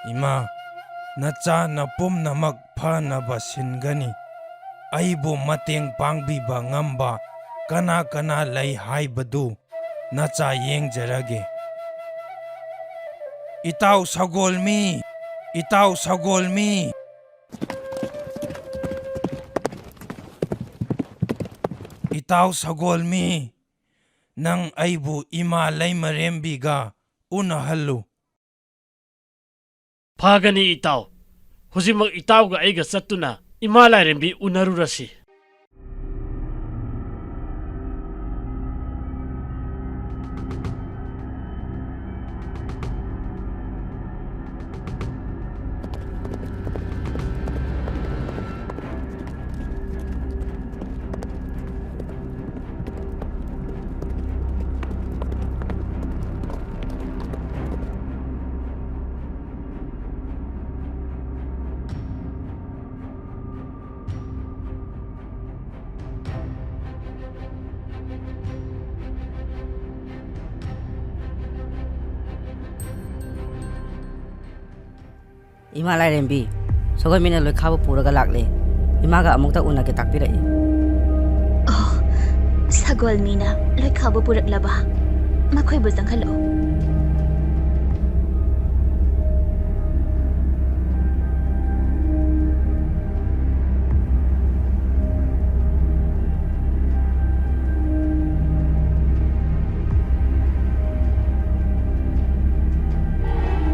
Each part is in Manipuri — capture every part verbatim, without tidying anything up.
"ꯏꯃꯥ, ꯅꯆꯥꯅ ꯄꯨꯝꯅꯃꯛ ꯐꯅꯕ ꯁꯤꯟꯒꯅꯤ꯫ ꯑꯩꯕꯨ ꯃꯇꯦꯡ ꯄꯥꯡꯕꯤꯕ ꯉꯝꯕ ꯀꯅꯥ ꯀꯅꯥ ꯂꯩ ꯍꯥꯏꯕꯗꯨ ꯅꯆꯥ ꯌꯦꯡꯖꯔꯒꯦ꯫" "ꯏꯇꯥꯎ ꯁꯒꯣꯜꯃꯤ! ꯏꯇꯥꯎ ꯁꯒꯣꯜꯃꯤ!" "ꯏꯇꯥꯎ ꯁꯒꯣꯜꯃꯤ, ꯅꯪ ꯑꯩꯕꯨ ꯏꯃꯥ ꯂꯩꯃꯔꯦꯝꯕꯤꯒ ꯎꯅꯍꯜꯂꯨ꯫" "ꯐꯒꯅꯤ ꯏꯇꯥꯎ꯫ ꯍꯧꯖꯤꯛꯃꯛ ꯏꯇꯥꯎꯒ ꯑꯩꯒ ꯆꯠꯇꯨꯅ ꯏꯃꯥ ꯂꯥꯏꯔꯦꯝꯕꯤ ꯎꯅꯔꯨꯔꯁꯤ꯫" "ꯏꯃꯥ ꯂꯥꯏꯔꯦꯝꯕꯤ, ꯁꯒꯣꯜꯃꯤꯅ ꯂꯣꯏꯈꯥꯕꯨ ꯄꯨꯔꯒ ꯂꯥꯛꯂꯦ꯫ ꯏꯃꯥꯒ ꯑꯃꯨꯛꯇ ꯎꯅꯒꯦ ꯇꯥꯛꯄꯤꯔꯛꯏ꯫" "ꯑꯣ, ꯁꯒꯣꯜꯃꯤꯅ ꯂꯣꯏꯈꯥꯕꯨ ꯄꯨꯔꯛꯂꯕ? ꯃꯈꯣꯏꯕꯨ ꯆꯪꯍꯜꯂꯛꯎ꯫"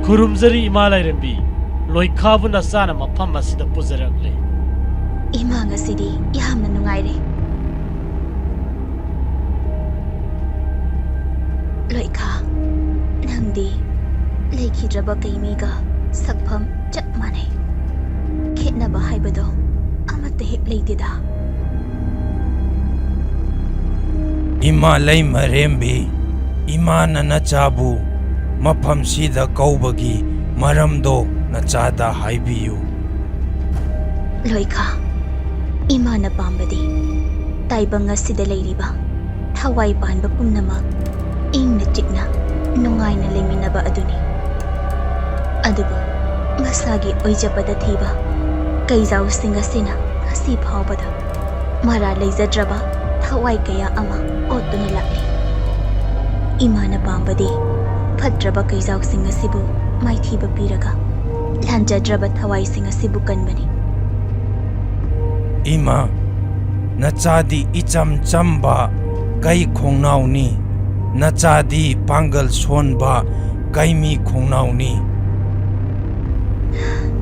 "ꯈꯨꯔꯨꯝꯖꯔꯤ ꯏꯃꯥ ꯂꯥꯏꯔꯦꯝꯕꯤ, ꯂꯣꯏꯈꯥꯕꯨ ꯅꯆꯥꯅ ꯃꯐꯝ ꯑꯁꯤꯗ ꯄꯨꯖꯔꯛꯂꯦ꯫" "ꯏꯃꯥ ꯉꯁꯤꯗꯤ ꯌꯥꯝꯅ ꯅꯨꯡꯉꯥꯏꯔꯦ꯫" "ꯂꯣꯏꯈꯥ, ꯅꯪꯗꯤ ꯂꯩꯈꯤꯗ꯭ꯔꯕ ꯀꯩꯃꯤꯒ ꯁꯛꯐꯝ ꯆꯞ ꯃꯥꯟꯅꯩ꯫ ꯈꯦꯠꯅꯕ ꯍꯥꯏꯕꯗꯣ ꯑꯃꯠꯇ ꯍꯦꯛ ꯂꯩꯇꯦꯗ꯫" "ꯏꯃꯥ ꯂꯩꯃꯔꯦꯝꯕꯤ, ꯏꯃꯥꯅ ꯅꯆꯥꯕꯨ ꯃꯐꯝꯁꯤꯗ ꯀꯧꯕꯒꯤ ꯃꯔꯝꯗꯣ ꯅꯆꯥꯗ ꯍꯥꯏꯕꯤꯌꯨ꯫" "ꯂꯣꯏꯈꯥ, ꯏꯃꯥꯅ ꯄꯥꯝꯕꯗꯤ ꯇꯥꯏꯕꯪ ꯑꯁꯤꯗ ꯂꯩꯔꯤꯕ ꯊꯋꯥꯏ ꯄꯥꯟꯕ ꯄꯨꯝꯅꯃꯛ ꯏꯪꯅ ꯆꯤꯛꯅ ꯅꯨꯡꯉꯥꯏꯅ ꯂꯩꯃꯤꯟꯅꯕ ꯑꯗꯨꯅꯤ꯫ ꯑꯗꯨꯕꯨ ꯃꯁꯥꯒꯤ ꯑꯣꯏꯖꯕꯗ ꯊꯤꯕ ꯀꯩꯖꯥꯎꯁꯤꯡ ꯑꯁꯤꯅ ꯉꯁꯤ ꯐꯥꯎꯕꯗ ꯃꯔꯥ ꯂꯩꯖꯗ꯭ꯔꯕ ꯊꯋꯥꯏ ꯀꯌꯥ ꯑꯃ ꯑꯣꯠꯇꯨꯅ ꯂꯥꯛꯂꯤ꯫ ꯏꯃꯥꯅ ꯄꯥꯝꯕꯗꯤ ꯐꯠꯇ꯭ꯔꯕ ꯀꯩꯖꯥꯎꯁꯤꯡ ꯑꯁꯤꯕꯨ ꯃꯥꯏꯊꯤꯕ ꯄꯤꯔꯒ ꯂꯥꯟꯖꯗ꯭ꯔꯕ ꯊꯋꯥꯏꯁꯤꯡ ꯑꯁꯤꯕꯨ ꯀꯟꯕꯅꯤ꯫ ꯏꯃꯥ, ꯅꯆꯥꯗꯤ ꯏꯆꯝ ꯆꯝꯕ ꯀꯩ ꯈꯣꯡꯅꯥꯎꯅꯤ꯫ ꯅꯆꯥꯗꯤ ꯄꯥꯡꯒꯜ ꯁꯣꯟꯕ ꯀꯩꯃꯤ ꯈꯣꯡꯅꯥꯎꯅꯤ꯫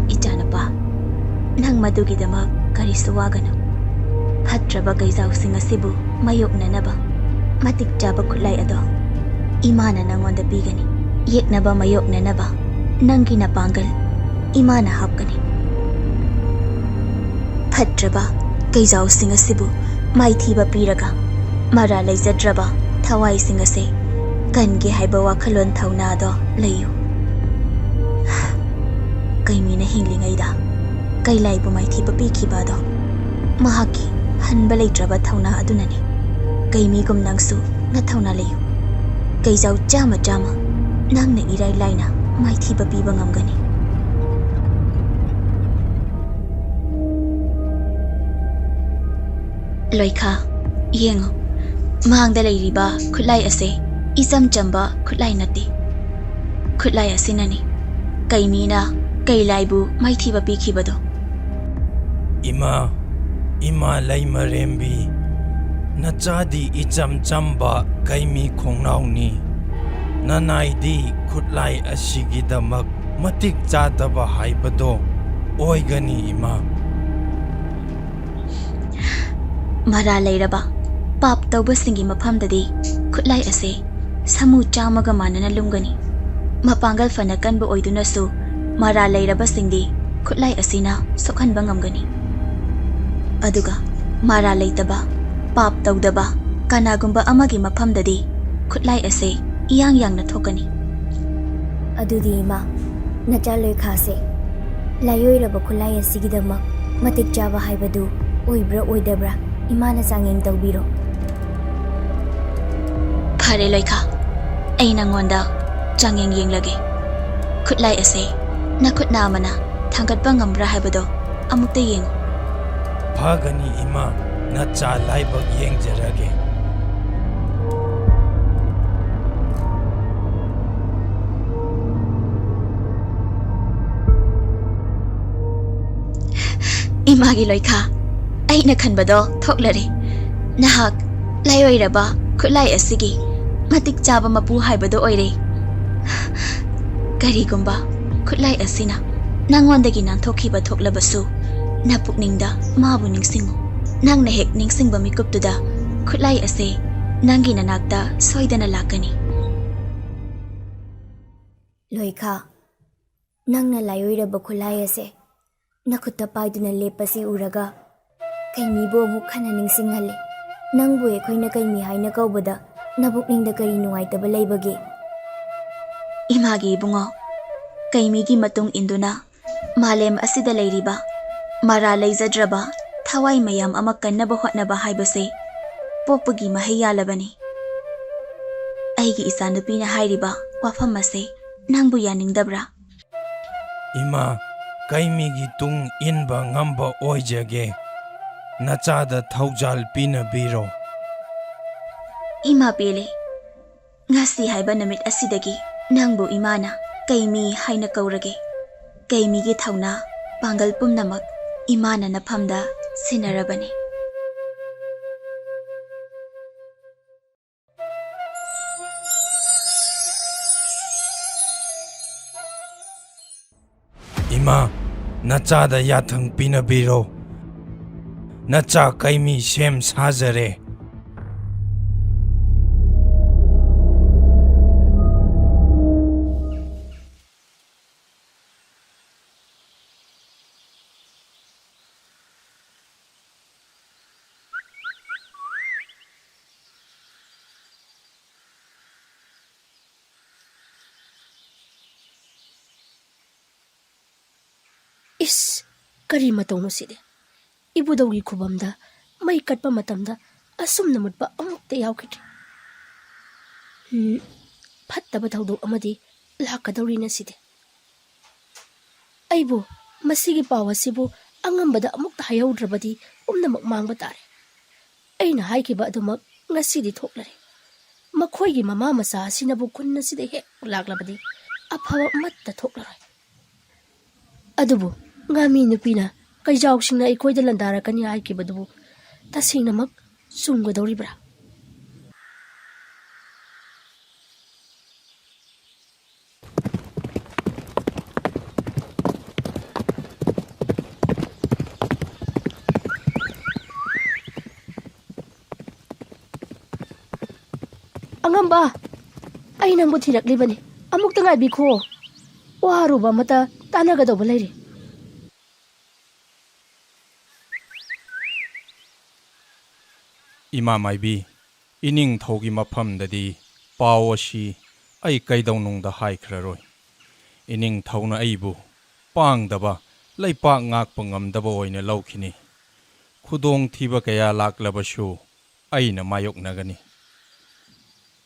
ꯏꯆꯥꯅꯨꯄꯥ, ꯅꯪ ꯃꯗꯨꯒꯤꯗꯃꯛ ꯀꯔꯤꯁꯨ ꯋꯥꯒꯅꯨ꯫ ꯐꯠꯇ꯭ꯔꯕ ꯀꯩꯖꯥꯎꯁꯤꯡ ꯑꯁꯤꯕꯨ ꯃꯥꯌꯣꯛꯅꯅꯕ ꯃꯇꯤꯛ ꯆꯥꯕ ꯈꯨꯠꯂꯥꯏ ꯑꯗꯣ ꯏꯃꯥꯅ ꯅꯪꯉꯣꯟꯗ ꯄꯤꯒꯅꯤ꯫ ꯌꯦꯛꯅꯕ ꯃꯥꯌꯣꯛꯅꯅꯕ ꯅꯪꯒꯤ ꯅꯄꯥꯡꯒꯜ ꯏꯃꯥꯅ ꯍꯥꯞꯀꯅꯤ꯫ ꯐꯠꯇ꯭ꯔꯕ ꯀꯩꯖꯥꯎꯁꯤꯡ ꯑꯁꯤꯕꯨ ꯃꯥꯏꯊꯤꯕ ꯄꯤꯔꯒ ꯃꯔꯥ ꯂꯩꯖꯗ꯭ꯔꯕ ꯊꯋꯥꯏꯁꯤꯡ ꯑꯁꯤ ꯀꯟꯒꯦ ꯍꯥꯏꯕ ꯋꯥꯈꯜꯂꯣꯟ ꯊꯧꯅꯥ ꯑꯗꯣ ꯂꯩꯌꯨ꯫ ꯀꯩꯃꯤꯅ ꯍꯤꯡꯂꯤꯉꯩꯗ ꯀꯩꯂꯥꯏꯕꯨ ꯃꯥꯏꯊꯤꯕ ꯄꯤꯈꯤꯕ ꯑꯗꯣ ꯃꯍꯥꯛꯀꯤ ꯍꯟꯕ ꯂꯩꯇ꯭ꯔꯕ ꯊꯧꯅꯥ ꯑꯗꯨꯅꯅꯤ꯫ ꯀꯩꯃꯤꯒꯨꯝ ꯅꯪꯁꯨ ꯅꯊꯧꯅꯥ ꯂꯩꯌꯨ꯫ ꯀꯩꯖꯥꯎ ꯆꯥꯝꯃ ꯆꯥꯝꯃ ꯅꯪꯅ ꯏꯔꯥꯏ ꯂꯥꯏꯅ ꯃꯥꯏꯊꯤꯕ ꯄꯤꯕ ꯉꯝꯒꯅꯤ꯫ ꯂꯣꯏꯈꯥ, ꯌꯦꯡꯉꯨ, ꯃꯥꯡꯗ ꯂꯩꯔꯤꯕ ꯈꯨꯠꯂꯥꯏ ꯑꯁꯦ ꯏꯆꯝ ꯆꯝꯕ ꯈꯨꯠꯂꯥꯏ ꯅꯠꯇꯦ꯫ ꯈꯨꯠꯂꯥꯏ ꯑꯁꯤꯅꯅꯤ ꯀꯩꯃꯤꯅ ꯀꯩꯂꯥꯏꯕꯨ ꯃꯥꯏꯊꯤꯕ ꯄꯤꯈꯤꯕꯗꯣ꯫ ꯏꯃꯥ, ꯏꯃꯥ ꯂꯩꯃꯔꯦꯝꯕꯤ, ꯅꯆꯥꯗꯤ ꯏꯆꯝ ꯆꯝꯕ ꯀꯩꯃꯤ ꯈꯣꯡꯅꯥꯎꯅꯤ꯫ ꯅꯅꯥꯏꯗꯤ ꯈꯨꯠꯂꯥꯏ ꯑꯁꯤꯒꯤꯗꯃꯛ ꯃꯇꯤꯛ ꯆꯥꯗꯕ ꯍꯥꯏꯕꯗꯣ ꯑꯣꯏꯒꯅꯤ, ꯏꯃꯥ꯫ ꯃꯔꯥ ꯂꯩꯔꯕ ꯄꯥꯞ ꯇꯧꯕꯁꯤꯡꯒꯤ ꯃꯐꯝꯗꯗꯤ ꯈꯨꯠꯂꯥꯏ ꯑꯁꯦ ꯁꯥꯃꯨ ꯆꯥꯝꯃꯒ ꯃꯥꯟꯅꯅ ꯂꯨꯝꯒꯅꯤ꯫ ꯃꯄꯥꯡꯒꯜ ꯐꯅ ꯀꯟꯕ ꯑꯣꯏꯗꯨꯅꯁꯨ ꯃꯔꯥ ꯂꯩꯔꯕꯁꯤꯡꯗꯤ ꯈꯨꯠꯂꯥꯏ ꯑꯁꯤꯅ ꯁꯣꯛꯍꯟꯕ ꯉꯝꯒꯅꯤ꯫ ꯑꯗꯨꯒ ꯃꯔꯥ ꯂꯩꯇꯕ, ꯄꯥꯞ ꯇꯧꯗꯕ ꯀꯅꯥꯒꯨꯝꯕ ꯑꯃꯒꯤ ꯃꯐꯝꯗꯗꯤ ꯈꯨꯠꯂꯥꯏ ꯑꯁꯦ ꯏꯌꯥꯡ ꯌꯥꯡꯅ ꯊꯣꯛꯀꯅꯤ꯫ ꯑꯗꯨꯗꯤ ꯏꯃꯥ, ꯅꯆꯥ ꯂꯣꯏꯈꯥꯁꯦ ꯂꯥꯏꯑꯣꯏꯔꯕ ꯈꯨꯠꯂꯥꯏ ꯑꯁꯤꯒꯤꯗꯃꯛ ꯃꯇꯤꯛ ꯆꯥꯕ ꯍꯥꯏꯕꯗꯨ ꯑꯣꯏꯕ꯭ꯔꯥ ꯑꯣꯏꯗꯕ꯭ꯔꯥ ꯏꯃꯥꯅ ꯆꯥꯡꯌꯦꯡ ꯇꯧꯕꯤꯔꯣ꯫ ꯐꯔꯦ ꯂꯣꯏꯈꯥ, ꯑꯩ ꯅꯪꯉꯣꯟꯗ ꯆꯥꯡꯌꯦꯡ ꯌꯦꯡꯂꯒꯦ꯫ ꯈꯨꯠꯂꯥꯏ ꯑꯁꯦ ꯅꯈꯨꯠ ꯅꯥꯝꯃꯅ ꯊꯥꯡꯒꯠꯄ ꯉꯝꯕ꯭ꯔꯥ ꯍꯥꯏꯕꯗꯣ ꯑꯃꯨꯛꯇ ꯌꯦꯡꯉꯨ꯫ ꯐꯒꯅꯤ ꯏꯃꯥ, ꯅꯆꯥ ꯂꯥꯏꯕꯛ ꯌꯦꯡꯖꯔꯒꯦ꯫ ꯏꯃꯥꯒꯤ ꯂꯣꯏꯈꯥ, ꯑꯩꯅ ꯈꯟꯕꯗꯣ ꯊꯣꯛꯂꯔꯦ꯫ ꯅꯍꯥꯛ ꯂꯥꯏꯑꯣꯏꯔꯕ ꯈꯨꯠꯂꯥꯏ ꯑꯁꯤꯒꯤ ꯃꯇꯤꯛ ꯆꯥꯕ ꯃꯄꯨ ꯍꯥꯏꯕꯗꯣ ꯑꯣꯏꯔꯦ꯫ ꯀꯔꯤꯒꯨꯝꯕ ꯈꯨꯠꯂꯥꯏ ꯑꯁꯤꯅ ꯅꯪꯉꯣꯟꯗꯒꯤ ꯅꯥꯟꯊꯣꯛꯈꯤꯕ ꯊꯣꯛꯂꯕꯁꯨ, ꯅꯄꯨꯛꯅꯤꯡꯗ ꯃꯥꯕꯨ ꯅꯤꯡꯁꯤꯡꯉꯨ꯫ ꯅꯪꯅ ꯍꯦꯛ ꯅꯤꯡꯁꯤꯡꯕ ꯃꯤꯀꯨꯞꯇꯨꯗ ꯈꯨꯠꯂꯥꯏ ꯑꯁꯦ ꯅꯪꯒꯤ ꯅꯅꯥꯛꯇ ꯁꯣꯏꯗꯅ ꯂꯥꯛꯀꯅꯤ꯫ ꯂꯣꯏꯈꯥ, ꯅꯪꯅ ꯂꯥꯏꯑꯣꯏꯔꯕ ꯈꯨꯠꯂꯥꯏ ꯑꯁꯦ ꯅꯈꯨꯠꯇ ꯄꯥꯏꯗꯨꯅ ꯂꯦꯞꯄꯁꯤ ꯎꯔꯒ, ꯀꯩꯃꯤꯕꯨ ꯑꯃꯨꯛ ꯍꯟꯅ ꯅꯤꯡꯁꯤꯡꯍꯜꯂꯦ꯫ ꯅꯪꯕꯨ ꯑꯩꯈꯣꯏꯅ ꯀꯩꯃꯤ ꯍꯥꯏꯅ ꯀꯧꯕꯗ ꯅꯕꯨꯛꯅꯤꯡꯗ ꯀꯔꯤ ꯅꯨꯡꯉꯥꯏꯇꯕ ꯂꯩꯕꯒꯦ? ꯏꯃꯥꯒꯤ ꯏꯕꯨꯡꯉꯣ, ꯀꯩꯃꯤꯒꯤ ꯃꯇꯨꯡ ꯏꯟꯗꯨꯅ ꯃꯥꯂꯦꯝ ꯑꯁꯤꯗ ꯂꯩꯔꯤꯕ ꯃꯔꯥ ꯂꯩꯖꯗ꯭ꯔꯕ ꯊꯋꯥꯏ ꯃꯌꯥꯝ ꯑꯃ ꯀꯟꯅꯕ ꯍꯣꯠꯅꯕ ꯍꯥꯏꯕꯁꯦ ꯄꯣꯛꯄꯒꯤ ꯃꯍꯩ ꯌꯥꯜꯂꯕꯅꯤ꯫ ꯑꯩꯒꯤ ꯏꯆꯥꯅꯨꯄꯤꯅ ꯍꯥꯏꯔꯤꯕ ꯋꯥꯐꯝ ꯑꯁꯦ ꯅꯪꯕꯨ ꯌꯥꯅꯤꯡꯗꯕ꯭ꯔꯥ? ꯏꯃꯥ, ꯀꯩꯃꯤꯒꯤ ꯇꯨꯡ ꯏꯟꯕ ꯉꯝꯕ ꯑꯣꯏꯖꯒꯦ꯫ ꯅꯆꯥꯗ ꯊꯧꯖꯥꯜ ꯄꯤꯅꯕꯤꯔꯣ꯫ ꯏꯃꯥ ꯄꯦꯜꯂꯦ꯫ ꯉꯁꯤ ꯍꯥꯏꯕ ꯅꯨꯃꯤꯠ ꯑꯁꯤꯗꯒꯤ ꯅꯪꯕꯨ ꯏꯃꯥꯅ ꯀꯩꯃꯤ ꯍꯥꯏꯅ ꯀꯧꯔꯒꯦ꯫ ꯀꯩꯃꯤꯒꯤ ꯊꯧꯅꯥ ꯄꯥꯡꯒꯜ ꯄꯨꯝꯅꯃꯛ ꯏꯃꯥꯅ ꯅꯐꯝꯗ ꯁꯤꯟꯅꯔꯕꯅꯤ꯫ ꯏꯃꯥ, ꯅꯆꯥꯗ ꯌꯥꯊꯪ ꯄꯤꯅꯕꯤꯔꯣ꯫ ꯅꯆꯥ ꯀꯩꯃꯤ ꯁꯦꯝ ꯁꯥꯖꯔꯦ꯫ ꯏꯁ, ꯀꯔꯤ ꯃꯇꯧꯅꯣ ꯁꯤꯗꯤ? ꯏꯕꯨꯙꯧꯒꯤ ꯈꯨꯕꯝꯗ ꯃꯩ ꯀꯠꯄ ꯃꯇꯝꯗ ꯑꯁꯨꯝꯅ ꯃꯨꯠꯄ ꯑꯃꯨꯛꯇ ꯌꯥꯎꯈꯤꯗ꯭ꯔꯤ꯫ ꯎꯝ, ꯐꯠꯇꯕ ꯊꯧꯗꯣꯛ ꯑꯃꯗꯤ ꯂꯥꯛꯀꯗꯧꯔꯤꯅ ꯁꯤꯗꯤ꯫ ꯑꯩꯕꯨ ꯃꯁꯤꯒꯤ ꯄꯥꯎ ꯑꯁꯤꯕꯨ ꯑꯉꯝꯕꯗ ꯑꯃꯨꯛꯇ ꯍꯥꯏꯍꯧꯗ꯭ꯔꯕꯗꯤ ꯄꯨꯝꯅꯃꯛ ꯃꯥꯡꯕ ꯇꯥꯔꯦ꯫ ꯑꯩꯅ ꯍꯥꯏꯈꯤꯕ ꯑꯗꯨꯃꯛ ꯉꯁꯤꯗꯤ ꯊꯣꯛꯂꯔꯦ꯫ ꯃꯈꯣꯏꯒꯤ ꯃꯃꯥ ꯃꯆꯥ ꯑꯁꯤꯅꯕꯨ ꯈꯨꯟ ꯑꯁꯤꯗ ꯍꯦꯛ ꯂꯥꯛꯂꯕꯗꯤ ꯑꯐꯕ ꯑꯃꯠꯇ ꯊꯣꯛꯂꯔꯣꯏ꯫ ꯑꯗꯨꯕꯨ ꯉꯥꯃꯤ ꯅꯨꯄꯤꯅ ꯀꯩꯖꯥꯎꯁꯤꯡꯅ ꯑꯩꯈꯣꯏꯗ ꯂꯥꯟꯗꯥꯔꯛꯀꯅꯤ ꯍꯥꯏꯈꯤꯕꯗꯨꯕꯨ ꯇꯁꯦꯡꯅꯃꯛ ꯆꯨꯝꯒꯗꯧꯔꯤꯕ꯭ꯔꯥ? ꯑꯉꯝꯕ, ꯑꯩ ꯅꯪꯕꯨ ꯊꯤꯔꯛꯂꯤꯕꯅꯤ꯫ ꯑꯃꯨꯛꯇ ꯉꯥꯏꯕꯤꯈꯣ꯫ ꯋꯥ ꯑꯔꯨꯕ ꯑꯃꯠꯇ ꯇꯥꯟꯅꯒꯗꯧꯕ ꯂꯩꯔꯤ꯫ ꯏꯃꯥ ꯃꯥꯏꯕꯤ, ꯏꯅꯤꯡꯊꯧꯒꯤ ꯃꯐꯝꯗꯗꯤ ꯄꯥꯎ ꯑꯁꯤ ꯑꯩ ꯀꯩꯗꯧꯅꯨꯡꯗ ꯍꯥꯏꯈ꯭ꯔꯔꯣꯏ꯫ ꯏꯅꯤꯡꯊꯧꯅ ꯑꯩꯕꯨ ꯄꯥꯡꯗꯕ, ꯂꯩꯄꯥꯛ ꯉꯥꯛꯄ ꯉꯝꯗꯕ ꯑꯣꯏꯅ ꯂꯧꯈꯤꯅꯤ꯫ ꯈꯨꯗꯣꯡꯊꯤꯕ ꯀꯌꯥ ꯂꯥꯛꯂꯕꯁꯨ ꯑꯩꯅ ꯃꯥꯌꯣꯛꯅꯒꯅꯤ꯫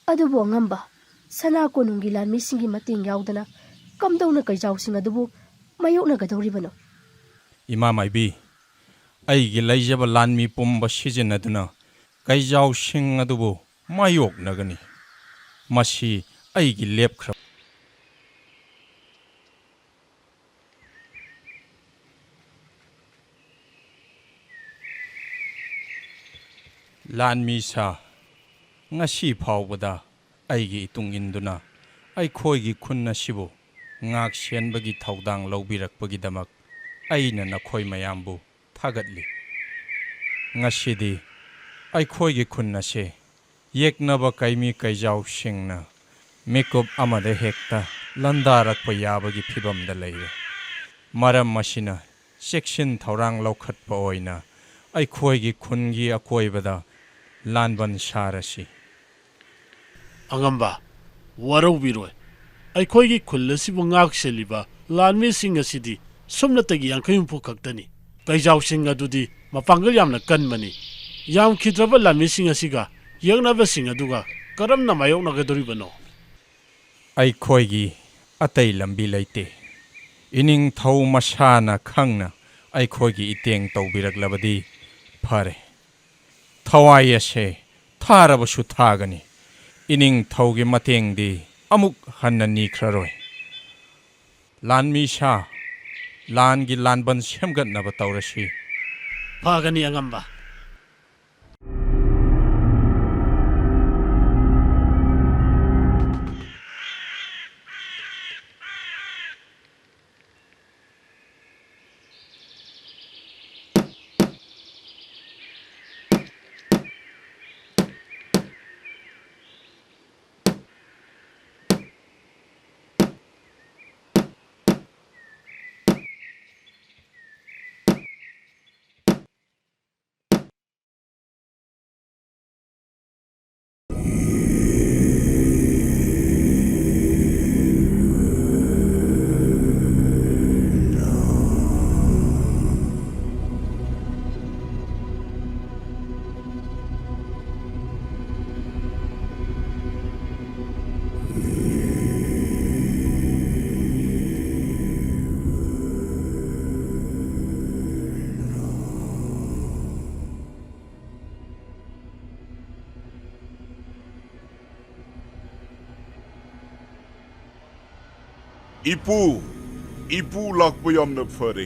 ꯑꯗꯨꯕꯨ ꯑꯉꯝꯕ, ꯁꯅꯥ ꯀꯣꯅꯨꯡꯒꯤ ꯂꯥꯟꯃꯤꯁꯤꯡꯒꯤ ꯃꯇꯦꯡ ꯌꯥꯎꯗꯅ ꯀꯝꯗꯧꯅ ꯀꯩꯖꯥꯎꯁꯤꯡ ꯑꯗꯨꯕꯨ ꯃꯥꯌꯣꯛꯅꯒꯗꯧꯔꯤꯕꯅꯣ? ꯏꯃꯥ ꯃꯥꯏꯕꯤ, ꯑꯩꯒꯤ ꯂꯩꯖꯕ ꯂꯥꯟꯃꯤ ꯄꯨꯝꯕ ꯁꯤꯖꯤꯟꯅꯗꯨꯅ ꯀꯩꯖꯥꯎꯁꯤꯡ ꯑꯗꯨꯕꯨ ꯃꯥꯌꯣꯛꯅꯒꯅꯤ꯫ ꯃꯁꯤ ꯑꯩꯒꯤ ꯂꯦꯞꯈ꯭ꯔꯕ ꯂꯥꯟꯃꯤ ꯁꯥ, ꯉꯁꯤ ꯐꯥꯎꯕꯗ ꯑꯩꯒꯤ ꯏꯇꯨꯡ ꯏꯟꯗꯨꯅ ꯑꯩꯈꯣꯏꯒꯤ ꯈꯨꯟ ꯑꯁꯤꯕꯨ ꯉꯥꯛ ꯁꯦꯟꯕꯒꯤ ꯊꯧꯗꯥꯡ ꯂꯧꯕꯤꯔꯛꯄꯒꯤꯗꯃꯛ ꯑꯩꯅ ꯅꯈꯣꯏ ꯃꯌꯥꯝꯕꯨ ꯊꯥꯒꯠꯂꯤ꯫ ꯉꯁꯤꯗꯤ ꯑꯩꯈꯣꯏꯒꯤ ꯈꯨꯟ ꯑꯁꯤ ꯌꯦꯛꯅꯕ ꯀꯩꯃꯤ ꯀꯩꯖꯥꯎꯁꯤꯡꯅ ꯃꯤꯀꯨꯞ ꯑꯃꯗ ꯍꯦꯛꯇ ꯂꯥꯟꯗꯥꯔꯛꯄ ꯌꯥꯕꯒꯤ ꯐꯤꯚꯝꯗ ꯂꯩꯔꯦ꯫ ꯃꯔꯝ ꯑꯁꯤꯅ ꯆꯦꯛꯁꯤꯟ ꯊꯧꯔꯥꯡ ꯂꯧꯈꯠꯄ ꯑꯣꯏꯅ ꯑꯩꯈꯣꯏꯒꯤ ꯈꯨꯟꯒꯤ ꯑꯀꯣꯏꯕꯗ ꯂꯥꯟꯕꯟ ꯁꯥꯔꯁꯤ꯫ ꯑꯉꯝꯕ, ꯋꯥꯔꯧꯕꯤꯔꯣꯏ꯫ ꯑꯩꯈꯣꯏꯒꯤ ꯈꯨꯜ ꯑꯁꯤꯕꯨ ꯉꯥꯛ ꯁꯦꯜꯂꯤꯕ ꯂꯥꯟꯃꯤꯁꯤꯡ ꯑꯁꯤꯗꯤ ꯁꯨꯞꯅꯇꯒꯤ ꯌꯥꯡꯈꯩ ꯍꯨꯝꯐꯨ ꯈꯛꯇꯅꯤ꯫ ꯀꯩꯖꯥꯎꯁꯤꯡ ꯑꯗꯨꯗꯤ ꯃꯄꯥꯡꯒꯜ ꯌꯥꯝꯅ ꯀꯟꯕꯅꯤ꯫ ꯌꯥꯝꯈꯤꯗ꯭ꯔꯕ ꯂꯥꯟꯃꯤꯁꯤꯡ ꯑꯁꯤꯒ ꯌꯦꯛꯅꯕꯁꯤꯡ ꯑꯗꯨꯒ ꯀꯔꯝꯅ ꯃꯥꯌꯣꯛꯅꯒꯗꯧꯔꯤꯕꯅꯣ? ꯑꯩꯈꯣꯏꯒꯤ ꯑꯇꯩ ꯂꯝꯕꯤ ꯂꯩꯇꯦ꯫ ꯏꯅꯤꯡꯊꯧ ꯃꯁꯥꯅ ꯈꯪꯅ ꯑꯩꯈꯣꯏꯒꯤ ꯏꯇꯦꯡ ꯇꯧꯕꯤꯔꯛꯂꯕꯗꯤ ꯐꯔꯦ꯫ ꯊꯋꯥꯏ ꯑꯁꯦ ꯊꯥꯔꯕꯁꯨ ꯊꯥꯒꯅꯤ꯫ ꯏꯅꯤꯡꯊꯧꯒꯤ ꯃꯇꯦꯡꯗꯤ ꯑꯃꯨꯛ ꯍꯟꯅ ꯅꯤꯈ꯭ꯔꯔꯣꯏ꯫ ꯂꯥꯟꯃꯤ ꯁꯥ, ꯂꯥꯟꯒꯤ ꯂꯥꯟꯕꯟ ꯁꯦꯝꯒꯠꯅꯕ ꯇꯧꯔꯁꯤ꯫ ꯐꯒꯅꯤ ꯑꯉꯝꯕ꯫ ꯏꯄꯨ, ꯏꯄꯨ ꯂꯥꯛꯄ ꯌꯥꯝꯅ ꯐꯔꯦ꯫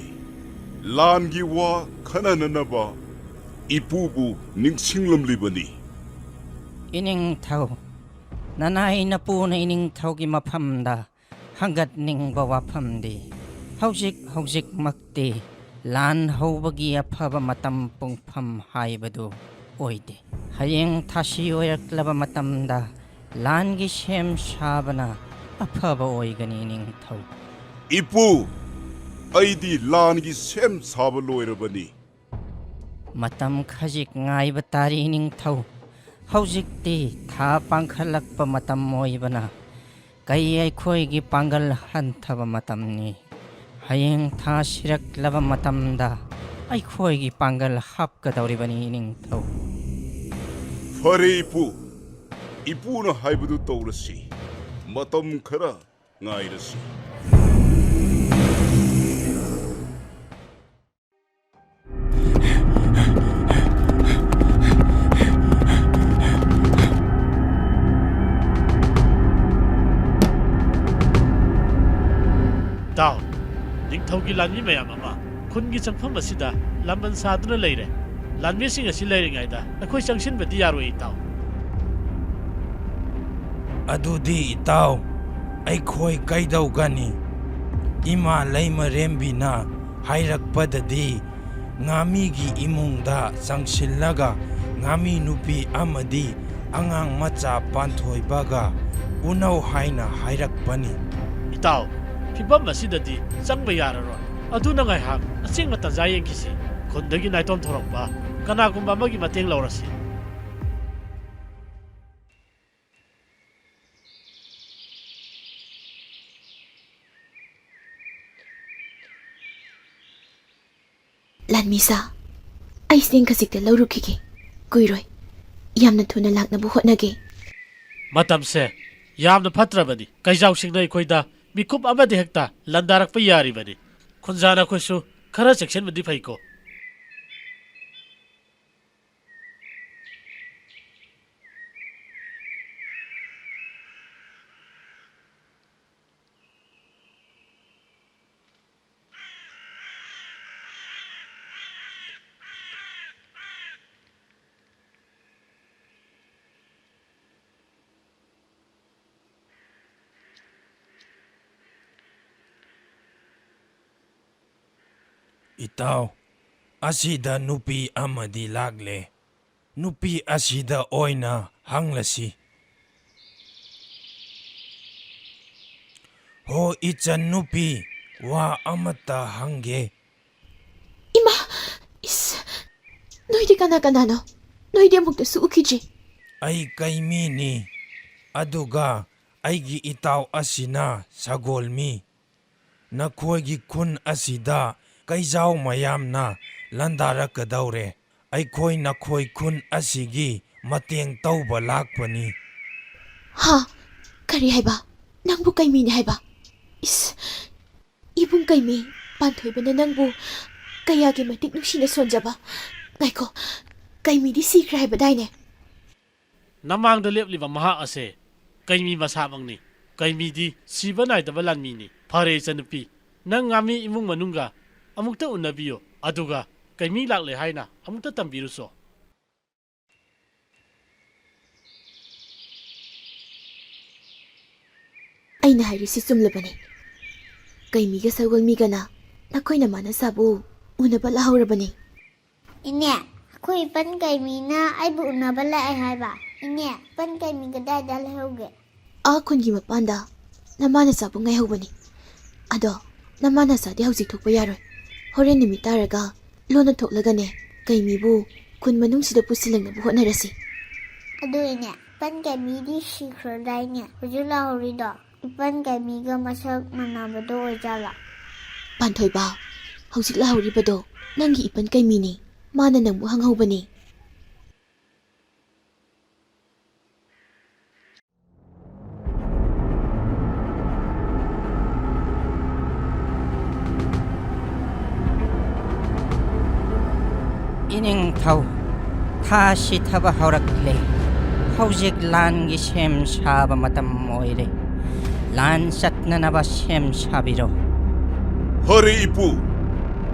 ꯂꯥꯟꯒꯤ ꯋꯥ ꯈꯟꯅꯅꯅꯕ ꯏꯄꯨꯕꯨ ꯅꯤꯡꯁꯤꯡꯂꯝꯂꯤꯕꯅꯤ꯫ ꯏꯅꯤꯡꯊꯧ, ꯅꯅꯥꯏ ꯅꯄꯨꯅ ꯏꯅꯤꯡꯊꯧꯒꯤ ꯃꯐꯝꯗ ꯍꯪꯒꯠꯅꯤꯡꯕ ꯋꯥꯐꯝꯗꯤ ꯍꯧꯖꯤꯛ ꯍꯧꯖꯤꯛꯃꯛꯇꯤ ꯂꯥꯟ ꯍꯧꯕꯒꯤ ꯑꯐꯕ ꯃꯇꯝ ꯄꯨꯡꯐꯝ ꯍꯥꯏꯕꯗꯨ ꯑꯣꯏꯗꯦ꯫ ꯍꯌꯦꯡ ꯊꯥꯁꯤ ꯑꯣꯏꯔꯛꯂꯕ ꯃꯇꯝꯗ ꯂꯥꯟꯒꯤ ꯁꯦꯝ ꯁꯥꯕꯅ ꯑꯐꯕ ꯑꯣꯏꯒꯅꯤ, ꯅꯤꯡꯊꯧ꯫ ꯏꯄꯨ, ꯑꯩꯗꯤ ꯂꯥꯟꯒꯤ ꯁꯦꯝ ꯁꯥꯕ ꯂꯣꯏꯔꯕꯅꯤ꯫ ꯃꯇꯝ ꯈꯖꯤꯛ ꯉꯥꯏꯕ ꯇꯥꯔꯤ, ꯅꯤꯡꯊꯧ꯫ ꯍꯧꯖꯤꯛꯇꯤ ꯊꯥ ꯄꯥꯡꯈꯠꯂꯛꯄ ꯃꯇꯝ ꯑꯣꯏꯕꯅ ꯀꯩ ꯑꯩꯈꯣꯏꯒꯤ ꯄꯥꯡꯒꯜ ꯍꯟꯊꯕ ꯃꯇꯝꯅꯤ꯫ ꯍꯌꯦꯡ ꯊꯥ ꯁꯤꯔꯛꯂꯕ ꯃꯇꯝꯗ ꯑꯩꯈꯣꯏꯒꯤ ꯄꯥꯡꯒꯜ ꯍꯥꯞꯀꯗꯧꯔꯤꯕꯅꯤ, ꯅꯤꯡꯊꯧ꯫ ꯐꯔꯦ, ꯏꯄꯨ꯫ ꯏꯄꯨꯅ ꯍꯥꯏꯕꯗꯨ ꯇꯧꯔꯁꯤ꯫ ꯃꯇꯝ ꯈꯔ ꯉꯥꯏꯔꯁꯤ꯫ ꯒꯤ ꯂꯥꯟꯃꯤ ꯃꯌꯥꯝ ꯑꯃ ꯈꯨꯟꯒꯤ ꯆꯪꯐꯝ ꯑꯁꯤꯗ ꯂꯥꯟꯕꯟ ꯁꯥꯗꯨꯅ ꯂꯩꯔꯦ꯫ ꯂꯥꯟꯃꯤꯁꯤꯡ ꯑꯁꯤ ꯂꯩꯔꯤꯉꯩꯗ ꯑꯩꯈꯣꯏ ꯆꯪꯁꯤꯟꯕꯗꯤ ꯌꯥꯔꯣꯏ, ꯏꯇꯥꯎ꯫ ꯑꯗꯨꯗꯤ ꯏꯇꯥꯎ, ꯑꯩꯈꯣꯏ ꯀꯩꯗꯧꯒꯅꯤ? ꯏꯃꯥ ꯂꯩꯃꯔꯦꯝꯕꯤꯅ ꯍꯥꯏꯔꯛꯄꯗꯗꯤ ꯉꯥꯃꯤꯒꯤ ꯏꯃꯨꯡꯗ ꯆꯪꯁꯤꯜꯂꯒ ꯉꯥꯃꯤ ꯅꯨꯄꯤ ꯑꯃꯗꯤ ꯑꯉꯥꯡ ꯃꯆꯥ ꯄꯥꯟꯊꯣꯏꯕꯒ ꯎꯅꯧ ꯍꯥꯏꯅ ꯍꯥꯏꯔꯛꯄꯅꯤ꯫ ꯏꯇꯥꯎ, ꯐꯤꯕꯝ ꯑꯁꯤꯗꯗꯤ ꯆꯪꯕ ꯌꯥꯔꯔꯣꯏ꯫ ꯑꯗꯨꯅ ꯉꯥꯏꯍꯥꯛ ꯑꯆꯤꯛꯄ ꯇꯟꯖꯥ ꯌꯦꯡꯈꯤꯁꯤ꯫ ꯈꯨꯟꯗꯒꯤ ꯅꯥꯏꯇꯣꯝ ꯊꯣꯔꯛꯄ ꯀꯅꯥꯒꯨꯝꯕ ꯑꯃꯒꯤ ꯃꯇꯦꯡ ꯂꯧꯔꯁꯤ꯫ ꯂꯥꯟꯃꯤꯁꯥ, ꯑꯩ ꯆꯦꯡ ꯈꯖꯤꯛꯇ ꯂꯧꯔꯨꯈꯤꯒꯦ꯫ ꯀꯨꯏꯔꯣꯏ꯫ ꯌꯥꯝꯅ ꯊꯨꯅ ꯂꯥꯛꯅꯕ ꯍꯣꯠꯅꯒꯦ꯫ ꯃꯇꯝꯁꯦ ꯌꯥꯝꯅ ꯐꯠꯇ꯭ꯔꯕꯅꯤ꯫ ꯀꯩꯖꯥꯎꯁꯤꯡꯅ ꯑꯩꯈꯣꯏꯗ ꯃꯤꯀꯨꯞ ꯑꯃꯗ ꯍꯦꯛꯇ ꯂꯥꯟꯗꯥꯔꯛꯄ ꯌꯥꯔꯤꯕꯅꯤ꯫ ꯈꯨꯟꯖꯥ, ꯅꯈꯣꯏꯁꯨ ꯈꯔ ꯆꯦꯛꯁꯤꯟꯕꯗꯤ ꯐꯩꯀꯣ꯫ ꯏꯇꯥꯎ, ꯑꯁꯤꯗ ꯅꯨꯄꯤ ꯑꯃꯗꯤ ꯂꯥꯛꯂꯦ꯫ ꯅꯨꯄꯤ ꯑꯁꯤꯗ ꯑꯣꯏꯅ ꯍꯪꯂꯁꯤ꯫ ꯍꯣ, ꯏꯆꯟ ꯅꯨꯄꯤ, ꯋꯥ ꯑꯃꯠꯇ ꯍꯪꯒꯦ꯫ ꯏꯃꯥ! ꯏꯁ! ꯅꯣꯏꯗꯤ ꯀꯅꯥ ꯀꯅꯥꯅꯣ? ꯅꯣꯏꯗꯤ ꯑꯃꯨꯛꯇꯁꯨ ꯎꯈꯤꯗ꯭ꯔꯤ꯫ ꯑꯩ ꯀꯩꯃꯤꯅꯤ, ꯑꯗꯨꯒ ꯑꯩꯒꯤ ꯏꯇꯥꯎ ꯑꯁꯤꯅ ꯁꯒꯣꯜꯃꯤ꯫ ꯅꯈꯣꯏꯒꯤ ꯈꯨꯟ ꯑꯁꯤꯗ ꯀꯩꯖꯥꯎ ꯃꯌꯥꯝꯅ ꯂꯥꯟꯗꯥꯔꯛꯀꯗꯧꯔꯦ꯫ ꯑꯩꯈꯣꯏ ꯅꯈꯣꯏ ꯈꯨꯟ ꯑꯁꯤꯒꯤ ꯃꯇꯦꯡ ꯇꯧꯕ ꯂꯥꯛꯄꯅꯤ꯫ ꯍꯥ? ꯀꯔꯤ ꯍꯥꯏꯕ? ꯅꯪꯕꯨ ꯀꯩꯃꯤꯅꯤ ꯍꯥꯏꯕ? ꯏꯁ! ꯏꯕꯨꯡ ꯀꯩꯃꯤ, ꯄꯥꯟꯊꯣꯏꯕꯅ ꯅꯪꯕꯨ ꯀꯌꯥꯒꯤ ꯃꯇꯤꯛ ꯅꯨꯡꯁꯤꯅ ꯁꯣꯟꯖꯕ꯫ ꯉꯥꯏꯈꯣ, ꯀꯩꯃꯤꯗꯤ ꯁꯤꯈ꯭ꯔꯦ ꯍꯥꯏꯕꯗꯥꯏꯅꯦ? ꯅꯃꯥꯡꯗ ꯂꯦꯞꯂꯤꯕ ꯃꯍꯥꯛ ꯑꯁꯦ ꯀꯩꯃꯤ ꯃꯁꯥꯃꯛꯅꯤ꯫ ꯀꯩꯃꯤꯗꯤ ꯁꯤꯕ ꯅꯥꯏꯗꯕ ꯂꯥꯟꯃꯤꯅꯤ꯫ ꯐꯔꯦ ꯏꯆꯟꯅꯨꯄꯤ, ꯅꯪ ꯉꯥꯃꯤ ꯏꯃꯨꯡ ꯃꯅꯨꯡꯒ ꯑꯃꯨꯛꯇ ꯎꯅꯕꯤꯌꯨ, ꯑꯗꯨꯒ ꯀꯩꯃꯤ ꯂꯥꯛꯂꯦ ꯍꯥꯏꯅ ꯑꯃꯨꯛꯇ ꯇꯝꯕꯤꯔꯨꯆꯣ꯫ ꯑꯩꯅ ꯍꯥꯏꯔꯤꯁꯤ ꯆꯨꯝꯂꯕꯅꯤ꯫ ꯀꯩꯃꯤꯒ ꯁꯒꯣꯜꯃꯤꯒꯅ ꯅꯈꯣꯏ ꯅꯃꯥ ꯅꯆꯥꯕꯨ ꯎꯅꯕ ꯂꯥꯛꯍꯧꯔꯕꯅꯤ꯫ ꯏꯅꯦ, ꯑꯩꯈꯣꯏ ꯏꯄꯟ ꯀꯩꯃꯤꯅ ꯑꯩꯕꯨ ꯎꯅꯕ ꯂꯥꯛꯑꯦ ꯍꯥꯏꯕ꯫ ꯏꯅꯦ, ꯏꯄꯟ ꯀꯩꯃꯤ ꯀꯗꯥꯏꯗ ꯂꯩꯍꯧꯒꯦ? ꯑꯥ ꯈꯨꯟꯒꯤ ꯃꯄꯥꯟꯗ ꯅꯃꯥ ꯅꯆꯥꯕꯨ ꯉꯥꯏꯍꯧꯕꯅꯤ꯫ ꯑꯗꯣ ꯅꯃꯥ ꯅꯆꯥꯗꯤ ꯍꯧꯖꯤꯛ ꯊꯣꯛꯄ ꯌꯥꯔꯣꯏ꯫ ꯍꯣꯔꯦꯟ ꯅꯨꯃꯤꯠ ꯇꯥꯔꯒ ꯂꯣꯟꯅ ꯊꯣꯛꯂꯒꯅꯦ, ꯀꯩꯃꯤꯕꯨ ꯈꯨꯟ ꯃꯅꯨꯡꯁꯤꯗ ꯄꯨꯁꯤꯜꯂꯛꯅꯕ ꯍꯣꯠꯅꯔꯁꯤ꯫ ꯑꯗꯨ ꯏꯅꯦ, ꯏꯄꯟ ꯀꯩꯃꯤꯗꯤ ꯁꯤꯈ꯭ꯔꯗꯥꯏꯅꯦ? ꯍꯧꯖꯤꯛ ꯂꯥꯛꯍꯧꯔꯤꯗꯣ ꯏꯄꯟ ꯀꯩꯃꯤꯒ ꯃꯁꯛ ꯃꯥꯟꯅꯕꯗꯣ ꯑꯣꯏꯖꯥꯠꯂꯣ? ꯄꯥꯟꯊꯣꯏꯕ, ꯍꯧꯖꯤꯛ ꯂꯥꯛꯍꯧꯔꯤꯕꯗꯣ ꯅꯪꯒꯤ ꯏꯄꯟ ꯀꯩꯃꯤꯅꯤ꯫ ꯃꯥꯅ ꯅꯪꯕꯨ ꯍꯪꯍꯧꯕꯅꯤ꯫ ꯏꯅꯤꯡꯊꯧ, ꯊꯥ ꯁꯤꯊꯕ ꯍꯧꯔꯛꯂꯦ꯫ ꯍꯧꯖꯤꯛ ꯂꯥꯟꯒꯤ ꯁꯦꯝ ꯁꯥꯕ ꯃꯇꯝ ꯑꯣꯏꯔꯦ꯫ ꯂꯥꯟ ꯆꯠꯅꯅꯕ ꯁꯦꯝ ꯁꯥꯕꯤꯔꯣ꯫ ꯐꯔꯦ ꯏꯄꯨ,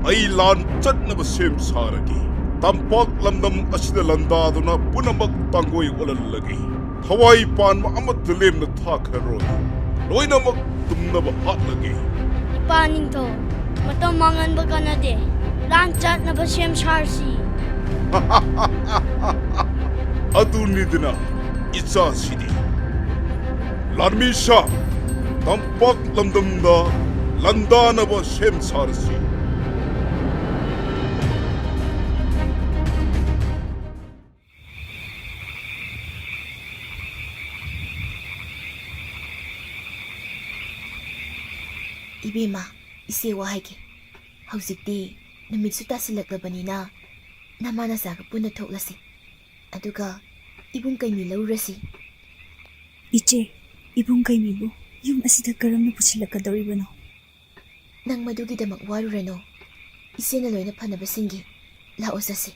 ꯑꯩ ꯂꯥꯟ ꯆꯠꯅꯕ ꯁꯦꯝ ꯁꯥꯔꯒꯦ꯫ ꯇꯝꯄꯥꯛ ꯂꯝꯗꯝ ꯑꯁꯤꯗ ꯂꯥꯟꯗꯥꯗꯨꯅ ꯄꯨꯝꯅꯃꯛ ꯇꯥꯡꯒꯣꯏ ꯑꯣꯜꯍꯜꯂꯒꯦ꯫ ꯊꯋꯥꯏ ꯄꯥꯟꯕ ꯑꯃꯠꯇ ꯂꯦꯝꯅ ꯊꯥꯈ꯭ꯔꯔꯣꯏ꯫ ꯂꯣꯏꯅꯃꯛ ꯇꯨꯝꯅꯕ ꯍꯥꯠꯂꯒꯦ꯫ ꯏꯄꯥ ꯅꯤꯡꯊꯧ, ꯃꯇꯝ ꯃꯥꯡꯍꯟꯕ ꯀꯥꯟꯅꯗꯦ꯫ ꯂꯥꯟ ꯆꯠꯅꯕ ꯁꯦꯝ ꯁꯥꯔꯁꯤ꯫ ꯑꯗꯨꯅꯤꯗꯅ ꯏꯆꯥꯁꯤꯗꯤ꯫ ꯂꯥꯟꯃꯤꯁꯥ, ꯇꯝꯄꯥꯛ ꯂꯝꯗꯝꯗ ꯂꯥꯟꯗꯥꯅꯕ ꯁꯦꯝ ꯁꯥꯔꯁꯤ꯫ ꯏꯕꯦꯝꯃ, ꯏꯆꯦ ꯋꯥ ꯍꯥꯏꯒꯦ꯫ ꯍꯧꯖꯤꯛꯇꯤ ꯅꯨꯃꯤꯠꯁꯨ ꯇꯥꯁꯤꯜꯂꯛꯂꯕꯅꯤꯅ ꯅꯃꯥ ꯅꯆꯥꯒ ꯄꯨꯟꯅ ꯊꯣꯛꯂꯁꯤ꯫ ꯑꯗꯨꯒ ꯏꯕꯨꯡ ꯀꯩꯃꯤ ꯂꯧꯔꯨꯔꯁꯤ꯫ ꯏꯆꯦ, ꯏꯕꯨꯡ ꯀꯩꯃꯤꯕꯨ ꯌꯨꯝ ꯑꯁꯤꯗ ꯀꯔꯝꯅ ꯄꯨꯁꯤꯜꯂꯛꯀꯗꯧꯔꯤꯕꯅꯣ? ꯅꯪ ꯃꯗꯨꯒꯤꯗꯃꯛ ꯋꯥꯔꯨꯔꯅꯨ꯫ ꯏꯆꯦꯅ ꯂꯣꯏꯅ ꯐꯅꯕ ꯁꯤꯟꯒꯦ꯫ ꯂꯥꯛꯑꯣ ꯆꯠꯁꯤ꯫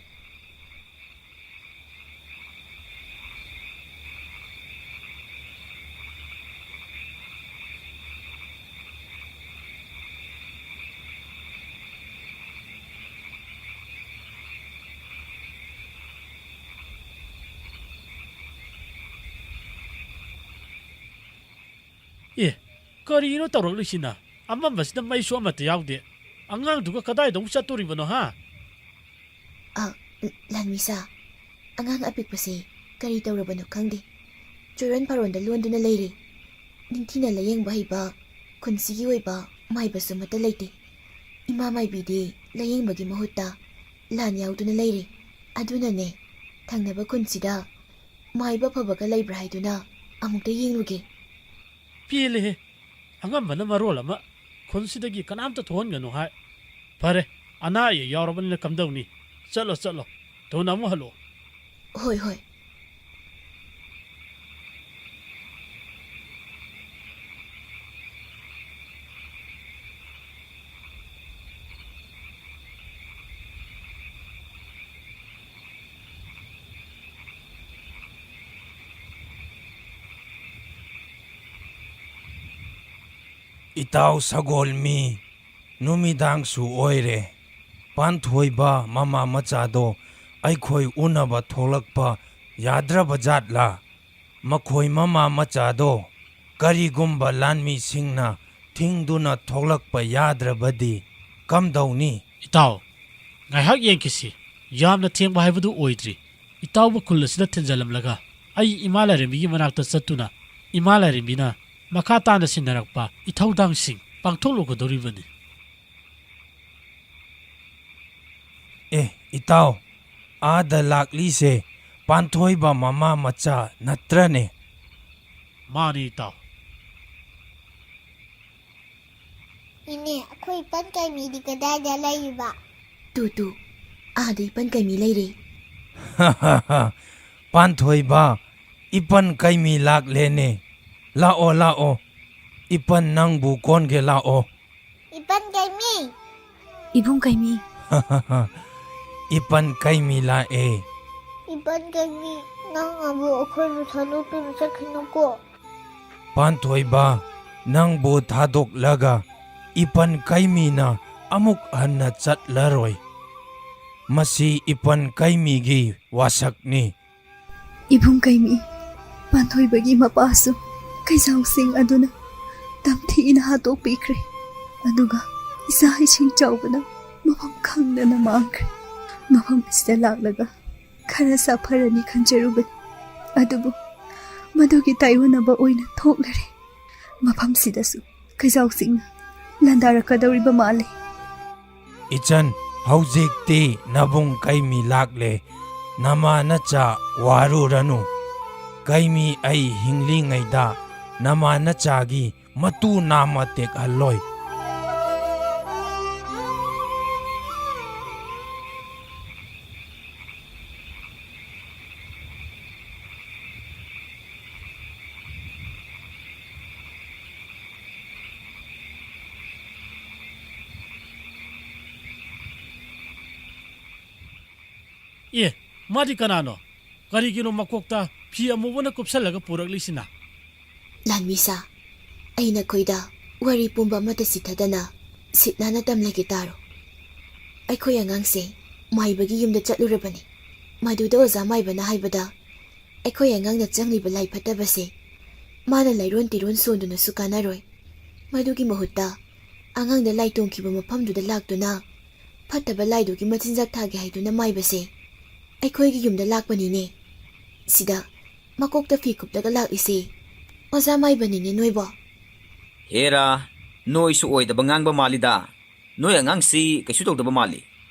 ꯀꯔꯤꯅꯣ ꯇꯧꯔꯛꯂꯤꯁꯤꯅ? ꯑꯃꯝꯕꯁꯤꯗ ꯃꯩꯁꯨ ꯑꯃꯠꯇ ꯌꯥꯎꯗꯦ꯫ ꯑꯉꯥꯡꯗꯨꯒ ꯀꯗꯥꯏꯗ ꯑꯃꯨꯛ ꯆꯠꯇꯣꯔꯤꯕꯅꯣ, ꯍꯥ? ꯑ, ꯂꯥꯟꯃꯤꯁꯥ, ꯑꯉꯥꯡ ꯑꯄꯤꯛꯄꯁꯦ ꯀꯔꯤ ꯇꯧꯔꯕꯅꯣ ꯈꯪꯗꯦ꯫ ꯆꯨꯔꯟ ꯐꯥꯔꯣꯟꯗ ꯂꯣꯟꯗꯨꯅ ꯂꯩꯔꯦ꯫ ꯅꯤꯡꯊꯤꯅ ꯂꯥꯌꯦꯡꯕ ꯍꯩꯕ ꯈꯨꯟꯁꯤꯒꯤ ꯑꯣꯏꯕ ꯃꯥꯏꯕꯁꯨ ꯑꯃꯠꯇ ꯂꯩꯇꯦ꯫ ꯏꯃꯥ ꯃꯥꯏꯕꯤꯗꯤ ꯂꯥꯌꯦꯡꯕꯒꯤ ꯃꯍꯨꯠꯇ ꯂꯥꯟ ꯌꯥꯎꯗꯨꯅ ꯂꯩꯔꯦ꯫ ꯑꯗꯨꯅꯅꯦ, ꯊꯪꯅꯕ ꯈꯨꯟꯁꯤꯗ ꯃꯥꯏꯕ ꯐꯕꯒ ꯂꯩꯕ꯭ꯔꯥ ꯍꯥꯏꯗꯨꯅ ꯑꯃꯨꯛꯇ ꯌꯦꯡꯂꯨꯒꯦ꯫ ꯄꯦꯜꯂꯦꯍꯦ! ꯑꯉꯝꯕꯅ ꯃꯔꯣꯜ ꯑꯃ, ꯈꯨꯟꯁꯤꯗꯒꯤ ꯀꯅꯥꯝꯇ ꯊꯣꯛꯍꯟꯒꯅꯨ ꯍꯥꯏ꯫ ꯐꯔꯦ, ꯑꯅꯥ ꯑꯌꯦꯛ ꯌꯥꯎꯔꯕꯅꯤꯅ ꯀꯝꯗꯧꯅꯤ? ꯆꯠꯂꯣ, ꯆꯠꯂꯣ, ꯊꯨꯅ ꯑꯃꯨꯛ ꯍꯜꯂꯛꯑꯣ꯫ ꯍꯣꯏ, ꯍꯣꯏ꯫ ꯏꯇꯥꯎ ꯁꯒꯣꯜꯃꯤ, ꯅꯨꯃꯤꯗꯥꯡꯁꯨ ꯑꯣꯏꯔꯦ꯫ ꯄꯥꯟꯊꯣꯏꯕ ꯃꯃꯥ ꯃꯆꯥꯗꯣ ꯑꯩꯈꯣꯏ ꯎꯅꯕ ꯊꯣꯛꯂꯛꯄ ꯌꯥꯗ꯭ꯔꯕ ꯖꯥꯠꯂꯥ? ꯃꯈꯣꯏ ꯃꯃꯥ ꯃꯆꯥꯗꯣ ꯀꯔꯤꯒꯨꯝꯕ ꯂꯥꯟꯃꯤꯁꯤꯡꯅ ꯊꯤꯡꯗꯨꯅ ꯊꯣꯛꯂꯛꯄ ꯌꯥꯗ꯭ꯔꯕꯗꯤ ꯀꯝꯗꯧꯅꯤ? ꯏꯇꯥꯎ, ꯉꯥꯏꯍꯥꯛ ꯌꯦꯡꯈꯤꯁꯤ꯫ ꯌꯥꯝꯅ ꯊꯦꯡꯕ ꯍꯥꯏꯕꯗꯨ ꯑꯣꯏꯗ꯭ꯔꯤ꯫ ꯏꯇꯥꯎꯕꯨ ꯈꯨꯜ ꯑꯁꯤꯗ ꯊꯤꯟꯖꯜꯂꯝꯂꯒ ꯑꯩ ꯏꯃꯥ ꯂꯥꯏꯔꯦꯝꯕꯤꯒꯤ ꯃꯅꯥꯛꯇ ꯆꯠꯇꯨꯅ ꯏꯃꯥ ꯂꯥꯏꯔꯦꯝꯕꯤꯅ ꯃꯈꯥ ꯇꯥꯅ ꯁꯤꯟꯅꯔꯛꯄ ꯏꯊꯧꯗꯥꯡꯁꯤꯡ ꯄꯥꯡꯊꯣꯛꯂꯨꯒꯗꯧꯔꯤꯕꯅꯤ꯫ ꯑꯦ, ꯏꯇꯥꯎ, ꯑꯥꯗ ꯂꯥꯛꯂꯤꯁꯦ ꯄꯥꯟꯊꯣꯏꯕ ꯃꯃꯥ ꯃꯆꯥ ꯅꯠꯇ꯭ꯔꯅꯦ? ꯃꯥꯅꯤ, ꯏꯇꯥꯎ꯫ ꯏꯅꯦ, ꯑꯩꯈꯣꯏ ꯏꯄꯟ ꯀꯩꯃꯤꯗꯤ ꯀꯗꯥꯏꯗ ꯂꯩꯔꯤꯕ? ꯇꯨ, ꯇꯨ, ꯑꯥꯗ ꯏꯄꯟ ꯀꯩꯃꯤ ꯂꯩꯔꯦ꯫ ꯄꯥꯟꯊꯣꯏꯕ, ꯏꯄꯟ ꯀꯩꯃꯤ ꯂꯥꯛꯂꯦꯅꯦ꯫ ꯂꯥꯛꯑꯣ, ꯂꯥꯛꯑꯣ꯫ ꯏꯄꯟ ꯅꯪꯕꯨ ꯀꯣꯟꯒꯦ ꯂꯥꯛꯑꯣ꯫ ꯏꯄꯟ ꯀꯩꯃꯤ꯫ ꯏꯕꯨꯡ ꯀꯩꯃꯤ꯫ ꯏꯄꯟ ꯀꯩꯃꯤ ꯂꯥꯛꯑꯦ꯫ ꯏꯄꯟ ꯀꯩꯃꯤ, ꯅꯪ ꯑꯃꯨꯛ ꯑꯩꯈꯣꯏꯕꯨ ꯊꯥꯗꯣꯛꯇꯨꯅ ꯆꯠꯈꯤꯅꯨꯀꯣ꯫ ꯄꯥꯟꯊꯣꯏꯕ, ꯅꯪꯕꯨ ꯊꯥꯗꯣꯛꯂꯒ ꯏꯄꯟ ꯀꯩꯃꯤꯅ ꯑꯃꯨꯛ ꯍꯟꯅ ꯆꯠꯂꯔꯣꯏ꯫ ꯃꯁꯤ ꯏꯄꯟ ꯀꯩꯃꯤꯒꯤ ꯋꯥꯁꯛꯅꯤ꯫ ꯏꯕꯨꯡ ꯀꯩꯃꯤ, ꯄꯥꯟꯊꯣꯏꯕꯒꯤ ꯃꯄꯥꯁꯨ ꯀꯩꯖꯥꯎꯁꯤꯡ ꯑꯗꯨꯅ ꯇꯝꯊꯤꯅ ꯍꯥꯠꯇꯣꯛꯄꯤꯈ꯭ꯔꯦ꯫ ꯑꯗꯨꯒ ꯏꯆꯥ ꯏꯁꯤꯡ ꯆꯥꯎꯕꯅ ꯃꯐꯝ ꯈꯪꯗꯅ ꯃꯥꯡꯈ꯭ꯔꯦ꯫ ꯃꯐꯝ ꯑꯁꯤꯗ ꯂꯥꯛꯂꯒ ꯈꯔ ꯁꯥꯐꯔꯅꯤ ꯈꯟꯖꯔꯨꯕꯅꯤ, ꯑꯗꯨꯕꯨ ꯃꯗꯨꯒꯤ ꯇꯥꯏꯑꯣꯟꯅꯕ ꯑꯣꯏꯅ ꯊꯣꯛꯂꯔꯦ꯫ ꯃꯐꯝꯁꯤꯗꯁꯨ ꯀꯩꯖꯥꯎꯁꯤꯡꯅ ꯂꯥꯟꯗꯥꯔꯛꯀꯗꯧꯔꯤꯕ ꯃꯥꯜꯂꯤ꯫ ꯏꯆꯟ, ꯍꯧꯖꯤꯛꯇꯤ ꯅꯕꯨꯡ ꯀꯩꯃꯤ ꯂꯥꯛꯂꯦ꯫ ꯅꯃꯥ ꯅꯆꯥ ꯋꯥꯔꯨꯔꯅꯨ꯫ ꯀꯩꯃꯤ ꯑꯩ ꯍꯤꯡꯂꯤꯉꯩꯗ ꯅꯃꯥ ꯅꯆꯥꯒꯤ ꯃꯇꯨ ꯅꯥꯝꯃ ꯇꯦꯛꯍꯜꯂꯣꯏ꯫ ꯑꯦ, ꯃꯥꯗꯤ ꯀꯅꯥꯅꯣ? ꯀꯔꯤꯒꯤꯅꯣ ꯃꯀꯣꯛꯇ ꯐꯤ ꯑꯃꯨꯕꯅ ꯀꯨꯞꯁꯜꯂꯒ ꯄꯨꯔꯛꯂꯤꯁꯤꯅ? ꯂꯥꯟꯃꯤꯁꯥ, ꯑꯩ ꯅꯈꯣꯏꯗ ꯋꯥꯔꯤ ꯄꯨꯝꯕ ꯑꯃꯠꯇ ꯆꯤꯊꯗꯅ ꯁꯤꯠ ꯅꯥꯟꯅ ꯇꯝꯂꯒꯦ ꯇꯥꯔꯣ꯫ ꯑꯩꯈꯣꯏ ꯑꯉꯥꯡꯁꯦ ꯃꯥꯏꯕꯒꯤ ꯌꯨꯝꯗ ꯆꯠꯂꯨꯔꯕꯅꯤ꯫ ꯃꯗꯨꯗ ꯑꯣꯖꯥ ꯃꯥꯏꯕꯅ ꯍꯥꯏꯕꯗ ꯑꯩꯈꯣꯏ ꯑꯉꯥꯡꯅ ꯆꯪꯂꯤꯕ ꯂꯥꯏ ꯐꯠꯇꯕꯁꯦ ꯃꯥꯅ ꯂꯥꯏꯔꯣꯟ ꯇꯤꯔꯣꯟ ꯁꯣꯟꯗꯨꯅꯁꯨ ꯀꯥꯟꯅꯔꯣꯏ꯫ ꯃꯗꯨꯒꯤ ꯃꯍꯨꯠꯇ ꯑꯉꯥꯡꯗ ꯂꯥꯏ ꯇꯣꯡꯈꯤꯕ ꯃꯐꯝꯗꯨꯗ ꯂꯥꯛꯇꯨꯅ ꯐꯠꯇꯕ ꯂꯥꯏꯗꯨꯒꯤ ꯃꯆꯤꯟꯖꯥꯛ ꯊꯥꯒꯦ ꯍꯥꯏꯗꯨꯅ ꯃꯥꯏꯕꯁꯦ ꯑꯩꯈꯣꯏꯒꯤ ꯌꯨꯝꯗ ꯂꯥꯛꯄꯅꯤꯅꯦ꯫ ꯁꯤꯗ ꯃꯀꯣꯛꯇ ꯐꯤ ꯀꯨꯞꯂꯒ ꯂꯥꯛꯂꯤꯁꯦ ꯑꯣꯖꯥ ꯃꯥꯏꯕꯅꯤꯅꯦ ꯅꯣꯏꯕꯣ꯫ ꯍꯦꯔꯥ, ꯅꯣꯏꯁꯨ ꯑꯣꯏꯗꯕ ꯉꯥꯡꯕ ꯃꯥꯜꯂꯤꯗ꯫ ꯅꯣꯏ ꯑꯉꯥꯡꯁꯤ ꯀꯩꯁꯨ ꯇꯧꯗꯕ ꯃꯥꯜꯂꯤ꯫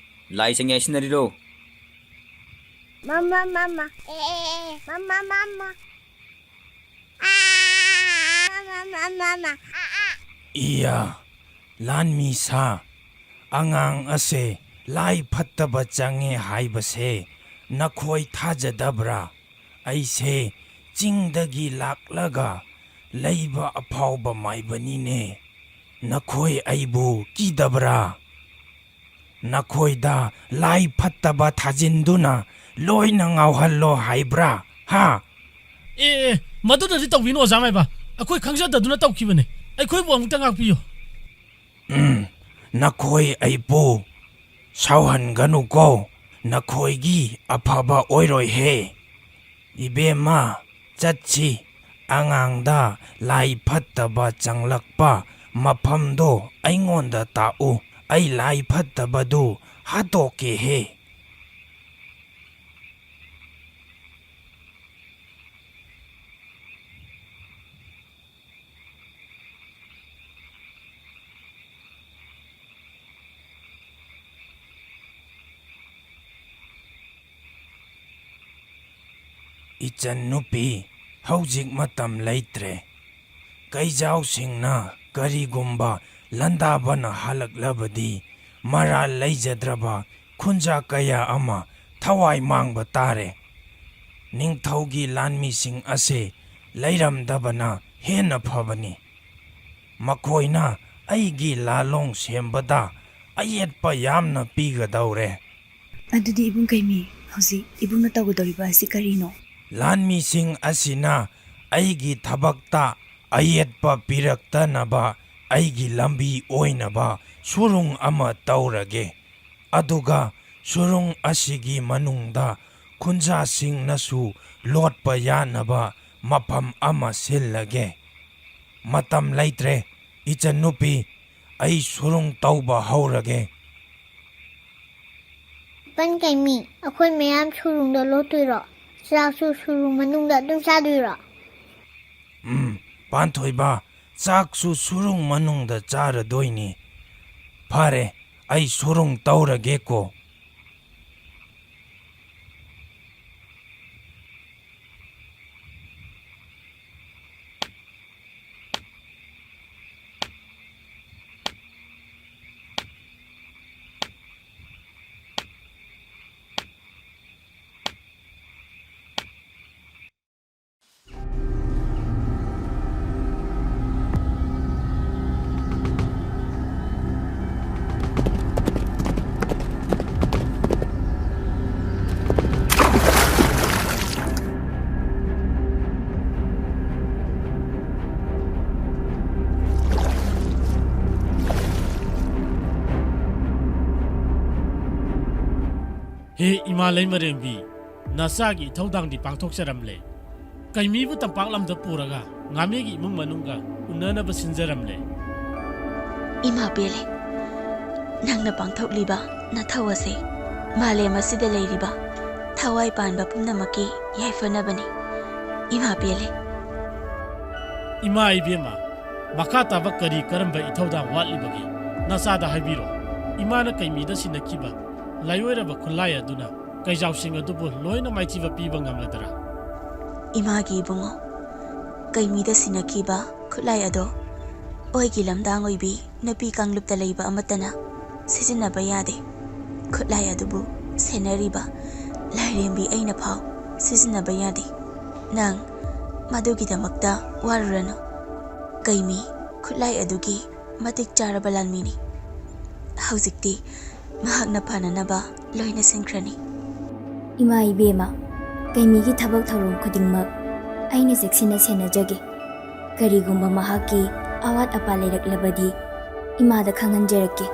ꯂꯥꯏ ꯆꯪꯉꯦ ꯍꯥꯏꯁꯤꯟꯅꯔꯤꯔꯣ? ꯃꯃꯥ, ꯃꯃꯥ꯫ ꯑꯦ, ꯑꯦ, ꯑꯦ꯫ ꯃꯃꯥ, ꯃꯃꯥ꯫ ꯑꯥ, ꯃꯃꯥ, ꯃꯃꯥ, ꯃꯃꯥ꯫ ꯑꯥ, ꯑꯥ꯫ ꯏꯌꯥ, ꯂꯥꯟꯃꯤ ꯁꯥ, ꯑꯉꯥꯡ ꯑꯁꯦ ꯂꯥꯏ ꯐꯠꯇꯕ ꯆꯪꯉꯦ ꯍꯥꯏꯕꯁꯦ ꯅꯈꯣꯏ ꯊꯥꯖꯗꯕ꯭ꯔꯥ? ꯑꯩꯁꯦ ꯆꯤꯡꯗꯒꯤ ꯂꯥꯛꯂꯒ ꯂꯩꯕ ꯑꯐꯥꯎꯕ ꯃꯥꯏꯕꯅꯤꯅꯦ꯫ ꯅꯈꯣꯏ ꯑꯩꯕꯨ ꯀꯤꯗꯕ꯭ꯔꯥ? ꯅꯈꯣꯏꯗ ꯂꯥꯏ ꯐꯠꯇꯕ ꯊꯥꯖꯤꯟꯗꯨꯅ ꯂꯣꯏꯅ ꯉꯥꯎꯍꯜꯂꯣ ꯍꯥꯏꯕ꯭ꯔꯥ? ꯍꯥ? ꯑꯦ, ꯑꯦ, ꯃꯗꯨꯅꯗꯤ ꯇꯧꯕꯤꯅꯨ, ꯑꯣꯖꯥ ꯃꯥꯏꯕ꯫ ꯑꯩꯈꯣꯏ ꯈꯪꯖꯗꯗꯨꯅ ꯇꯧꯈꯤꯕꯅꯦ꯫ ꯑꯩꯈꯣꯏꯕꯨ ꯑꯃꯨꯛꯇ ꯉꯥꯛꯄꯤꯌꯨ꯫ ꯎꯝ, ꯅꯈꯣꯏ ꯑꯩꯕꯨ ꯁꯥꯎꯍꯟꯒꯅꯨꯀꯣ꯫ ꯅꯈꯣꯏꯒꯤ ꯑꯐꯕ ꯑꯣꯏꯔꯣꯏꯍꯦ꯫ ꯏꯕꯦꯝꯃ, ꯆꯠꯁꯤ꯫ ꯑꯉꯥꯡꯗ ꯂꯥꯏ ꯐꯠꯇꯕ ꯆꯪꯂꯛꯄ ꯃꯐꯝꯗꯣ ꯑꯩꯉꯣꯟꯗ ꯇꯥꯛꯎ꯫ ꯑꯩ ꯂꯥꯏ ꯐꯠꯇꯕꯗꯨ ꯍꯥꯠꯇꯣꯛꯀꯦꯍꯦ꯫ ꯏꯆꯟꯅꯨꯄꯤ, ꯍꯧꯖꯤꯛ ꯃꯇꯝ ꯂꯩꯇ꯭ꯔꯦ꯫ ꯀꯩꯖꯥꯎꯁꯤꯡꯅ ꯀꯔꯤꯒꯨꯝꯕ ꯂꯥꯟꯗꯥꯕꯅ ꯍꯜꯂꯛꯂꯕꯗꯤ, ꯃꯔꯥꯜ ꯂꯩꯖꯗ꯭ꯔꯕ ꯈꯨꯟꯖꯥ ꯀꯌꯥ ꯑꯃ ꯊꯋꯥꯏ ꯃꯥꯡꯕ ꯇꯥꯔꯦ꯫ ꯅꯤꯡꯊꯧꯒꯤ ꯂꯥꯟꯃꯤꯁꯤꯡ ꯑꯁꯤ ꯂꯩꯔꯝꯗꯕꯅ ꯍꯦꯟꯅ ꯐꯕꯅꯤ꯫ ꯃꯈꯣꯏꯅ ꯑꯩꯒꯤ ꯂꯥꯂꯣꯡ ꯁꯦꯝꯕꯗ ꯑꯌꯦꯠꯄ ꯌꯥꯝꯅ ꯄꯤꯒꯗꯧꯔꯦ꯫ ꯑꯗꯨꯗꯤ ꯏꯕꯨꯡ ꯀꯩꯃꯤ, ꯍꯧꯖꯤꯛ ꯏꯕꯨꯡꯅ ꯇꯧꯒꯗꯧꯔꯤꯕ ꯑꯁꯤ ꯀꯔꯤꯅꯣ? ꯂꯥꯟꯃꯤꯁꯤꯡ ꯑꯁꯤꯅ ꯑꯩꯒꯤ ꯊꯕꯛꯇ ꯑꯌꯦꯠꯄ ꯄꯤꯔꯛꯇꯅꯕ ꯑꯩꯒꯤ ꯂꯝꯕꯤ ꯑꯣꯏꯅꯕ ꯁꯨꯔꯨꯡ ꯑꯃ ꯇꯧꯔꯒꯦ꯫ ꯑꯗꯨꯒ ꯁꯨꯔꯨꯡ ꯑꯁꯤꯒꯤ ꯃꯅꯨꯡꯗ ꯈꯨꯟꯖꯥꯁꯤꯡꯅꯁꯨ ꯂꯣꯠꯄ ꯌꯥꯅꯕ ꯃꯐꯝ ꯑꯃ ꯁꯤꯜꯂꯒꯦ꯫ ꯃꯇꯝ ꯂꯩꯇ꯭ꯔꯦ, ꯏꯆꯟꯅꯨꯄꯤ, ꯑꯩ ꯁꯨꯔꯨꯡ ꯇꯧꯕ ꯍꯧꯔꯒꯦ꯫ ꯄꯟ ꯀꯩꯃꯤ, ꯑꯩꯈꯣꯏ ꯃꯌꯥꯝ ꯁꯨꯔꯨꯡꯗ ꯂꯣꯠꯇꯣꯏꯔꯣ? ꯆꯥꯛꯁꯨ ꯁꯨꯔꯨꯡ ꯃꯅꯨꯡꯗ ꯑꯗꯨꯝ ꯆꯥꯗꯣꯏꯔꯣ? ꯎꯝ, ꯄꯥꯟꯊꯣꯏꯕ, ꯆꯥꯛꯁꯨ ꯁꯨꯔꯨꯡ ꯃꯅꯨꯡꯗ ꯆꯥꯔꯗꯣꯏꯅꯤ꯫ ꯐꯔꯦ, ꯑꯩ ꯁꯨꯔꯨꯡ ꯇꯧꯔꯒꯦꯀꯣ꯫ ꯍꯦ ꯏꯃꯥ ꯂꯩꯃꯔꯦꯝꯕꯤ, ꯅꯆꯥꯒꯤ ꯏꯊꯧꯗꯥꯡꯗꯤ ꯄꯥꯡꯊꯣꯛꯆꯔꯝꯂꯦ꯫ ꯀꯩꯃꯤꯕꯨ ꯇꯝꯄꯥꯛ ꯂꯝꯗ ꯄꯨꯔꯒ ꯉꯥꯃꯤꯒꯤ ꯏꯃꯨꯡ ꯃꯅꯨꯡꯒ ꯎꯅꯅꯕ ꯁꯤꯟꯖꯔꯝꯂꯦ꯫ ꯏꯃꯥ ꯄꯦꯜꯂꯦ꯫ ꯅꯪꯅ ꯄꯥꯡꯊꯣꯛꯂꯤꯕ ꯅꯊꯧ ꯑꯁꯦ ꯃꯥꯂꯦꯝ ꯑꯁꯤꯗ ꯂꯩꯔꯤꯕ ꯊꯋꯥꯏ ꯄꯥꯟꯕ ꯄꯨꯝꯅꯃꯛꯀꯤ ꯌꯥꯏꯐꯅꯕꯅꯤ꯫ ꯏꯃꯥ ꯄꯦꯜꯂꯦ꯫ ꯏꯃꯥ ꯏꯕꯦꯝꯃ, ꯃꯈꯥ ꯇꯥꯕ ꯀꯔꯤ ꯀꯔꯝꯕ ꯏꯊꯧꯗꯥꯡ ꯋꯥꯠꯂꯤꯕꯒꯦ? ꯅꯆꯥꯗ ꯍꯥꯏꯕꯤꯔꯣ꯫ ꯏꯃꯥꯅ ꯀꯩꯃꯤꯗ ꯁꯤꯟꯅꯈꯤꯕ ꯂꯥꯏꯑꯣꯏꯔꯕ ꯈꯨꯠꯂꯥꯏ ꯑꯗꯨꯅ ꯀꯩꯖꯥꯎꯁꯤꯡ ꯑꯗꯨꯕꯨ ꯂꯣꯏꯅ ꯃꯥꯏꯊꯤꯕ ꯄꯤꯕ ꯉꯝꯂꯗ꯭ꯔꯥ? ꯏꯃꯥꯒꯤ ꯏꯕꯨꯡꯉꯣ, ꯀꯩꯃꯤꯗ ꯁꯤꯟꯅꯈꯤꯕ ꯈꯨꯠꯂꯥꯏ ꯑꯗꯣ ꯑꯣꯏꯒꯤ ꯂꯝꯗꯥꯡ ꯑꯣꯏꯕꯤ ꯅꯨꯄꯤ ꯀꯥꯡꯂꯨꯞꯇ ꯂꯩꯕ ꯑꯃꯠꯇꯅ ꯁꯤꯖꯤꯟꯅꯕ ꯌꯥꯗꯦ꯫ ꯈꯨꯠꯂꯥꯏ ꯑꯗꯨꯕꯨ ꯁꯦꯟꯅꯔꯤꯕ ꯂꯥꯏꯔꯦꯝꯕꯤ ꯑꯩꯅ ꯐꯥꯎ ꯁꯤꯖꯤꯟꯅꯕ ꯌꯥꯗꯦ꯫ ꯅꯪ ꯃꯗꯨꯒꯤꯗꯃꯛꯇ ꯋꯥꯔꯨꯔꯅꯨ꯫ ꯀꯩꯃꯤ ꯈꯨꯠꯂꯥꯏ ꯑꯗꯨꯒꯤ ꯃꯇꯤꯛ ꯆꯥꯔꯕ ꯂꯥꯟꯃꯤꯅꯤ꯫ ꯍꯧꯖꯤꯛꯇꯤ ꯃꯍꯥꯛꯅ ꯐꯅꯅꯕ ꯂꯣꯏꯅ ꯁꯤꯟꯈ꯭ꯔꯅꯤ꯫ ꯏꯃꯥ ꯏꯕꯦꯝꯃ, ꯀꯩꯃꯤꯒꯤ ꯊꯕꯛ ꯊꯧꯔꯝ ꯈꯨꯗꯤꯡꯃꯛ ꯑꯩꯅ ꯆꯦꯛꯁꯤꯟꯅ ꯁꯦꯟꯅꯖꯒꯦ꯫ ꯀꯔꯤꯒꯨꯝꯕ ꯃꯍꯥꯛꯀꯤ ꯑꯋꯥꯠ ꯑꯄꯥ ꯂꯩꯔꯛꯂꯕꯗꯤ ꯏꯃꯥꯗ ꯈꯪꯍꯟꯖꯔꯛꯀꯦ꯫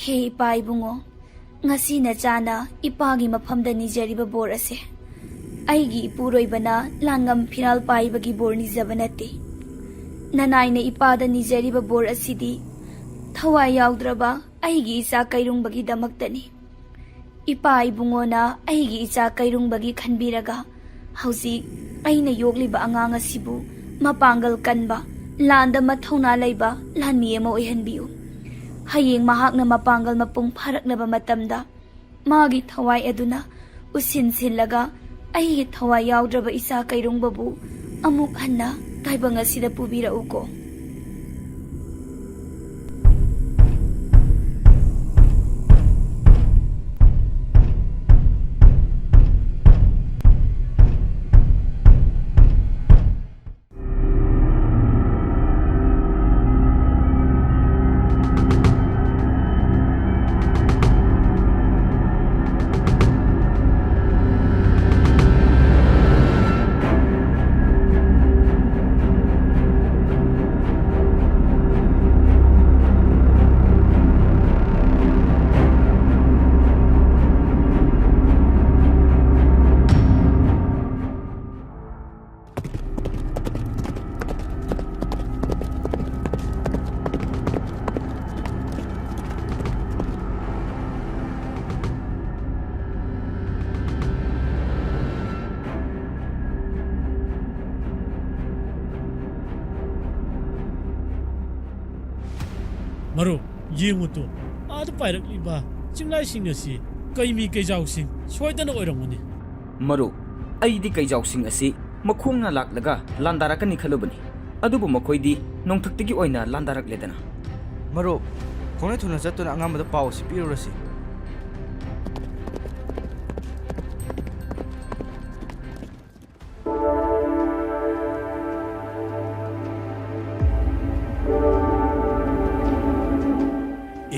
ꯍꯦ ꯏꯄꯥ ꯏꯕꯨꯡꯉꯣ, ꯉꯁꯤ ꯅꯆꯥꯅ ꯏꯄꯥꯒꯤ ꯃꯐꯝꯗ ꯅꯤꯖꯔꯤꯕ ꯕꯣꯔ ꯑꯁꯦ ꯑꯩꯒꯤ ꯏꯄꯨꯔꯣꯏꯕꯅ ꯂꯥꯡꯉꯝ ꯐꯤꯔꯥꯜ ꯄꯥꯏꯕꯒꯤ ꯕꯣꯔ ꯅꯤꯖꯕ ꯅꯠꯇꯦ꯫ ꯅꯅꯥꯏꯅ ꯏꯄꯥꯗ ꯅꯤꯖꯔꯤꯕ ꯕꯣꯔ ꯑꯁꯤꯗꯤ ꯊꯋꯥꯏ ꯌꯥꯎꯗ꯭ꯔꯕ ꯑꯩꯒꯤ ꯏꯆꯥ ꯀꯩꯔꯨꯡꯕꯒꯤꯗꯃꯛꯇꯅꯤ꯫ ꯏꯄꯥ ꯏꯕꯨꯡꯉꯣꯅ ꯑꯩꯒꯤ ꯏꯆꯥ ꯀꯩꯔꯨꯡꯕꯒꯤ ꯈꯟꯕꯤꯔꯒ ꯍꯧꯖꯤꯛ ꯑꯩꯅ ꯌꯣꯛꯂꯤꯕ ꯑꯉꯥꯡ ꯑꯁꯤꯕꯨ ꯃꯄꯥꯡꯒꯜ ꯀꯟꯕ, ꯂꯥꯟꯗ ꯃꯊꯧꯅꯥ ꯂꯩꯕ ꯂꯥꯟꯃꯤ ꯑꯃ ꯑꯣꯏꯍꯟꯕꯤꯌꯨ꯫ ꯍꯌꯦꯡ ꯃꯍꯥꯛꯅ ꯃꯄꯥꯡꯒꯜ ꯃꯄꯨꯡ ꯐꯥꯔꯛꯂꯕ ꯃꯇꯝꯗ ꯃꯥꯒꯤ ꯊꯋꯥꯏ ꯑꯗꯨꯅ ꯎꯁꯤꯟ ꯁꯤꯜꯂꯒ ꯑꯩꯒꯤ ꯊꯋꯥꯏ ꯌꯥꯎꯗ꯭ꯔꯕ ꯏꯆꯥ ꯀꯩꯔꯨꯡꯕꯕꯨ ꯑꯃꯨꯛ ꯍꯟꯅ ꯇꯥꯏꯕꯪ ꯑꯁꯤꯗ ꯄꯨꯕꯤꯔꯛꯎꯀꯣ꯫ ꯃꯔꯨꯞ, ꯌꯦꯡꯉꯨ ꯇꯨ, ꯑꯥꯗ ꯄꯥꯏꯔꯛꯂꯤꯕ ꯆꯤꯡꯂꯥꯏꯁꯤꯡ ꯑꯁꯤ ꯀꯩꯃꯤ ꯀꯩꯖꯥꯎꯁꯤꯡ ꯁꯣꯏꯗꯅ ꯑꯣꯏꯔꯝꯒꯅꯤ꯫ ꯃꯔꯨꯞ, ꯑꯩꯗꯤ ꯀꯩꯖꯥꯎꯁꯤꯡ ꯑꯁꯤ ꯃꯈꯣꯡꯅ ꯂꯥꯛꯂꯒ ꯂꯥꯟꯗꯥꯔꯛꯀꯅꯤ ꯈꯜꯂꯨꯕꯅꯤ, ꯑꯗꯨꯕꯨ ꯃꯈꯣꯏꯗꯤ ꯅꯣꯡꯊꯛꯇꯒꯤ ꯑꯣꯏꯅ ꯂꯥꯟꯗꯥꯔꯛꯂꯦꯗꯅ꯫ ꯃꯔꯨꯞ, ꯈꯣꯡꯅ ꯊꯨꯅ ꯆꯠꯇꯨꯅ ꯑꯉꯝꯕꯗ ꯄꯥꯎ ꯑꯁꯤ ꯄꯤꯔꯨꯔꯁꯤ꯫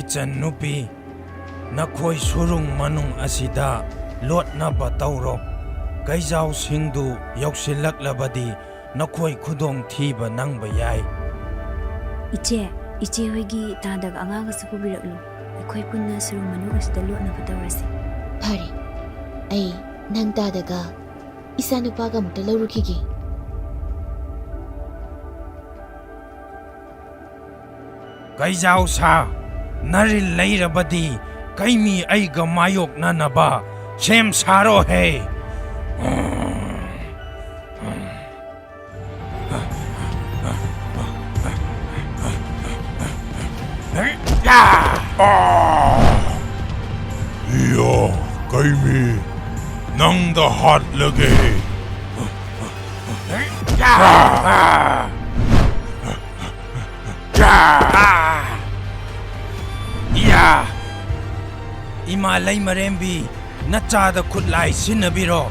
ꯏꯆꯟ ꯅꯨꯄꯤ, ꯅꯈꯣꯏ ꯁꯨꯔꯨꯡ ꯃꯅꯨꯡ ꯑꯁꯤꯗ ꯂꯣꯠꯅꯕ ꯇꯧꯔꯣ꯫ ꯀꯩꯖꯥꯎꯁꯤꯡꯗꯨ ꯌꯧꯁꯤꯜꯂꯛꯂꯕꯗꯤ ꯅꯈꯣꯏ ꯈꯨꯗꯣꯡ ꯊꯤꯕ ꯅꯪꯕ ꯌꯥꯏ꯫ ꯏꯆꯦ, ꯏꯆꯦ ꯍꯣꯏꯒꯤ ꯇꯥꯗꯒ ꯑꯉꯥꯡꯒꯁꯨ ꯄꯨꯕꯤꯔꯛꯂꯨ꯫ ꯑꯩꯈꯣꯏ ꯄꯨꯟꯅ ꯁꯨꯔꯨꯡ ꯃꯅꯨꯡ ꯑꯁꯤꯗ ꯂꯣꯠꯅꯕ ꯇꯧꯔꯁꯤ꯫ ꯐꯔꯦ, ꯑꯩ ꯅꯪ ꯇꯥꯗꯒ ꯏꯆꯥꯅꯨꯄꯥꯒ ꯑꯃꯨꯛꯇ ꯂꯧꯔꯨꯈꯤꯒꯦ꯫ ꯀꯩꯖꯥꯎ ꯁꯥ, ꯅꯔꯤꯜ ꯂꯩꯔꯕꯗꯤ ꯀꯩꯃꯤ ꯑꯩꯒ ꯃꯥꯌꯣꯛꯅꯅꯕ ꯁꯦꯝ ꯁꯥꯔꯣꯍꯦ꯫ ꯌꯥ, ꯀꯩꯃꯤ, ꯅꯪꯗ ꯍꯥꯠꯂꯒꯦ꯫ ꯏꯌꯥ! ꯏꯃꯥ ꯂꯩꯃꯔꯦꯝꯕꯤ, ꯅꯆꯥꯗ ꯈꯨꯠꯂꯥꯏ ꯁꯤꯟꯅꯕꯤꯔꯣ꯫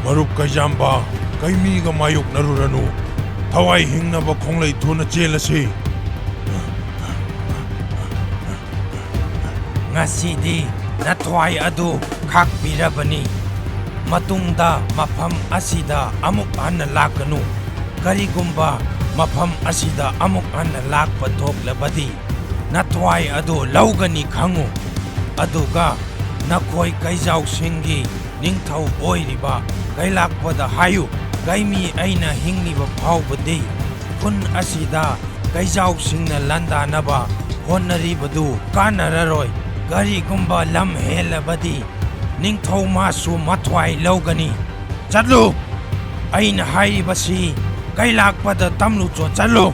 ꯃꯔꯨꯞ ꯀꯩꯖꯥꯝꯕ, ꯀꯩꯃꯤꯒ ꯃꯥꯌꯣꯛꯅꯔꯨꯔꯅꯨ꯫ ꯊꯋꯥꯏ ꯍꯤꯡꯅꯕ ꯈꯣꯡꯂꯩ ꯊꯨꯅ ꯆꯦꯜꯂꯁꯤ꯫ ꯉꯁꯤꯗꯤ ꯅꯊ꯭ꯋꯥꯏ ꯑꯗꯨ ꯈꯥꯛꯄꯤꯔꯕꯅꯤ꯫ ꯃꯇꯨꯡꯗ ꯃꯐꯝ ꯑꯁꯤꯗ ꯑꯃꯨꯛ ꯍꯟꯅ ꯂꯥꯛꯀꯅꯨ꯫ ꯀꯔꯤꯒꯨꯝꯕ ꯃꯐꯝ ꯑꯁꯤꯗ ꯑꯃꯨꯛ ꯍꯟꯅ ꯂꯥꯛꯄ ꯊꯣꯛꯂꯕꯗꯤ, ꯅꯊ꯭ꯋꯥꯏ ꯑꯗꯨ ꯂꯧꯒꯅꯤ ꯈꯪꯉꯨ꯫ ꯑꯗꯨꯒ ꯅꯈꯣꯏ ꯀꯩꯖꯥꯎꯁꯤꯡꯒꯤ ꯅꯤꯡꯊꯧ ꯑꯣꯏꯔꯤꯕ ꯀꯩꯂꯥꯛꯄꯗ ꯍꯥꯏꯌꯨ, ꯀꯩꯃꯤ ꯑꯩꯅ ꯍꯤꯡꯂꯤꯕ ꯐꯥꯎꯕꯗꯤ ꯈꯨꯟ ꯑꯁꯤꯗ ꯀꯩꯖꯥꯎꯁꯤꯡꯅ ꯂꯥꯟꯗꯥꯅꯕ ꯍꯣꯠꯅꯔꯤꯕꯗꯨ ꯀꯥꯟꯅꯔꯔꯣꯏ꯫ ꯀꯔꯤꯒꯨꯝꯕ ꯂꯝ ꯍꯦꯜꯂꯕꯗꯤ ꯅꯤꯡꯊꯧ ꯃꯥꯁꯨ ꯃꯊ꯭ꯋꯥꯏ ꯂꯧꯒꯅꯤ꯫ ꯆꯠꯂꯨ! ꯑꯩꯅ ꯍꯥꯏꯔꯤꯕꯁꯤ ꯀꯩ ꯂꯥꯛꯄꯗ ꯇꯝꯂꯨꯆꯣ, ꯆꯠꯂꯨ!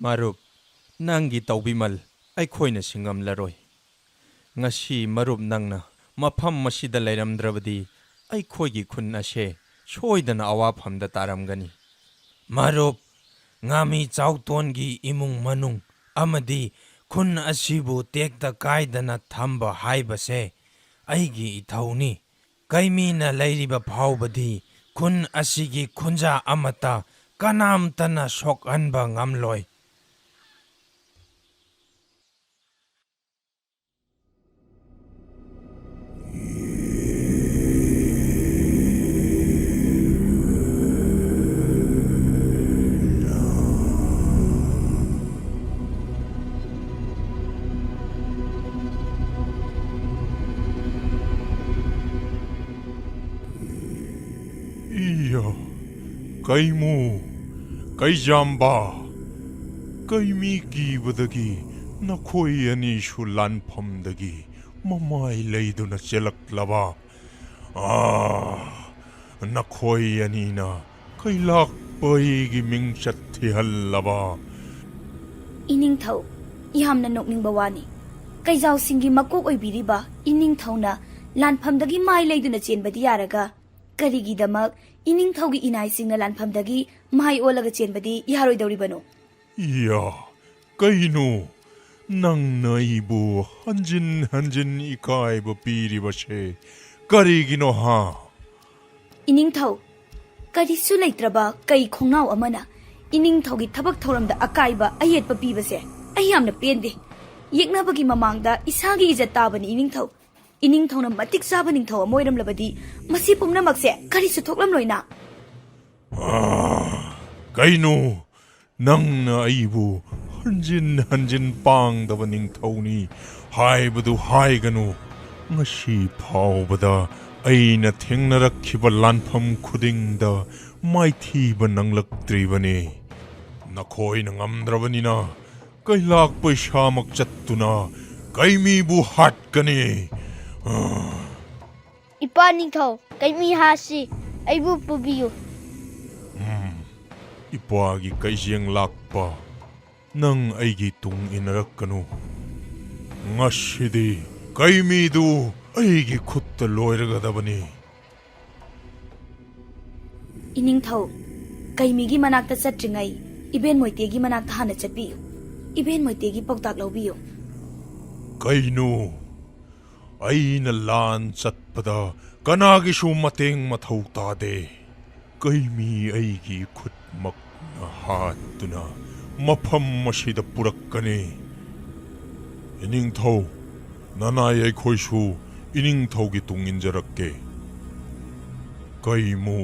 ꯃꯔꯨꯞ, ꯅꯪꯒꯤ ꯇꯧꯕꯤꯃꯜ ꯑꯩꯈꯣꯏꯅ ꯁꯤꯡꯉꯝꯂꯔꯣꯏ꯫ ꯉꯁꯤ ꯃꯔꯨꯞ ꯅꯪꯅ ꯃꯐꯝ ꯑꯁꯤꯗ ꯂꯩꯔꯝꯗ꯭ꯔꯕꯗꯤ ꯑꯩꯈꯣꯏꯒꯤ ꯈꯨꯟ ꯑꯁꯦ ꯁꯣꯏꯗꯅ ꯑꯋꯥꯐꯝꯗ ꯇꯥꯔꯝꯒꯅꯤ꯫ ꯃꯔꯨꯞ, ꯉꯥꯃꯤ ꯆꯥꯎꯇꯣꯟꯒꯤ ꯏꯃꯨꯡ ꯃꯅꯨꯡ ꯑꯃꯗꯤ ꯈꯨꯟ ꯑꯁꯤꯕꯨ ꯇꯦꯛꯇ ꯀꯥꯏꯗꯅ ꯊꯝꯕ ꯍꯥꯏꯕꯁꯦ ꯑꯩꯒꯤ ꯏꯊꯧꯅꯤ꯫ ꯀꯩꯃꯤꯅ ꯂꯩꯔꯤꯕ ꯐꯥꯎꯕꯗꯤ ꯈꯨꯟ ꯑꯁꯤꯒꯤ ꯈꯨꯟꯖꯥ ꯑꯃꯠꯇ ꯀꯅꯥꯝꯇꯅ ꯁꯣꯛꯍꯟꯕ ꯉꯝꯂꯣꯏ꯫ ꯏꯌꯥ, ꯀꯩꯃꯨ, ꯀꯩꯖꯥꯝꯕ, ꯀꯩꯃꯤ ꯀꯤꯕꯗꯒꯤ ꯅꯈꯣꯏ ꯑꯅꯤꯁꯨ ꯂꯥꯟꯐꯝꯗꯒꯤ ꯃꯃꯥꯏ ꯂꯩꯗꯨꯅ ꯆꯦꯜꯂꯛꯂꯕ? ꯑꯥ, ꯅꯈꯣꯏ ꯑꯅꯤꯅ ꯀꯩꯂꯥꯛꯄꯩꯒꯤ ꯃꯤꯡꯆꯠ ꯊꯤꯍꯜꯂꯕ? ꯏꯅꯤꯡꯊꯧ, ꯌꯥꯝꯅ ꯅꯣꯛꯅꯤꯡꯕ ꯋꯥꯅꯤ꯫ ꯀꯩꯖꯥꯎꯁꯤꯡꯒꯤ ꯃꯀꯣꯛ ꯑꯣꯏꯕꯤꯔꯤꯕ ꯏꯅꯤꯡꯊꯧꯅ ꯂꯥꯟꯐꯝꯗꯒꯤ ꯃꯥꯏ ꯂꯩꯗꯨꯅ ꯆꯦꯟꯕꯗꯤ ꯌꯥꯔꯒ, ꯀꯔꯤꯒꯤꯗꯃꯛ ꯏꯅꯤꯡꯊꯧꯒꯤ ꯏꯅꯥꯏꯁꯤꯡꯅ ꯂꯥꯟꯐꯝꯗꯒꯤ ꯃꯥꯏ ꯑꯣꯜꯂꯒ ꯆꯦꯟꯕꯗꯤ ꯌꯥꯔꯣꯏꯗꯧꯔꯤꯕꯅꯣ? ꯏꯌꯥ, ꯀꯩꯅꯣ? ꯅꯪꯅ ꯑꯩꯕꯨ ꯍꯟꯖꯤꯟ ꯍꯟꯖꯤꯟ ꯏꯀꯥꯏꯕ ꯄꯤꯔꯤꯕꯁꯦ ꯀꯔꯤꯒꯤꯅꯣ, ꯍꯥ? ꯏꯅꯤꯡꯊꯧ, ꯀꯔꯤꯁꯨ ꯂꯩꯇ꯭ꯔꯕ ꯀꯩ ꯈꯣꯡꯅꯥꯎ ꯑꯃꯅ ꯏꯅꯤꯡꯊꯧꯒꯤ ꯊꯕꯛ ꯊꯧꯔꯝꯗ ꯑꯀꯥꯏꯕ ꯑꯌꯦꯠꯄ ꯄꯤꯕꯁꯦ ꯑꯩ ꯌꯥꯝꯅ ꯄꯦꯟꯗꯦ꯫ ꯌꯦꯛꯅꯕꯒꯤ ꯃꯃꯥꯡꯗ ꯏꯁꯥꯒꯤ ꯏꯖꯠ ꯇꯥꯕꯅꯤ, ꯏꯅꯤꯡꯊꯧ꯫ ꯏꯅꯤꯡꯊꯧꯅ ꯃꯇꯤꯛ ꯆꯥꯕ ꯅꯤꯡꯊꯧ ꯑꯃ ꯑꯣꯏꯔꯝꯂꯕꯗꯤ ꯃꯁꯤ ꯄꯨꯝꯅꯃꯛꯁꯦ ꯀꯔꯤꯁꯨ ꯊꯣꯛꯂꯝꯂꯣꯏꯅ꯫ ꯑꯥ, ꯀꯩꯅꯣ? ꯅꯪꯅ ꯑꯩꯕꯨ ꯍꯟꯖꯤꯟ ꯍꯟꯖꯤꯟ ꯄꯥꯡꯗꯕ ꯅꯤꯡꯊꯧꯅꯤ ꯍꯥꯏꯕꯗꯨ ꯍꯥꯏꯒꯅꯨ꯫ ꯉꯁꯤ ꯐꯥꯎꯕꯗ ꯑꯩꯅ ꯊꯦꯡꯅꯔꯛꯈꯤꯕ ꯂꯥꯟꯐꯝ ꯈꯨꯗꯤꯡꯗ ꯃꯥꯏꯊꯤꯕ ꯅꯪꯂꯛꯇ꯭ꯔꯤꯕꯅꯤ꯫ ꯅꯈꯣꯏꯅ ꯉꯝꯗ꯭ꯔꯕꯅꯤꯅ ꯀꯩꯂꯥꯛꯄ ꯏꯁꯥꯃꯛ ꯆꯠꯇꯨꯅ ꯀꯩꯃꯤꯕꯨ ꯍꯥꯠꯀꯅꯤ꯫ ꯏꯄꯥ ꯅꯤꯡꯊꯧ, ꯀꯩꯃꯤ ꯍꯥꯠꯁꯤ, ꯑꯩꯕꯨ ꯄꯨꯕꯤꯌꯨ꯫ ꯎꯝ, ꯏꯄꯥꯒꯤ ꯀꯩꯖꯦꯡ ꯂꯥꯛꯄ, ꯅꯪ ꯑꯩꯒꯤ ꯇꯨꯡ ꯏꯟꯅꯔꯛꯀꯅꯨ꯫ ꯉꯁꯤꯗꯤ ꯀꯩꯃꯤꯗꯨ ꯑꯩꯒꯤ ꯈꯨꯠꯇ ꯂꯣꯏꯔꯒꯗꯕꯅꯤ꯫ ꯏꯅꯤꯡꯊꯧ, ꯀꯩꯃꯤꯒꯤ ꯃꯅꯥꯛꯇ ꯆꯠꯇ꯭ꯔꯤꯉꯩ ꯏꯕꯦꯟ ꯃꯣꯏꯇꯦꯒꯤ ꯃꯅꯥꯛꯇ ꯍꯥꯟꯅ ꯆꯠꯄꯤꯌꯨ꯫ ꯏꯕꯦꯟ ꯃꯣꯏꯇꯦꯒꯤ ꯄꯥꯎꯇꯥꯛ ꯂꯧꯕꯤꯌꯨ꯫ ꯀꯩꯅꯣ? ꯑꯩꯅ ꯂꯥꯟ ꯆꯠꯄꯗ ꯀꯅꯥꯒꯤꯁꯨ ꯃꯇꯦꯡ ꯃꯊꯧ ꯇꯥꯗꯦ꯫ ꯀꯩꯃꯤ ꯑꯩꯒꯤ ꯈꯨꯠꯃꯛꯅ ꯍꯥꯠꯇꯨꯅ ꯃꯐꯝ ꯑꯁꯤꯗ ꯄꯨꯔꯛꯀꯅꯤ꯫ ꯏꯅꯤꯡꯊꯧ, ꯅꯅꯥꯏ ꯑꯩꯈꯣꯏꯁꯨ ꯏꯅꯤꯡꯊꯧꯒꯤ ꯇꯨꯡ ꯏꯟꯖꯔꯛꯀꯦ꯫ ꯀꯩꯃꯨ,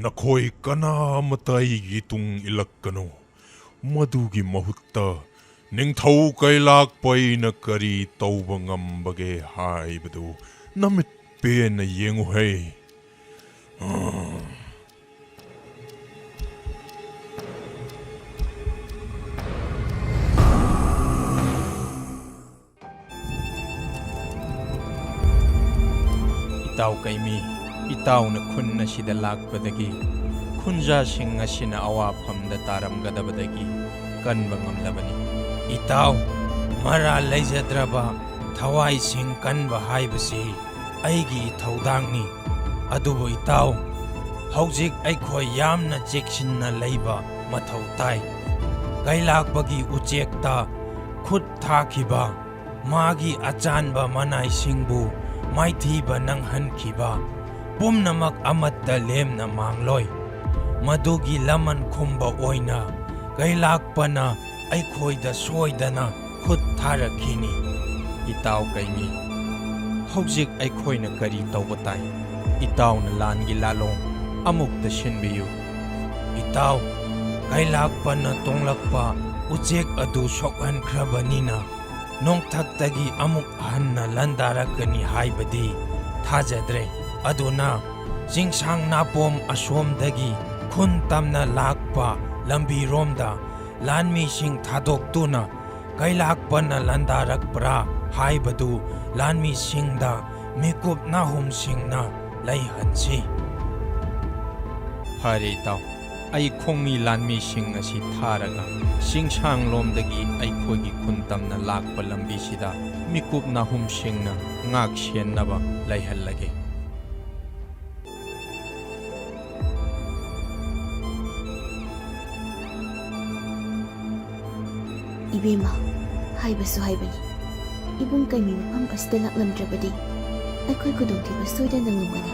ꯅꯈꯣꯏ ꯀꯅꯥ ꯑꯃꯠꯇ ꯑꯩꯒꯤ ꯇꯨꯡ ꯏꯜꯂꯛꯀꯅꯨ꯫ ꯃꯗꯨꯒꯤ ꯃꯍꯨꯠꯇ ꯅꯤꯡꯊꯧ ꯀꯩꯂꯥꯛꯄ ꯑꯩꯅ ꯀꯔꯤ ꯇꯧꯕ ꯉꯝꯕꯒꯦ ꯍꯥꯏꯕꯗꯨ ꯅꯃꯤꯠ ꯄꯦꯟꯅ ꯌꯦꯡꯉꯨꯍꯦ꯫ ꯏꯇꯥꯎ ꯀꯩꯃꯤ, ꯏꯇꯥꯎꯅ ꯈꯨꯟ ꯑꯁꯤꯗ ꯂꯥꯛꯄꯗꯒꯤ ꯈꯨꯟꯖꯥꯁꯤꯡ ꯑꯁꯤꯅ ꯑꯋꯥꯐꯝꯗ ꯇꯥꯔꯝꯒꯗꯕꯗꯒꯤ ꯀꯟꯕ ꯉꯝꯂꯕꯅꯤ꯫ ꯏꯇꯥꯎ, ꯃꯔꯥꯜ ꯂꯩꯖꯗ꯭ꯔꯕ ꯊꯋꯥꯏꯁꯤꯡ ꯀꯟꯕ ꯍꯥꯏꯕꯁꯤ ꯑꯩꯒꯤ ꯏꯊꯧꯗꯥꯡꯅꯤ꯫ ꯑꯗꯨꯕꯨ ꯏꯇꯥꯎ, ꯍꯧꯖꯤꯛ ꯑꯩꯈꯣꯏ ꯌꯥꯝꯅ ꯆꯦꯛꯁꯤꯟꯅ ꯂꯩꯕ ꯃꯊꯧ ꯇꯥꯏ꯫ ꯀꯩꯂꯥꯛꯄꯒꯤ ꯎꯆꯦꯛꯇ ꯈꯨꯠ ꯊꯥꯈꯤꯕ ꯃꯥꯒꯤ ꯑꯆꯥꯟꯕ ꯃꯅꯥꯏꯁꯤꯡꯕꯨ ꯃꯥꯏꯊꯤꯕ ꯅꯪꯍꯟꯈꯤꯕ ꯄꯨꯝꯅꯃꯛ ꯑꯃꯠꯇ ꯂꯦꯝꯅ ꯃꯥꯡꯂꯣꯏ꯫ ꯃꯗꯨꯒꯤ ꯂꯃꯟ ꯈꯨꯝꯕ ꯑꯣꯏꯅ ꯀꯩꯂꯥꯛꯄꯅ ꯑꯩꯈꯣꯏꯗ ꯁꯣꯏꯗꯅ ꯈꯨꯠ ꯊꯥꯔꯛꯈꯤꯅꯤ꯫ ꯏꯇꯥꯎ ꯀꯩꯃꯤ, ꯍꯧꯖꯤꯛ ꯑꯩꯈꯣꯏꯅ ꯀꯔꯤ ꯇꯧꯕ ꯇꯥꯏ? ꯏꯇꯥꯎꯅ ꯂꯥꯟꯒꯤ ꯂꯥꯂꯣꯡ ꯑꯃꯨꯛꯇ ꯁꯤꯟꯕꯤꯌꯨ꯫ ꯏꯇꯥꯎ, ꯀꯩꯂꯥꯛꯄꯅ ꯇꯣꯡꯂꯛꯄ ꯎꯆꯦꯛ ꯑꯗꯨ ꯁꯣꯛꯍꯟꯈ꯭ꯔꯕꯅꯤꯅ ꯅꯣꯡꯊꯛꯇꯒꯤ ꯑꯃꯨꯛ ꯍꯟꯅ ꯂꯥꯟꯗꯥꯔꯛꯀꯅꯤ ꯍꯥꯏꯕꯗꯤ ꯊꯥꯖꯗ꯭ꯔꯦ꯫ ꯑꯗꯨꯅ ꯆꯤꯡꯁꯥꯡ ꯅꯥꯄꯣꯝ ꯑꯁꯣꯝꯗꯒꯤ ꯈꯨꯟ ꯇꯝꯅ ꯂꯥꯛꯄ ꯂꯝꯕꯤꯔꯣꯝꯗ ꯂꯥꯟꯃꯤꯁꯤꯡ ꯊꯥꯗꯣꯛꯇꯨꯅ ꯀꯩꯂꯥꯛꯄꯅ ꯂꯥꯟꯗꯥꯔꯛꯄ꯭ꯔꯥ ꯍꯥꯏꯕꯗꯨ ꯂꯥꯟꯃꯤꯁꯤꯡꯗ ꯃꯤꯀꯨꯞ ꯅꯥꯍꯨꯝꯁꯤꯡꯅ ꯂꯩꯍꯟꯁꯤ꯫ ꯐꯔꯦ ꯏꯇꯥꯎ, ꯑꯩ ꯈꯣꯡꯃꯤ ꯂꯥꯟꯃꯤꯁꯤꯡ ꯑꯁꯤ ꯊꯥꯔꯒ ꯆꯤꯡꯁꯥꯡꯂꯣꯝꯗꯒꯤ ꯑꯩꯈꯣꯏꯒꯤ ꯈꯨꯟ ꯇꯝꯅ ꯂꯥꯛꯄ ꯂꯝꯕꯤꯁꯤꯗ ꯃꯤꯀꯨꯞ ꯅꯥꯍꯨꯝꯁꯤꯡꯅ ꯉꯥꯛ ꯁꯦꯟꯅꯕ ꯂꯩꯍꯜꯂꯒꯦ꯫ ꯏꯕꯦꯝꯃ, ꯍꯥꯏꯕꯁꯨ ꯍꯥꯏꯕꯅꯤ, ꯏꯕꯨꯡ ꯀꯩꯃꯤ ꯃꯐꯝ ꯑꯁꯤꯗ ꯂꯥꯛꯂꯝꯗ꯭ꯔꯕꯗꯤ ꯑꯩꯈꯣꯏ ꯈꯨꯗꯣꯡꯊꯤꯕ ꯁꯣꯏꯗꯅ ꯅꯪꯂꯝꯒꯅꯤ꯫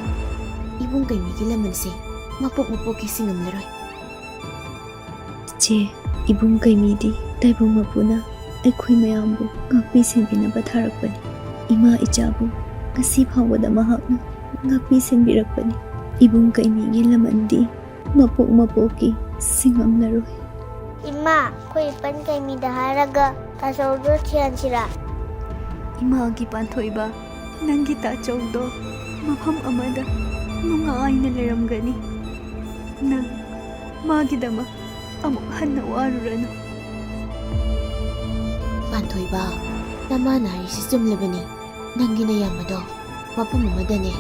ꯏꯕꯨꯡ ꯀꯩꯃꯤꯒꯤ ꯂꯃꯟꯁꯦ ꯃꯄꯣꯛ ꯃꯄꯣꯛꯀꯤ ꯁꯤꯡꯉꯝꯂꯔꯣꯏ꯫ ꯏꯆꯦ, ꯏꯕꯨꯡ ꯀꯩꯃꯤꯗꯤ ꯇꯥꯏꯕꯪ ꯃꯄꯨꯅ ꯑꯩꯈꯣꯏ ꯃꯌꯥꯝꯕꯨ ꯉꯥꯛꯄꯤ ꯁꯦꯟꯕꯤꯅꯕ ꯊꯥꯔꯛꯄꯅꯤ꯫ ꯏꯃꯥ ꯏꯆꯥꯕꯨ ꯉꯁꯤ ꯐꯥꯎꯕꯗ ꯃꯍꯥꯛꯅ ꯉꯥꯛꯄꯤ ꯁꯦꯟꯕꯤꯔꯛꯄꯅꯤ꯫ ꯏꯕꯨꯡ ꯀꯩꯃꯤꯒꯤ ꯂꯃꯟꯗꯤ ꯃꯄꯣꯛ ꯃꯄꯣꯛꯀꯤ ꯁꯤꯡꯉꯝꯂꯔꯣꯏ꯫ ꯏꯃꯥ, ꯑꯩꯈꯣꯏ ꯏꯄꯟ ꯀꯩꯃꯤꯗ ꯍꯥꯏꯔꯒ ꯇꯥꯆꯧꯗꯣ ꯊꯤꯍꯟꯁꯤꯔꯥ? ꯏꯃꯥꯒꯤ ꯄꯥꯟꯊꯣꯏꯕ, ꯅꯪꯒꯤ ꯇꯥꯆꯧꯗꯣ ꯃꯐꯝ ꯑꯃꯗ ꯅꯨꯡꯉꯥꯏꯅ ꯂꯩꯔꯝꯒꯅꯤ꯫ ꯅꯪ ꯃꯥꯒꯤꯗꯃꯛ ꯑꯃꯨꯛ ꯍꯟꯅ ꯋꯥꯔꯨꯔꯅꯨ꯫ ꯄꯥꯟꯊꯣꯏꯕ, ꯅꯃꯥꯅ ꯍꯥꯏꯔꯤꯁꯤ ꯆꯨꯝꯂꯕꯅꯤ꯫ ꯅꯪꯒꯤ ꯅꯌꯥꯝꯕꯗꯣ ꯃꯐꯝ ꯑꯃꯗꯅꯦ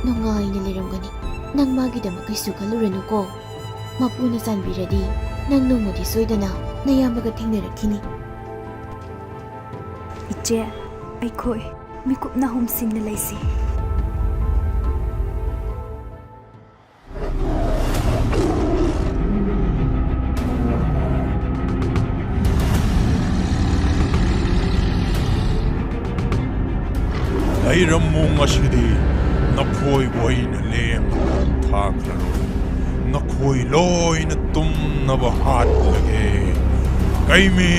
ꯅꯨꯡꯉꯥꯏꯅ ꯂꯩꯔꯝꯒꯅꯤ꯫ ꯅꯪ ꯃꯥꯒꯤꯗꯃꯛ ꯀꯩꯁꯨ ꯈꯜꯂꯨꯔꯅꯨꯀꯣ꯫ ꯃꯄꯨꯅ ꯆꯥꯟꯕꯤꯔꯗꯤ ꯅꯪ ꯅꯣꯡꯃꯗꯤ ꯁꯣꯏꯗꯅ ꯅꯌꯥꯝꯕꯒ ꯊꯦꯡꯅꯔꯛꯈꯤꯅꯤ꯫ ꯏꯆꯦ, ꯑꯩꯈꯣꯏ ꯃꯤꯀꯨꯞ ꯅꯥꯍꯨꯝꯁꯤꯡꯅ ꯂꯩꯁꯤ꯫ ꯂꯩꯔꯝꯃꯨ, ꯉꯁꯤꯗꯤ ꯅꯈꯣꯏꯕꯨ ꯑꯩꯅ ꯂꯦꯝꯅ ꯊꯥꯈ꯭ꯔꯔꯣꯏ꯫ ꯅꯈꯣꯏ ꯂꯣꯏꯅ ꯇꯨꯝꯅꯕ ꯍꯥꯠꯂꯒꯦ꯫ ꯀꯩꯃꯤ,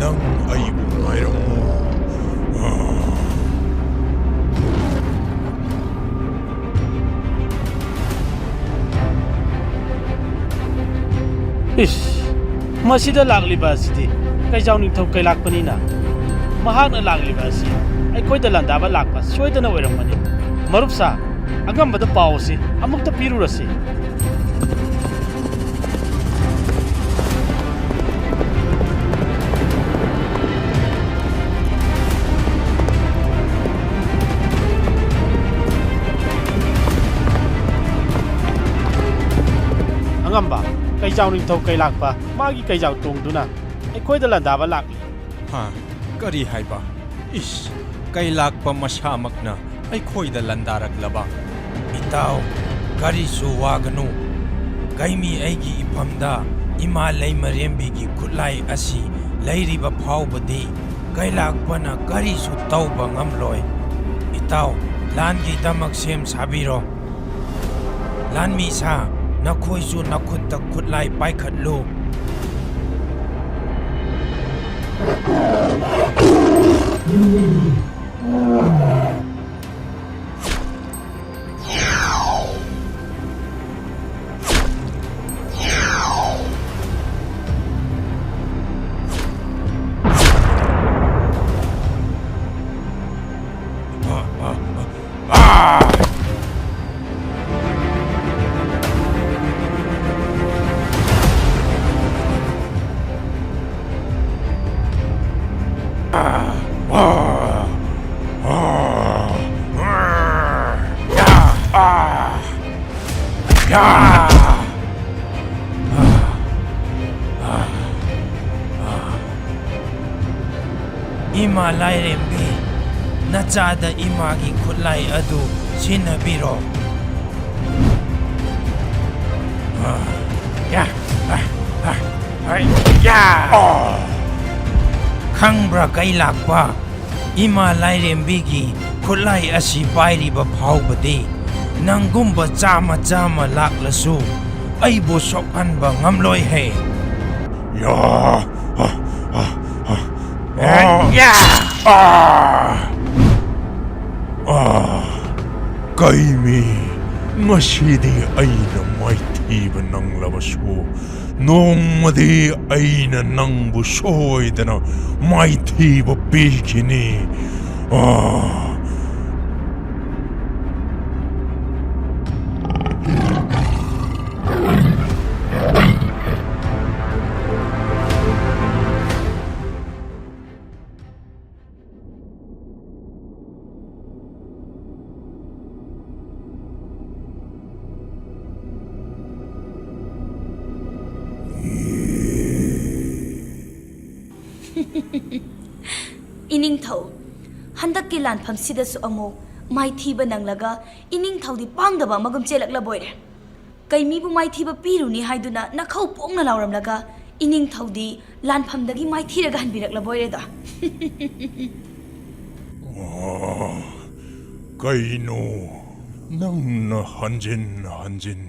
ꯅꯪ ꯑꯩꯕꯨ ꯉꯥꯏꯔꯝꯃꯨ꯫ ꯑꯥ꯫ ꯏꯁ, ꯃꯁꯤꯗ ꯂꯥꯛꯂꯤꯕ ꯑꯁꯤꯗꯤ ꯀꯩꯖꯥꯎ ꯅꯤꯡꯊꯧ ꯀꯩꯂꯥꯛꯄꯅꯤꯅ꯫ ꯃꯍꯥꯛꯅ ꯂꯥꯛꯂꯤꯕ ꯑꯁꯤ ꯑꯩꯈꯣꯏꯗ ꯂꯥꯟꯗꯥꯕ ꯂꯥꯛꯄ ꯁꯣꯏꯗꯅ ꯑꯣꯏꯔꯝꯒꯅꯤ꯫ ꯃꯔꯨꯞ ꯁꯥ, ꯑꯉꯝꯕꯗ ꯄꯥꯎ ꯑꯁꯤ ꯑꯃꯨꯛꯇ ꯄꯤꯔꯨꯔꯁꯤ꯫ ꯑꯉꯝꯕ, ꯀꯩꯖꯥꯎ ꯅꯤꯡꯊꯧ ꯀꯩꯂꯥꯛꯄ ꯃꯥꯒꯤ ꯀꯩꯖꯥꯎ ꯇꯣꯡꯗꯨꯅ ꯑꯩꯈꯣꯏꯗ ꯂꯥꯟꯗꯥꯕ ꯂꯥꯛꯂꯤ꯫ ꯍꯥ? ꯀꯔꯤ ꯍꯥꯏꯕ? ꯏꯁ, ꯀꯩꯂꯥꯛꯄ ꯃꯁꯥꯃꯛꯅ ꯑꯩꯈꯣꯏꯗ ꯂꯥꯟꯗꯥꯔꯛꯂꯕ? ꯏꯇꯥꯎ, ꯀꯔꯤꯁꯨ ꯋꯥꯒꯅꯨ꯫ ꯀꯩꯃꯤ ꯑꯩꯒꯤ ꯏꯐꯝꯗ ꯏꯃꯥ ꯂꯩꯃꯔꯦꯝꯕꯤꯒꯤ ꯈꯨꯠꯂꯥꯏ ꯑꯁꯤ ꯂꯩꯔꯤꯕ ꯐꯥꯎꯕꯗꯤ ꯀꯩꯂꯥꯛꯄꯅ ꯀꯔꯤꯁꯨ ꯇꯧꯕ ꯉꯝꯂꯣꯏ꯫ ꯏꯇꯥꯎ, ꯂꯥꯟꯒꯤꯗꯃꯛ ꯁꯦꯝ ꯁꯥꯕꯤꯔꯣ꯫ ꯂꯥꯟꯃꯤ ꯁꯥ, ꯅꯈꯣꯏꯁꯨ ꯅꯈꯨꯠꯇ ꯈꯨꯠꯂꯥꯏ ꯄꯥꯏꯈꯠꯂꯨ꯫ ꯏꯃꯥ ꯂꯥꯏꯔꯦꯝꯕꯤ, ꯅꯆꯥꯗ ꯏꯃꯥꯒꯤ ꯈꯨꯠꯂꯥꯏ ꯑꯗꯨ ꯁꯤꯟꯅꯕꯤꯔꯣ꯫ ꯈꯪꯕ꯭ꯔꯥ, ꯀꯩꯂꯥꯛꯄ? ꯏꯃꯥ ꯂꯥꯏꯔꯦꯝꯕꯤꯒꯤ ꯈꯨꯠꯂꯥꯏ ꯑꯁꯤ ꯄꯥꯏꯔꯤꯕ ꯐꯥꯎꯕꯗꯤ ꯅꯪꯒꯨꯝꯕ ꯆꯥꯝꯃ ꯆꯥꯝꯃ ꯂꯥꯛꯂꯁꯨ ꯑꯩꯕꯨ ꯁꯣꯛꯍꯟꯕ ꯉꯝꯂꯣꯏꯍꯦ꯫ ꯌꯥ! ꯑ, ꯑ, ꯑ, ꯑ, ꯑ, ꯌꯥ! ꯑ, ꯑ, ꯀꯩꯃꯤ, ꯉꯁꯤꯗꯤ ꯑꯩꯅ ꯃꯥꯏꯊꯤꯕ ꯅꯪꯂꯕꯁꯨ, ꯅꯣꯡꯃꯗꯤ ꯑꯩꯅ ꯅꯪꯕꯨ ꯁꯣꯏꯗꯅ ꯃꯥꯏꯊꯤꯕ ꯄꯤꯈꯤꯅꯤ꯫ ꯑ, ꯏꯅꯤꯡꯊꯧ, ꯍꯟꯗꯛꯀꯤ ꯂꯥꯟꯐꯝꯁꯤꯗꯁꯨ ꯑꯃꯨꯛ ꯃꯥꯏꯊꯤꯕ ꯅꯪꯂꯒ ꯏꯅꯤꯡꯊꯧꯗꯤ ꯄꯥꯡꯗꯕ ꯑꯃꯒꯨꯝ ꯆꯦꯜꯂꯛꯂꯕꯣꯏꯔꯦ꯫ ꯀꯩꯃꯤꯕꯨ ꯃꯥꯏꯊꯤꯕ ꯄꯤꯔꯨꯅꯤ ꯍꯥꯏꯗꯨꯅ ꯅꯈꯧ ꯄꯣꯡꯅ ꯂꯥꯎꯔꯝꯂꯒ ꯏꯅꯤꯡꯊꯧꯗꯤ ꯂꯥꯟꯐꯝꯗꯒꯤ ꯃꯥꯏꯊꯤꯔꯒ ꯍꯟꯕꯤꯔꯛꯂꯕꯣꯏꯔꯦꯗ꯫ ꯑꯥ, ꯀꯩꯅꯣ ꯅꯪꯅ ꯍꯟꯖꯤꯟ ꯍꯟꯖꯤꯟ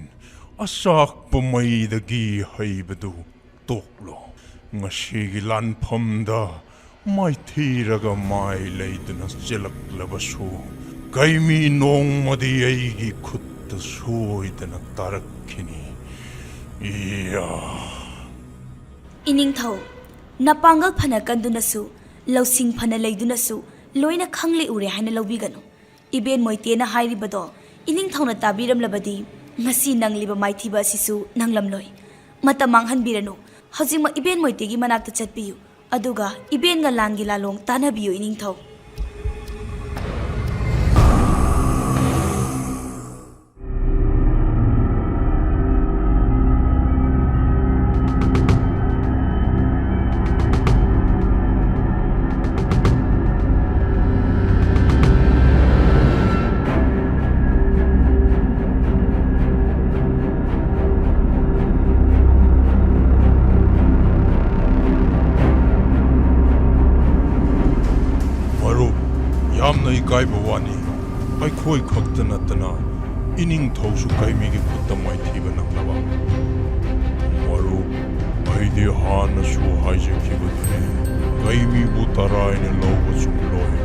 ꯑꯆꯥꯛꯄ ꯃꯩꯗꯒꯤ ꯍꯩꯕꯗꯨ ꯇꯣꯛꯂꯣ꯫ ꯉꯁꯤꯒꯤ ꯂꯥꯟꯐꯝꯗ ꯃꯥꯏꯊꯤꯔꯒ ꯃꯥꯏ ꯂꯩꯗꯨꯅ ꯆꯦꯜꯂꯛꯂꯕꯁꯨ, ꯀꯩꯃꯤ ꯅꯣꯡꯃꯗꯤ ꯑꯩꯒꯤ ꯈꯨꯠꯇ ꯁꯣꯏꯗꯅ ꯇꯥꯔꯛꯈꯤꯅꯤ꯫ ꯏꯌꯥ! ꯏꯅꯤꯡꯊꯧ, ꯅꯄꯥꯡꯒꯜ ꯐꯅ ꯀꯟꯗꯨꯅꯁꯨ, ꯂꯧꯁꯤꯡ ꯐꯅ ꯂꯩꯗꯨꯅꯁꯨ, ꯂꯣꯏꯅ ꯈꯪꯂꯦ ꯎꯔꯦ ꯍꯥꯏꯅ ꯂꯧꯕꯤꯒꯅꯨ꯫ ꯏꯕꯦꯟ ꯃꯣꯏꯇꯦꯅ ꯍꯥꯏꯔꯤꯕꯗꯣ ꯏꯅꯤꯡꯊꯧꯅ ꯇꯥꯕꯤꯔꯝꯂꯕꯗꯤ, ꯉꯁꯤ ꯅꯪꯂꯤꯕ ꯃꯥꯏꯊꯤꯕ ꯑꯁꯤꯁꯨ ꯅꯪꯂꯝꯂꯣꯏ꯫ ꯃꯇꯝ ꯃꯥꯡꯍꯟꯕꯤꯔꯅꯨ꯫ ꯍꯧꯖꯤꯛꯃꯛ ꯏꯕꯦꯟ ꯃꯣꯏꯇꯦꯒꯤ ꯃꯅꯥꯛꯇ ꯆꯠꯄꯤꯌꯨ꯫ ꯑꯗꯨꯒ ꯏꯕꯦꯟꯒ ꯂꯥꯟꯒꯤ ꯂꯥꯂꯣꯡ ꯇꯥꯟꯅꯕꯤꯌꯨ, ꯏꯅꯤꯡꯊꯧ꯫ ꯃꯔꯨꯞ, ꯌꯥꯝꯅ ꯏꯀꯥꯏꯕ ꯋꯥꯅꯤ꯫ ꯑꯩꯈꯣꯏ ꯈꯛꯇ ꯅꯠꯇꯅ ꯏꯅꯤꯡꯊꯧꯁꯨ ꯀꯩꯃꯤꯒꯤ ꯈꯨꯠꯇ ꯃꯥꯏꯊꯤꯕ ꯅꯪꯂꯕ꯫ ꯃꯔꯨꯞ, ꯑꯩꯗꯤ ꯍꯥꯟꯅꯁꯨ ꯍꯥꯏꯖꯈꯤꯕꯗꯨꯅꯤ, ꯀꯩꯃꯤꯕꯨ ꯇꯔꯥꯏꯅ ꯂꯧꯕ ꯆꯨꯝꯂꯣꯏ꯫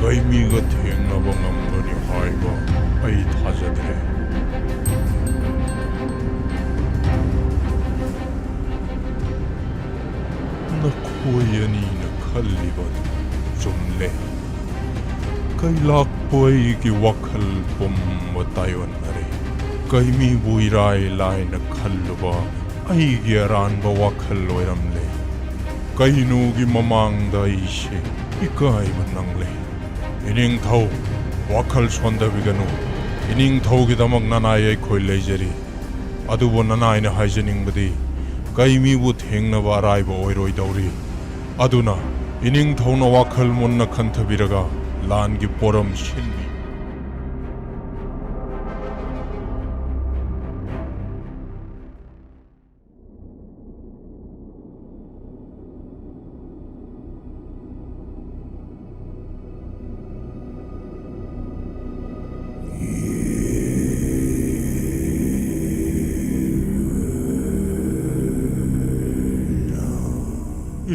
ꯀꯩꯃꯤꯒ ꯊꯦꯡꯅꯕ ꯉꯝꯒꯅꯤ ꯍꯥꯏꯕ ꯑꯩ ꯊꯥꯖꯗ꯭ꯔꯦ꯫ ꯅꯈꯣꯏ ꯑꯅꯤꯅ ꯈꯜꯂꯤꯕ ꯆꯨꯝꯂꯦ꯫ ꯀꯩꯂꯥꯛꯄ ꯑꯩꯒꯤ ꯋꯥꯈꯜ ꯄꯨꯝꯕ ꯇꯥꯏꯑꯣꯟꯅꯔꯦ꯫ ꯀꯩꯃꯤꯕꯨ ꯏꯔꯥꯏ ꯂꯥꯏꯅ ꯈꯜꯂꯨꯕ ꯑꯩꯒꯤ ꯑꯔꯥꯟꯕ ꯋꯥꯈꯜ ꯑꯣꯏꯔꯝꯂꯦ꯫ ꯀꯩꯅꯣꯒꯤ ꯃꯃꯥꯡꯗ ꯑꯩꯁꯦ ꯏꯀꯥꯏꯕ ꯅꯪꯂꯦ꯫ ꯏꯅꯤꯡꯊꯧ, ꯋꯥꯈꯜ ꯁꯣꯟꯊꯕꯤꯒꯅꯨ꯫ ꯏꯅꯤꯡꯊꯧꯒꯤꯗꯃꯛ ꯅꯅꯥꯏ ꯑꯩꯈꯣꯏ ꯂꯩꯖꯔꯤ꯫ ꯑꯗꯨꯕꯨ ꯅꯅꯥꯏꯅ ꯍꯥꯏꯖꯅꯤꯡꯕꯗꯤ, ꯀꯩꯃꯤꯕꯨ ꯊꯦꯡꯅꯕ ꯑꯔꯥꯏꯕ ꯑꯣꯏꯔꯣꯏꯗꯧꯔꯤ꯫ ꯑꯗꯨꯅ ꯏꯅꯤꯡꯊꯧꯅ ꯋꯥꯈꯜ ꯃꯨꯟꯅ ꯈꯟꯊꯕꯤꯔꯒ ꯂꯥꯟꯒꯤ ꯄꯣꯔꯝ ꯁꯤꯟꯕꯤꯌꯨ꯫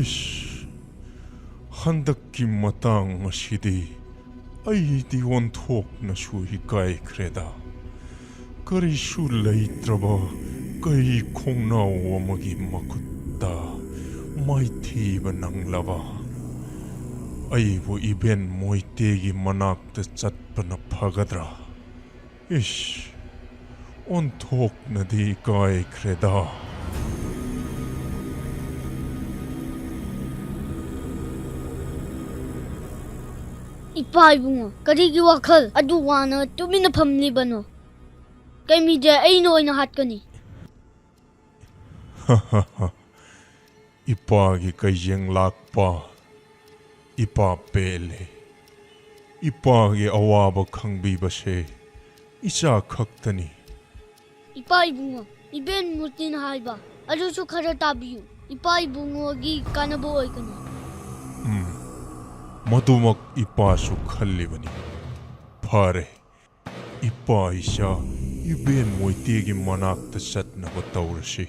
ꯏꯁ, ꯍꯟꯗꯛꯀꯤ ꯃꯇꯥꯡ ꯑꯁꯤꯗꯤ ꯑꯩꯗꯤ ꯑꯣꯟꯊꯣꯛꯅꯁꯨ ꯏꯀꯥꯏꯈ꯭ꯔꯦꯗ꯫ ꯀꯔꯤꯁꯨ ꯂꯩꯇ꯭ꯔꯕ ꯀꯩ ꯈꯣꯡꯅꯥꯎ ꯑꯃꯒꯤ ꯃꯈꯨꯠꯇ ꯃꯥꯏꯊꯤꯕ ꯅꯪꯂꯕ ꯑꯩꯕꯨ ꯏꯕꯦꯟ ꯃꯣꯏꯇꯦꯒꯤ ꯃꯅꯥꯛꯇ ꯆꯠꯄꯅ ꯐꯒꯗ꯭ꯔꯥ? ꯏꯁ, ꯑꯣꯟꯊꯣꯛꯅꯗꯤ ꯏꯀꯥꯏꯈ꯭ꯔꯦꯗ꯫ ꯏꯄꯥ ꯏꯕꯨꯡꯉꯣ, ꯀꯔꯤꯒꯤ ꯋꯥꯈꯜ ꯑꯗꯨ ꯋꯥꯅ ꯇꯨꯃꯤꯟꯅ ꯐꯝꯂꯤꯕꯅꯣ? ꯀꯩꯃꯤꯗꯤ ꯑꯩꯅ ꯑꯣꯏꯅ ꯍꯥꯠꯀꯅꯤ꯫ ꯏꯄꯥꯒꯤ ꯀꯩꯖꯦꯡ ꯂꯥꯛꯄ, ꯏꯄꯥ ꯄꯦꯜꯂꯦ꯫ ꯏꯄꯥꯒꯤ ꯑꯋꯥꯕ ꯈꯪꯕꯤꯕꯁꯦ ꯏꯆꯥ ꯈꯛꯇꯅꯤ꯫ ꯏꯄꯥ ꯏꯕꯨꯡꯉꯣ, ꯏꯕꯦꯟ ꯃꯨꯔꯇꯤꯅ ꯍꯥꯏꯕ ꯑꯗꯨꯁꯨ ꯈꯔ ꯇꯥꯕꯤꯌꯨ꯫ ꯏꯄꯥ ꯏꯕꯨꯡꯉꯣꯒꯤ ꯀꯥꯟꯅꯕ ꯑꯣꯏꯒꯅꯤ꯫ ꯎꯝ, ꯃꯗꯨꯃꯛ ꯏꯄꯥꯁꯨ ꯈꯜꯂꯤꯕꯅꯤ꯫ ꯐꯔꯦ, ꯏꯄꯥ ꯏꯆꯥ ꯏꯕꯦꯟ ꯃꯣꯏꯇꯦꯒꯤ ꯃꯅꯥꯛꯇ ꯆꯠꯅꯕ ꯇꯧꯔꯁꯤ꯫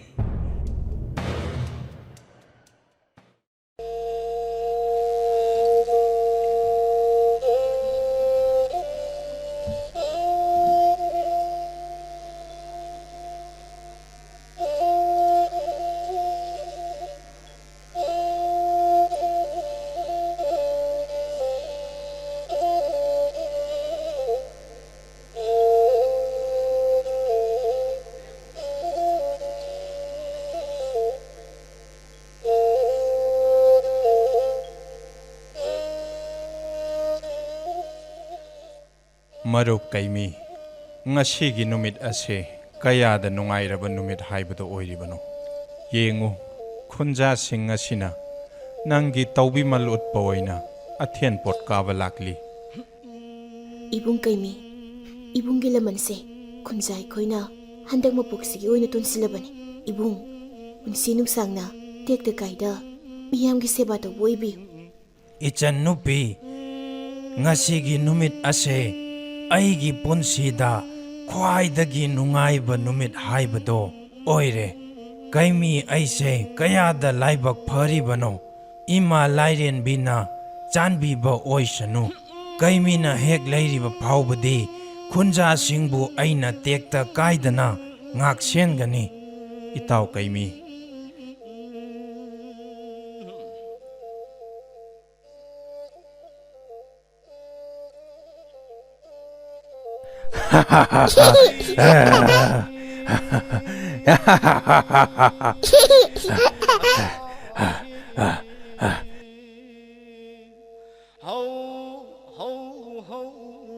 ꯃꯔꯨꯞ ꯀꯩꯃꯤ, ꯉꯁꯤꯒꯤ ꯅꯨꯃꯤꯠ ꯑꯁꯤ ꯀꯌꯥꯗ ꯅꯨꯡꯉꯥꯏꯔꯕ ꯅꯨꯃꯤꯠ ꯍꯥꯏꯕꯗꯨ ꯑꯣꯏꯔꯤꯕꯅꯣ? ꯌꯦꯡꯉꯨ, ꯈꯨꯟꯖꯥꯁꯤꯡ ꯑꯁꯤꯅ ꯅꯪꯒꯤ ꯇꯧꯕꯤꯃꯜ ꯎꯠꯄ ꯑꯣꯏꯅ ꯑꯊꯦꯟ ꯄꯣꯠ ꯀꯥꯕ ꯂꯥꯛꯂꯤ꯫ ꯏꯕꯨꯡ ꯀꯩꯃꯤ, ꯏꯕꯨꯡꯒꯤ ꯂꯃꯟꯁꯦ ꯈꯨꯟꯖꯥ ꯑꯩꯈꯣꯏꯅ ꯍꯟꯗꯛ ꯃꯄꯣꯛꯁꯤꯒꯤ ꯑꯣꯏꯅ ꯇꯣꯟꯁꯤꯜꯂꯕꯅꯤ꯫ ꯏꯕꯨꯡ, ꯄꯨꯟꯁꯤ ꯅꯨꯡꯁꯥꯡꯅ ꯇꯦꯛꯇ ꯀꯥꯏꯗ ꯃꯤꯌꯥꯝꯒꯤ ꯁꯦꯕꯥ ꯇꯧꯕ ꯑꯣꯏꯕꯤꯌꯨ꯫ ꯏꯆꯟ ꯅꯨꯄꯤ, ꯉꯁꯤꯒꯤ ꯅꯨꯃꯤꯠ ꯑꯁꯦ ꯑꯩꯒꯤ ꯄꯨꯟꯁꯤꯗ ꯈ꯭ꯋꯥꯏꯗꯒꯤ ꯅꯨꯡꯉꯥꯏꯕ ꯅꯨꯃꯤꯠ ꯍꯥꯏꯕꯗꯣ ꯑꯣꯏꯔꯦ꯫ ꯀꯩꯃꯤ ꯑꯩꯁꯦ ꯀꯌꯥꯗ ꯂꯥꯏꯕꯛ ꯐꯔꯤꯕꯅꯣ꯫ ꯏꯃꯥ ꯂꯥꯏꯔꯦꯟꯕꯤꯅ ꯆꯥꯟꯕꯤꯕ ꯑꯣꯏꯁꯅꯨ꯫ ꯀꯩꯃꯤꯅ ꯍꯦꯛ ꯂꯩꯔꯤꯕ ꯐꯥꯎꯕꯗꯤ ꯈꯨꯟꯖꯥꯁꯤꯡꯕꯨ ꯑꯩꯅ ꯇꯦꯛꯇ ꯀꯥꯏꯗꯅ ꯉꯥꯛ ꯁꯦꯟꯒꯅꯤ꯫ ꯏꯇꯥꯎ ꯀꯩꯃꯤ꯫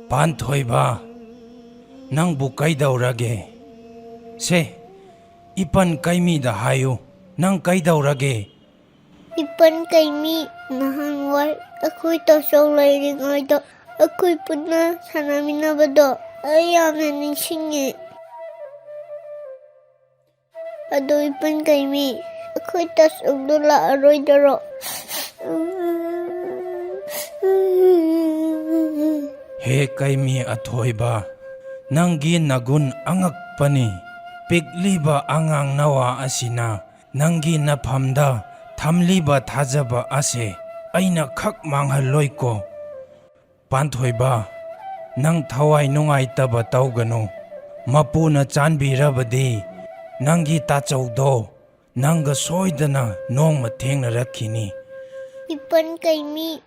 ꯄꯥꯟꯊꯣꯏꯕ, ꯅꯪꯕꯨ ꯀꯩꯗꯧꯔꯒꯦ? ꯁꯦ, ꯏꯄꯟ ꯀꯩꯃꯤꯗ ꯍꯥꯏꯌꯨ, ꯅꯪ ꯀꯩꯗꯧꯔꯒꯦ? ꯏꯄꯟ ꯀꯩꯃꯤ, ꯅꯍꯥꯟꯋꯥꯏ ꯑꯩꯈꯣꯏ ꯇꯥꯆꯧ ꯂꯩꯔꯤꯉꯩꯗ ꯑꯩꯈꯣꯏ ꯄꯨꯟꯅ ꯁꯥꯟꯅꯃꯤꯟꯅꯕꯗꯣ ꯑꯩ ꯌꯥꯝꯅ ꯅꯤꯡꯁꯤꯡꯉꯦ꯫ ꯑꯗꯣ ꯏꯄꯟ ꯀꯩꯃꯤ, ꯑꯩꯈꯣꯏ ꯇꯥꯆꯧꯗꯣ ꯂꯥꯛꯑꯔꯣꯏꯗꯔꯣ? ꯍꯦ ꯀꯩꯃꯤ ꯑꯊꯣꯏꯕ, ꯅꯪꯒꯤ ꯅꯒꯨꯟ ꯑꯉꯛꯄꯅꯤ꯫ ꯄꯤꯛꯂꯤꯕ ꯑꯉꯥꯡ ꯅꯋꯥ ꯑꯁꯤꯅ ꯅꯪꯒꯤ ꯅꯐꯝꯗ ꯊꯝꯂꯤꯕ ꯊꯥꯖꯕ ꯑꯁꯦ ꯑꯩꯅ ꯈꯛ ꯃꯥꯡꯍꯜꯂꯣꯏꯀꯣ꯫ ꯄꯥꯟꯊꯣꯏꯕ, ꯅꯪ ꯊꯋꯥꯏ ꯅꯨꯡꯉꯥꯏꯇꯕ ꯇꯧꯒꯅꯨ꯫ ꯃꯄꯨꯅ ꯆꯥꯟꯕꯤꯔꯕꯗꯤ ꯅꯪꯒꯤ ꯇꯥꯆꯧꯗꯣ ꯅꯪꯒ ꯁꯣꯏꯗꯅ ꯅꯣꯡꯃ ꯊꯦꯡꯅꯔꯛꯈꯤꯅꯤ꯫ ꯏꯄꯟ ꯀꯩꯃꯤ꯫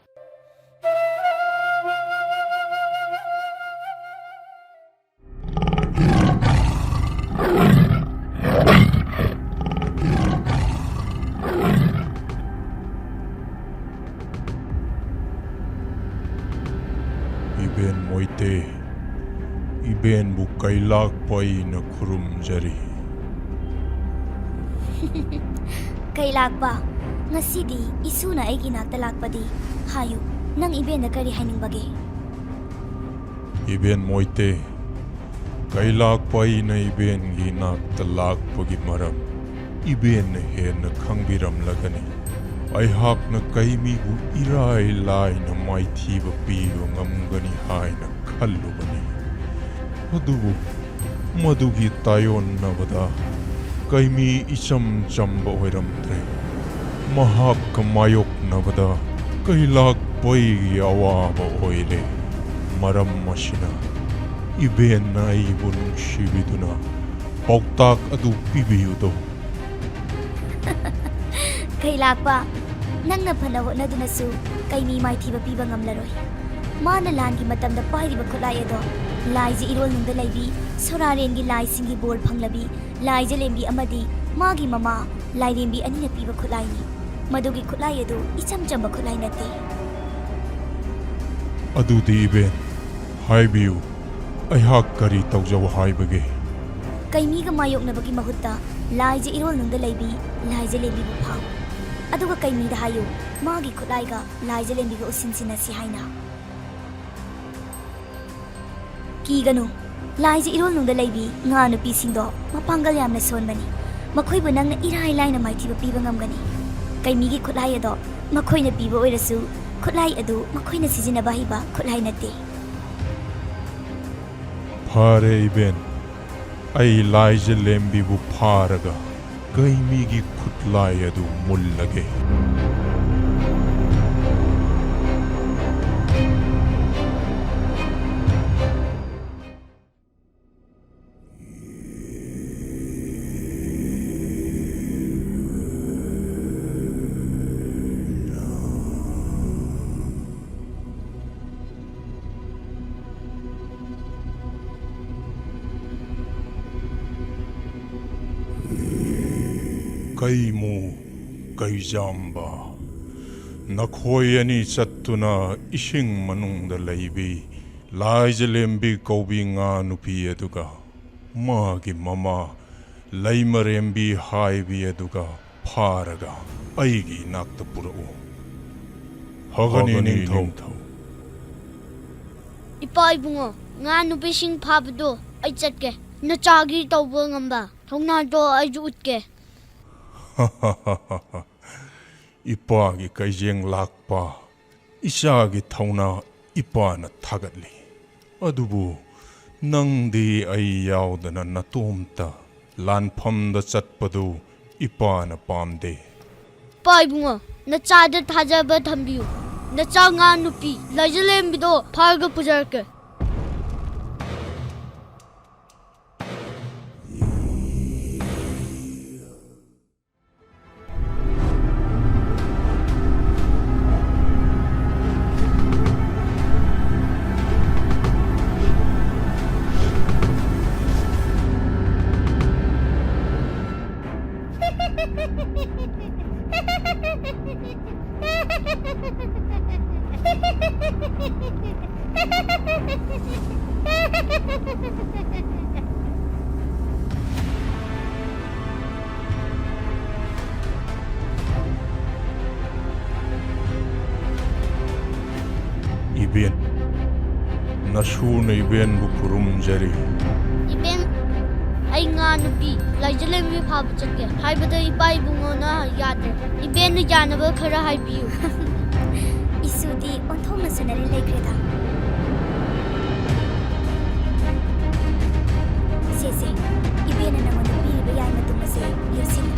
ꯏꯕꯦꯟ ꯃꯣꯏꯇꯦ, ꯏꯕꯦꯟꯕꯨ ꯀꯩꯂꯥꯛꯄ ꯑꯩꯅ ꯈꯨꯔꯨꯝꯖꯔꯤ꯫ ꯀꯩꯂꯥꯛꯄ, ꯉꯁꯤꯗꯤ ꯏꯁꯨꯅ ꯑꯩꯒꯤ ꯅꯥꯛꯇ ꯂꯥꯛꯄꯗꯤ꯫ ꯍꯥꯏꯌꯨ, ꯅꯪ ꯏꯕꯦꯟꯗ ꯀꯔꯤ ꯍꯥꯏꯅꯤꯡꯕꯒꯦ? ꯏꯕꯦꯟ ꯃꯣꯏꯇꯦ, ꯀꯩꯂꯥꯛꯄ ꯑꯩꯅ ꯏꯕꯦꯟꯒꯤ ꯅꯥꯛꯇ ꯂꯥꯛꯄꯒꯤ ꯃꯔꯝ ꯏꯕꯦꯟꯅ ꯍꯦꯟꯅ ꯈꯪꯕꯤꯔꯝꯂꯒꯅꯤ꯫ ꯑꯩꯍꯥꯛꯅ ꯀꯩꯃꯤꯕꯨ ꯏꯔꯥꯏ ꯂꯥꯏꯅ ꯃꯥꯏꯊꯤꯕ ꯄꯤꯕ ꯉꯝꯒꯅꯤ ꯍꯥꯏꯅ ꯈꯜꯂꯨꯕꯅꯤ꯫ ꯑꯗꯨꯕꯨ ꯃꯗꯨꯒꯤ ꯇꯥꯏꯑꯣꯟꯅꯕꯗ ꯀꯩꯃꯤ ꯏꯆꯝ ꯆꯝꯕ ꯑꯣꯏꯔꯝꯗ꯭ꯔꯦ꯫ ꯃꯍꯥꯛꯀ ꯃꯥꯌꯣꯛꯅꯕꯗ ꯀꯩꯂꯥꯛꯄꯩꯒꯤ ꯑꯋꯥꯕ ꯑꯣꯏꯔꯦ꯫ ꯃꯔꯝ ꯑꯁꯤꯅ ꯏꯕꯦꯟꯅ ꯑꯩꯕꯨ ꯅꯨꯡꯁꯤꯕꯤꯗꯨꯅ ꯄꯥꯎꯇꯥꯛ ꯑꯗꯨ ꯄꯤꯕꯤꯌꯨꯗꯣ꯫ ꯀꯩꯂꯥꯛꯄ, ꯅꯪꯅ ꯐꯅ ꯍꯣꯠꯅꯗꯨꯅꯁꯨ ꯀꯩꯃꯤ ꯃꯥꯏꯊꯤꯕ ꯄꯤꯕ ꯉꯝꯂꯔꯣꯏ꯫ ꯃꯥꯅ ꯂꯥꯟꯒꯤ ꯃꯇꯝꯗ ꯄꯥꯏꯔꯤꯕ ꯈꯨꯠꯂꯥꯏ ꯑꯗꯣ ꯂꯥꯏꯖ ꯏꯔꯣꯜꯅꯨꯡꯗ ꯂꯩꯕꯤ ꯁꯣꯔꯥꯔꯦꯟꯒꯤ ꯂꯥꯏꯁꯤꯡꯒꯤ ꯕꯣꯔ ꯐꯪꯂꯕꯤ ꯂꯥꯏꯖꯂꯦꯝꯕꯤ ꯑꯃꯗꯤ ꯃꯥꯒꯤ ꯃꯃꯥ ꯂꯥꯏꯔꯦꯝꯕꯤ ꯑꯅꯤꯅ ꯄꯤꯕ ꯈꯨꯠꯂꯥꯏꯅꯤ꯫ ꯃꯗꯨꯒꯤ ꯈꯨꯠꯂꯥꯏ ꯑꯗꯨ ꯏꯆꯝ ꯆꯝꯕ ꯈꯨꯠꯂꯥꯏ ꯅꯠꯇꯦ꯫ ꯑꯗꯨꯗꯤ ꯏꯕꯦꯟ, ꯍꯥꯏꯕꯤꯌꯨ, ꯑꯩꯍꯥꯛ ꯀꯔꯤ ꯇꯧꯖꯧ ꯍꯥꯏꯕꯒꯦ? ꯀꯩꯃꯤꯒ ꯃꯥꯌꯣꯛꯅꯕꯒꯤ ꯃꯍꯨꯠꯇ ꯂꯥꯏꯖ ꯏꯔꯣꯜꯅꯨꯡꯗ ꯂꯩꯕꯤ ꯂꯥꯏꯖꯂꯦꯝꯕꯤꯕꯨ ꯐꯥꯎ꯫ ꯑꯗꯨꯒ ꯀꯩꯃꯤꯗ ꯍꯥꯏꯌꯨ, ꯃꯥꯒꯤ ꯈꯨꯠꯂꯥꯏꯒ ꯂꯥꯏꯖꯂꯦꯝꯕꯤꯒ ꯎꯁꯤꯟꯁꯤꯟꯅꯁꯤ ꯍꯥꯏꯅ꯫ ꯀꯤꯒꯅꯨ, ꯂꯥꯏꯖ ꯏꯔꯣꯜꯅꯨꯡꯗ ꯂꯩꯕꯤ ꯉꯥ ꯅꯨꯄꯤꯁꯤꯡꯗꯣ ꯃꯄꯥꯡꯒꯜ ꯌꯥꯝꯅ ꯁꯣꯟꯕꯅꯤ꯫ ꯃꯈꯣꯏꯕꯨ ꯅꯪꯅ ꯏꯔꯥꯏ ꯂꯥꯏꯅ ꯃꯥꯏꯊꯤꯕ ꯄꯤꯕ ꯉꯝꯒꯅꯤ꯫ ꯀꯩꯃꯤꯒꯤ ꯈꯨꯠꯂꯥꯏ ꯑꯗꯣ ꯃꯈꯣꯏꯅ ꯄꯤꯕ ꯑꯣꯏꯔꯁꯨ, ꯈꯨꯠꯂꯥꯏ ꯑꯗꯨ ꯃꯈꯣꯏꯅ ꯁꯤꯖꯤꯟꯅꯕ ꯍꯩꯕ ꯈꯨꯠꯂꯥꯏ ꯅꯠꯇꯦ꯫ ꯐꯔꯦ ꯏꯕꯦꯟ, ꯑꯩ ꯂꯥꯏꯖꯂꯦꯝꯕꯤꯕꯨ ꯐꯥꯔꯒ ꯀꯩꯃꯤꯒꯤ ꯈꯨꯠꯂꯥꯏ ꯑꯗꯨ ꯃꯨꯜꯂꯒꯦ꯫ ꯀꯩꯃꯨ, ꯀꯩꯖꯥꯝꯕ, ꯅꯈꯣꯏ ꯑꯅꯤ ꯆꯠꯇꯨꯅ ꯏꯁꯤꯡ ꯃꯅꯨꯡꯗ ꯂꯩꯕꯤ ꯂꯥꯏꯖꯂꯦꯝꯕꯤ ꯀꯧꯕꯤ ꯉꯥ ꯅꯨꯄꯤ ꯑꯗꯨꯒ ꯃꯥꯒꯤ ꯃꯃꯥ ꯂꯩꯃꯔꯦꯝꯕꯤ ꯍꯥꯏꯕꯤ ꯑꯗꯨꯒ ꯐꯥꯔꯒ ꯑꯩꯒꯤ ꯏꯅꯥꯛꯇ ꯄꯨꯔꯛꯎ꯫ ꯐꯒꯅꯤ, ꯐꯒꯅꯤ, ꯅꯤꯡꯊꯧ꯫ ꯅꯤꯡꯊꯧ꯫ ꯏꯄꯥ ꯏꯕꯨꯡꯉꯣ, ꯉꯥ ꯅꯨꯄꯤꯁꯤꯡ ꯐꯥꯕꯗꯣ ꯑꯩ ꯆꯠꯀꯦ꯫ ꯅꯆꯥꯒꯤ ꯇꯧꯕ ꯉꯝꯕ ꯊꯧꯅꯥꯗꯣ ꯑꯩꯁꯨ ꯎꯠꯀꯦ꯫ ꯏꯄꯥꯒꯤ ꯀꯩꯖꯦꯡ ꯂꯥꯛꯄ, ꯏꯆꯥꯒꯤ ꯊꯧꯅꯥ ꯏꯄꯥꯅ ꯊꯥꯒꯠꯂꯤ꯫ ꯑꯗꯨꯕꯨ ꯅꯪꯗꯤ ꯑꯩ ꯌꯥꯎꯗꯅ ꯅꯇꯣꯝꯇ ꯂꯥꯟꯐꯝꯗ ꯆꯠꯄꯗꯨ ꯏꯄꯥꯅ ꯄꯥꯝꯗꯦ꯫ ꯏꯄꯥ ꯏꯕꯨꯡꯉꯣ, ꯅꯆꯥꯗ ꯊꯥꯖꯕ ꯊꯝꯕꯤꯌꯨ꯫ ꯅꯆꯥ ꯉꯥ ꯅꯨꯄꯤ ꯂꯥꯏꯖꯂꯦꯝꯕꯤꯗꯣ ꯐꯥꯔꯒ ꯄꯨꯖꯔꯛꯀꯦ꯫ ꯏꯕꯦꯟ, ꯅꯁꯨꯅ ꯏꯕꯦꯟꯕꯨ ꯈꯨꯔꯨꯝꯖꯔꯤ꯫ ꯏꯕꯦꯟ, ꯑꯩ ꯉꯥ ꯅꯨꯄꯤ ꯂꯥꯏꯖꯂꯦꯝꯕꯤ ꯐꯥꯕ ꯆꯠꯀꯦ ꯍꯥꯏꯕꯗ ꯏꯄꯥ ꯏꯕꯨꯡꯉꯣꯅ ꯌꯥꯗ꯭ꯔꯦ꯫ ꯏꯕꯦꯟꯅ ꯌꯥꯅꯕ ꯈꯔ ꯍꯥꯏꯕꯤꯌꯨ꯫ ꯏꯁꯨꯗꯤ ꯑꯣꯟꯊꯣꯛꯅ ꯁꯥꯟꯅꯔꯤ ꯂꯩꯈ꯭ꯔꯦꯗ꯫ ꯁꯦ, ꯁꯦ, ꯏꯕꯦꯟꯅ ꯅꯉꯣꯟꯗ ꯄꯤꯔꯤꯕ ꯌꯥꯏ ꯃꯇꯨꯝ ꯑꯁꯦ ꯌꯣꯠꯁꯤꯜꯂꯨ꯫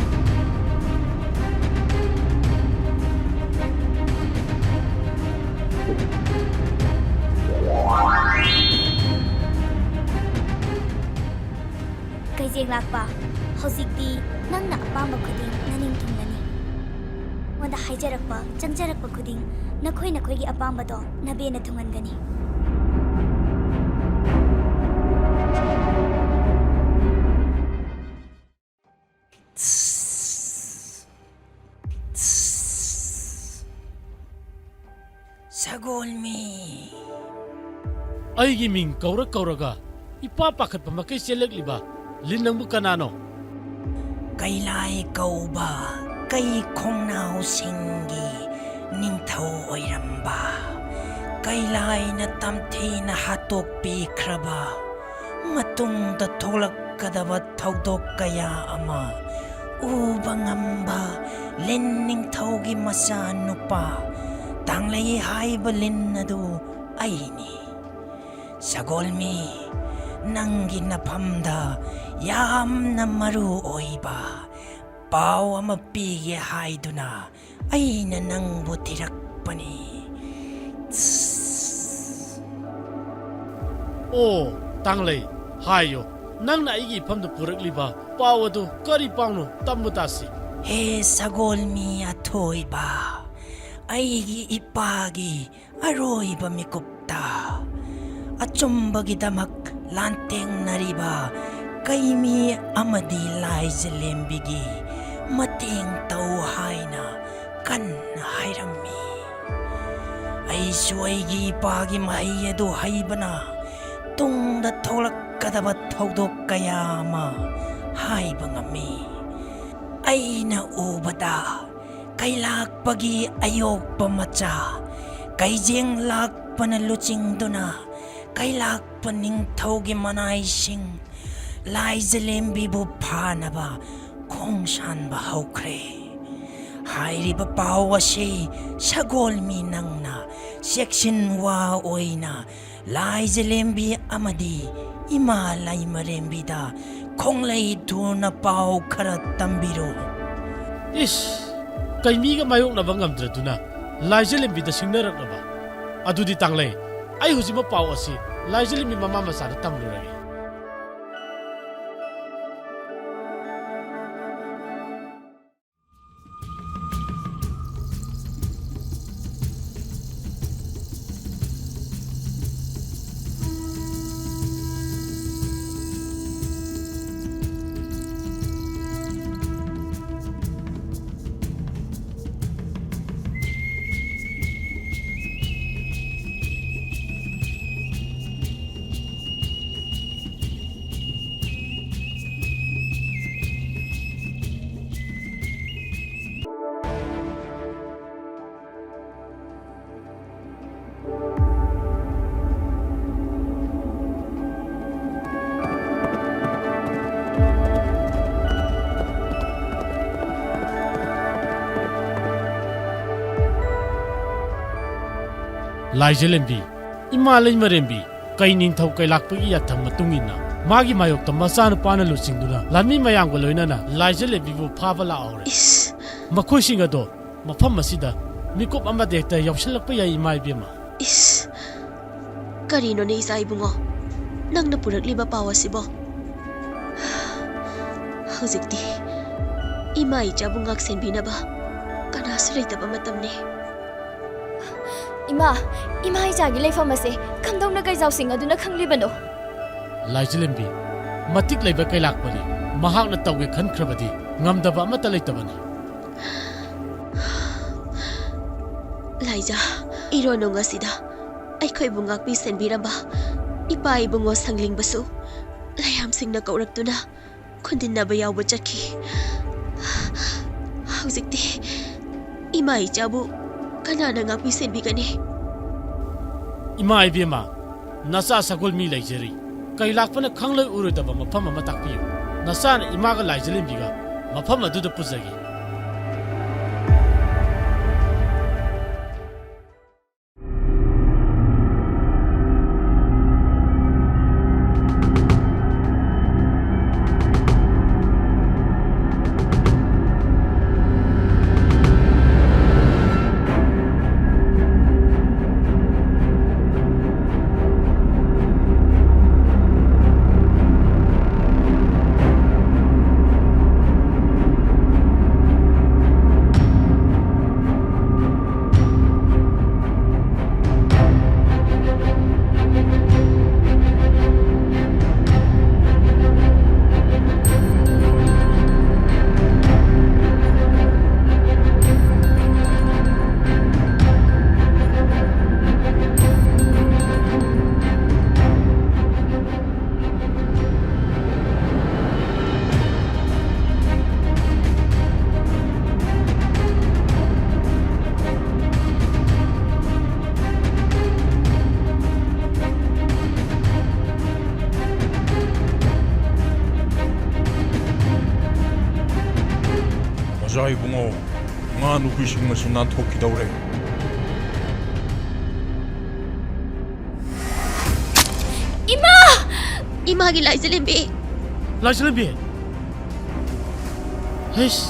ꯀꯩꯖꯦꯡ ꯂꯥꯛꯄ, ꯍꯧꯖꯤꯛꯇꯤ ꯅꯪꯅ ꯑꯄꯥꯝꯕ ꯈꯨꯗꯤꯡ ꯅꯅꯤꯡ ꯊꯨꯡꯂꯅꯤ꯫ ꯑꯩꯉꯣꯟꯗ ꯍꯥꯏꯖꯔꯛꯄ, ꯆꯪꯖꯔꯛꯄ ꯈꯨꯗꯤꯡ ꯅꯈꯣꯏ ꯅꯈꯣꯏꯒꯤ ꯑꯄꯥꯝꯕꯗꯣ ꯅꯕꯦꯟꯅ ꯊꯨꯡꯍꯟꯒꯅꯤ꯫ ꯁꯒꯣꯜꯃꯤ꯫ ꯑꯩꯒꯤ ꯃꯤꯡ ꯀꯧꯔ ꯀꯧꯔꯒ ꯏꯄꯥ ꯄꯥꯈꯠꯄ ꯃꯈꯩ ꯆꯦꯜꯂꯛꯂꯤꯕ ꯂꯤꯟ ꯅꯪꯕꯨ ꯀꯅꯥꯅꯣ? ꯀꯩꯂꯥꯏ ꯀꯧꯕ ꯀꯩ ꯈꯣꯡꯅꯥꯎꯁꯤꯡꯒꯤ ꯅꯤꯡꯊꯧ ꯑꯣꯏꯔꯝꯕ, ꯀꯩꯂꯥꯏꯅ ꯇꯝꯊꯤꯅ ꯍꯥꯠꯇꯣꯛꯄꯤꯈ꯭ꯔꯕ, ꯃꯇꯨꯡꯗ ꯊꯣꯛꯂꯛꯀꯗꯕ ꯊꯧꯗꯣꯛ ꯀꯌꯥ ꯑꯃ ꯎꯕ ꯉꯝꯕ ꯂꯤꯟ ꯅꯤꯡꯊꯧꯒꯤ ꯃꯆꯥꯅꯨꯄꯥ ꯇꯥꯡꯂꯩ ꯍꯥꯏꯕ ꯂꯤꯟ ꯑꯗꯨ ꯑꯩꯅꯤ꯫ ꯁꯒꯣꯜꯃꯤ, ꯅꯪꯒꯤ ꯅꯐꯝꯗ ꯌꯥꯝꯅ ꯃꯔꯨ ꯑꯣꯏꯕ ꯄꯥꯎ ꯑꯃ ꯄꯤꯒꯦ ꯍꯥꯏꯗꯨꯅ ꯑꯩꯅ ꯅꯪꯕꯨ ꯊꯤꯔꯛꯄꯅꯤ꯫ ꯑꯣ, ꯇꯥꯡꯂꯩ, ꯍꯥꯏꯌꯣ, ꯅꯪꯅ ꯑꯩꯒꯤ ꯏꯐꯝꯗ ꯄꯨꯔꯛꯂꯤꯕ ꯄꯥꯎ ꯑꯗꯨ ꯀꯔꯤ ꯄꯥꯎꯅꯣ? ꯇꯝꯃꯨ ꯇꯥꯁꯤ꯫ ꯍꯦ ꯁꯒꯣꯜꯃꯤ ꯑꯊꯣꯏꯕ, ꯑꯩꯒꯤ ꯏꯄꯥꯒꯤ ꯑꯔꯣꯏꯕ ꯃꯤꯀꯨꯞꯇ ꯑꯆꯨꯝꯕꯒꯤꯗꯃꯛ ꯂꯥꯟꯇꯦꯡꯅꯔꯤꯕ ꯀꯩꯃꯤ ꯑꯃꯗꯤ ꯂꯥꯏꯖꯂꯦꯝꯕꯤꯒꯤ ꯃꯇꯦꯡ ꯇꯧ ꯍꯥꯏꯅ ꯀꯟꯅ ꯍꯥꯏꯔꯝꯃꯤ꯫ ꯑꯩꯁꯨ ꯑꯩꯒꯤ ꯏꯄꯥꯒꯤ ꯃꯍꯩ ꯑꯗꯨ ꯍꯩꯕꯅ ꯇꯨꯡꯗ ꯊꯣꯛꯂꯛꯀꯗꯕ ꯊꯧꯗꯣꯛ ꯀꯌꯥ ꯑꯃ ꯍꯥꯏꯕ ꯉꯝꯃꯤ꯫ ꯑꯩꯅ ꯎꯕꯗ ꯀꯩꯂꯥꯛꯄꯒꯤ ꯑꯌꯣꯛꯄ ꯃꯆꯥ, ꯀꯩꯖꯦꯡ ꯂꯥꯛꯄꯅ ꯂꯨꯆꯤꯡꯗꯨꯅ ꯀꯩꯂꯥꯛꯄ ꯅꯤꯡꯊꯧꯒꯤ ꯃꯅꯥꯏꯁꯤꯡ ꯂꯥꯏꯖꯂꯦꯝꯕꯤꯕꯨ ꯐꯥꯅꯕ ꯈꯣꯡꯁꯥꯟꯕ ꯍꯧꯈ꯭ꯔꯦ꯫ ꯍꯥꯏꯔꯤꯕ ꯄꯥꯎ ꯑꯁꯤ ꯁꯒꯣꯜꯃꯤ ꯅꯪꯅ ꯆꯦꯛꯁꯤꯟ ꯋꯥ ꯑꯣꯏꯅ ꯂꯥꯏꯖꯂꯦꯝꯕꯤ ꯑꯃꯗꯤ ꯏꯃꯥ ꯂꯥꯏꯃꯔꯦꯝꯕꯤꯗ ꯈꯣꯡꯂꯩ ꯊꯨꯅ ꯄꯥꯎ ꯈꯔ ꯇꯝꯕꯤꯔꯣ꯫ ꯏꯁ, ꯀꯩꯃꯤꯒ ꯃꯥꯌꯣꯛꯅꯕ ꯉꯝꯗ꯭ꯔꯗꯨꯅ ꯂꯥꯏꯖꯂꯦꯝꯕꯤꯗ ꯁꯤꯡꯅꯔꯛꯂꯕ? ꯑꯗꯨꯗꯤ ꯇꯥꯡꯂꯩ, ꯑꯩ ꯍꯧꯖꯤꯛꯃꯛ ꯄꯥꯎ ꯑꯁꯤ ꯂꯥꯏꯖꯂꯦꯝꯕꯤ ꯃꯃꯥ ꯃꯆꯥꯗ ꯇꯝꯂꯨꯔꯒꯦ꯫ ꯂꯥꯏꯖꯂꯦꯝꯕꯤ, ꯏꯃꯥ ꯂꯩꯃꯔꯦꯝꯕꯤ, ꯀꯩ ꯅꯤꯡꯊꯧ ꯀꯩꯂꯥꯛꯄꯒꯤ ꯌꯥꯊꯪ ꯃꯇꯨꯡ ꯏꯟꯅ ꯃꯥꯒꯤ ꯃꯥꯌꯣꯛꯇ ꯃꯆꯥꯅꯨꯄꯥꯅ ꯂꯨꯆꯤꯡꯗꯨꯅ ꯂꯥꯟꯃꯤ ꯃꯌꯥꯝꯒ ꯂꯣꯏꯅꯅ ꯂꯥꯏꯖꯂꯦꯝꯕꯤꯕꯨ ꯐꯥꯕ ꯂꯥꯛꯍꯧꯔꯦ꯫ ꯏꯁ! ꯃꯈꯣꯏꯁꯤꯡ ꯑꯗꯣ ꯃꯐꯝ ꯑꯁꯤꯗ ꯃꯤꯀꯨꯞ ꯑꯃꯗ ꯍꯦꯛꯇ ꯌꯥꯎꯁꯤꯜꯂꯛꯄ ꯌꯥꯏ, ꯏꯃꯥ ꯏꯕꯦꯝꯃ꯫ ꯏꯁ! ꯀꯔꯤꯅꯣꯅꯦ, ꯏꯆꯥ ꯏꯕꯨꯡꯉꯣ? ꯅꯪꯅ ꯄꯨꯔꯛꯂꯤꯕ ꯄꯥꯎ ꯑꯁꯤꯕꯣ? ꯍꯧꯖꯤꯛꯇꯤ ꯏꯃꯥ ꯏꯆꯥꯕꯨ ꯉꯥꯛꯁꯦꯟꯕꯤꯅꯕ ꯀꯅꯥꯁꯨ ꯂꯩꯇꯕ ꯃꯇꯝꯅꯤ꯫ ꯏꯃꯥ, ꯏꯃꯥ ꯏꯆꯥꯒꯤ ꯂꯩꯐꯝ ꯑꯁꯦ ꯀꯝꯗꯧꯅ ꯀꯩꯖꯥꯎꯁꯤꯡ ꯑꯗꯨꯅ ꯈꯪꯂꯤꯕꯅꯣ? ꯂꯥꯏꯖꯂꯦꯝꯕꯤ, ꯃꯇꯤꯛ ꯂꯩꯕ ꯀꯩꯂꯥꯛꯄꯅꯤ꯫ ꯃꯍꯥꯛꯅ ꯇꯧꯒꯦ ꯈꯟꯈ꯭ꯔꯕꯗꯤ ꯉꯝꯗꯕ ꯑꯃꯠꯇ ꯂꯩꯇꯕꯅꯤ꯫ ꯂꯥꯏꯖꯥ, ꯏꯔꯣꯟꯅꯨꯡ ꯑꯁꯤꯗ ꯑꯩꯈꯣꯏꯕꯨ ꯉꯥꯛꯄꯤ ꯁꯦꯟꯕꯤꯔꯝꯕ ꯏꯄꯥ ꯏꯕꯨꯡꯉꯣ ꯁꯪꯂꯤꯡꯕꯁꯨ ꯂꯩꯌꯥꯝꯁꯤꯡꯅ ꯀꯧꯔꯛꯇꯨꯅ ꯈꯨꯟꯗꯤꯟꯅꯕ ꯌꯥꯎꯕ ꯆꯠꯈꯤ꯫ ꯍꯧꯖꯤꯛꯇꯤ ꯏꯃꯥ ꯏꯆꯥꯕꯨ ꯀꯅꯥꯅ ꯉꯥꯛꯄꯤ ꯁꯦꯟꯕꯤꯒꯅꯤ? ꯏꯃꯥ ꯏꯕꯦꯝꯃ, ꯅꯆꯥ ꯁꯒꯣꯜ ꯃꯤ ꯂꯩꯖꯔꯤ꯫ ꯀꯩ ꯂꯥꯛꯄꯅ ꯈꯪꯂꯣꯏ ꯎꯔꯣꯏꯗꯕ ꯃꯐꯝ ꯑꯃ ꯇꯥꯛꯄꯤꯌꯨ꯫ ꯅꯆꯥꯅ ꯏꯃꯥꯒ ꯂꯥꯏꯖꯂꯦꯝꯕꯤꯒ ꯃꯐꯝ ꯑꯗꯨꯗ ꯄꯨꯖꯒꯦ꯫ ꯑꯣꯖꯥ ꯏꯕꯨꯡꯉꯣ, ꯉꯥ ꯅꯨꯄꯤꯁꯤꯡꯅꯁꯨ ꯅꯥꯟꯊꯣꯛꯈꯤꯗꯧꯔꯦ꯫ ꯏꯃꯥꯒꯤ ꯂꯥꯏꯖꯂꯦꯝꯕꯤ꯫ ꯂꯥꯏꯖꯂꯦꯝꯕꯤ? ꯍꯩꯁ,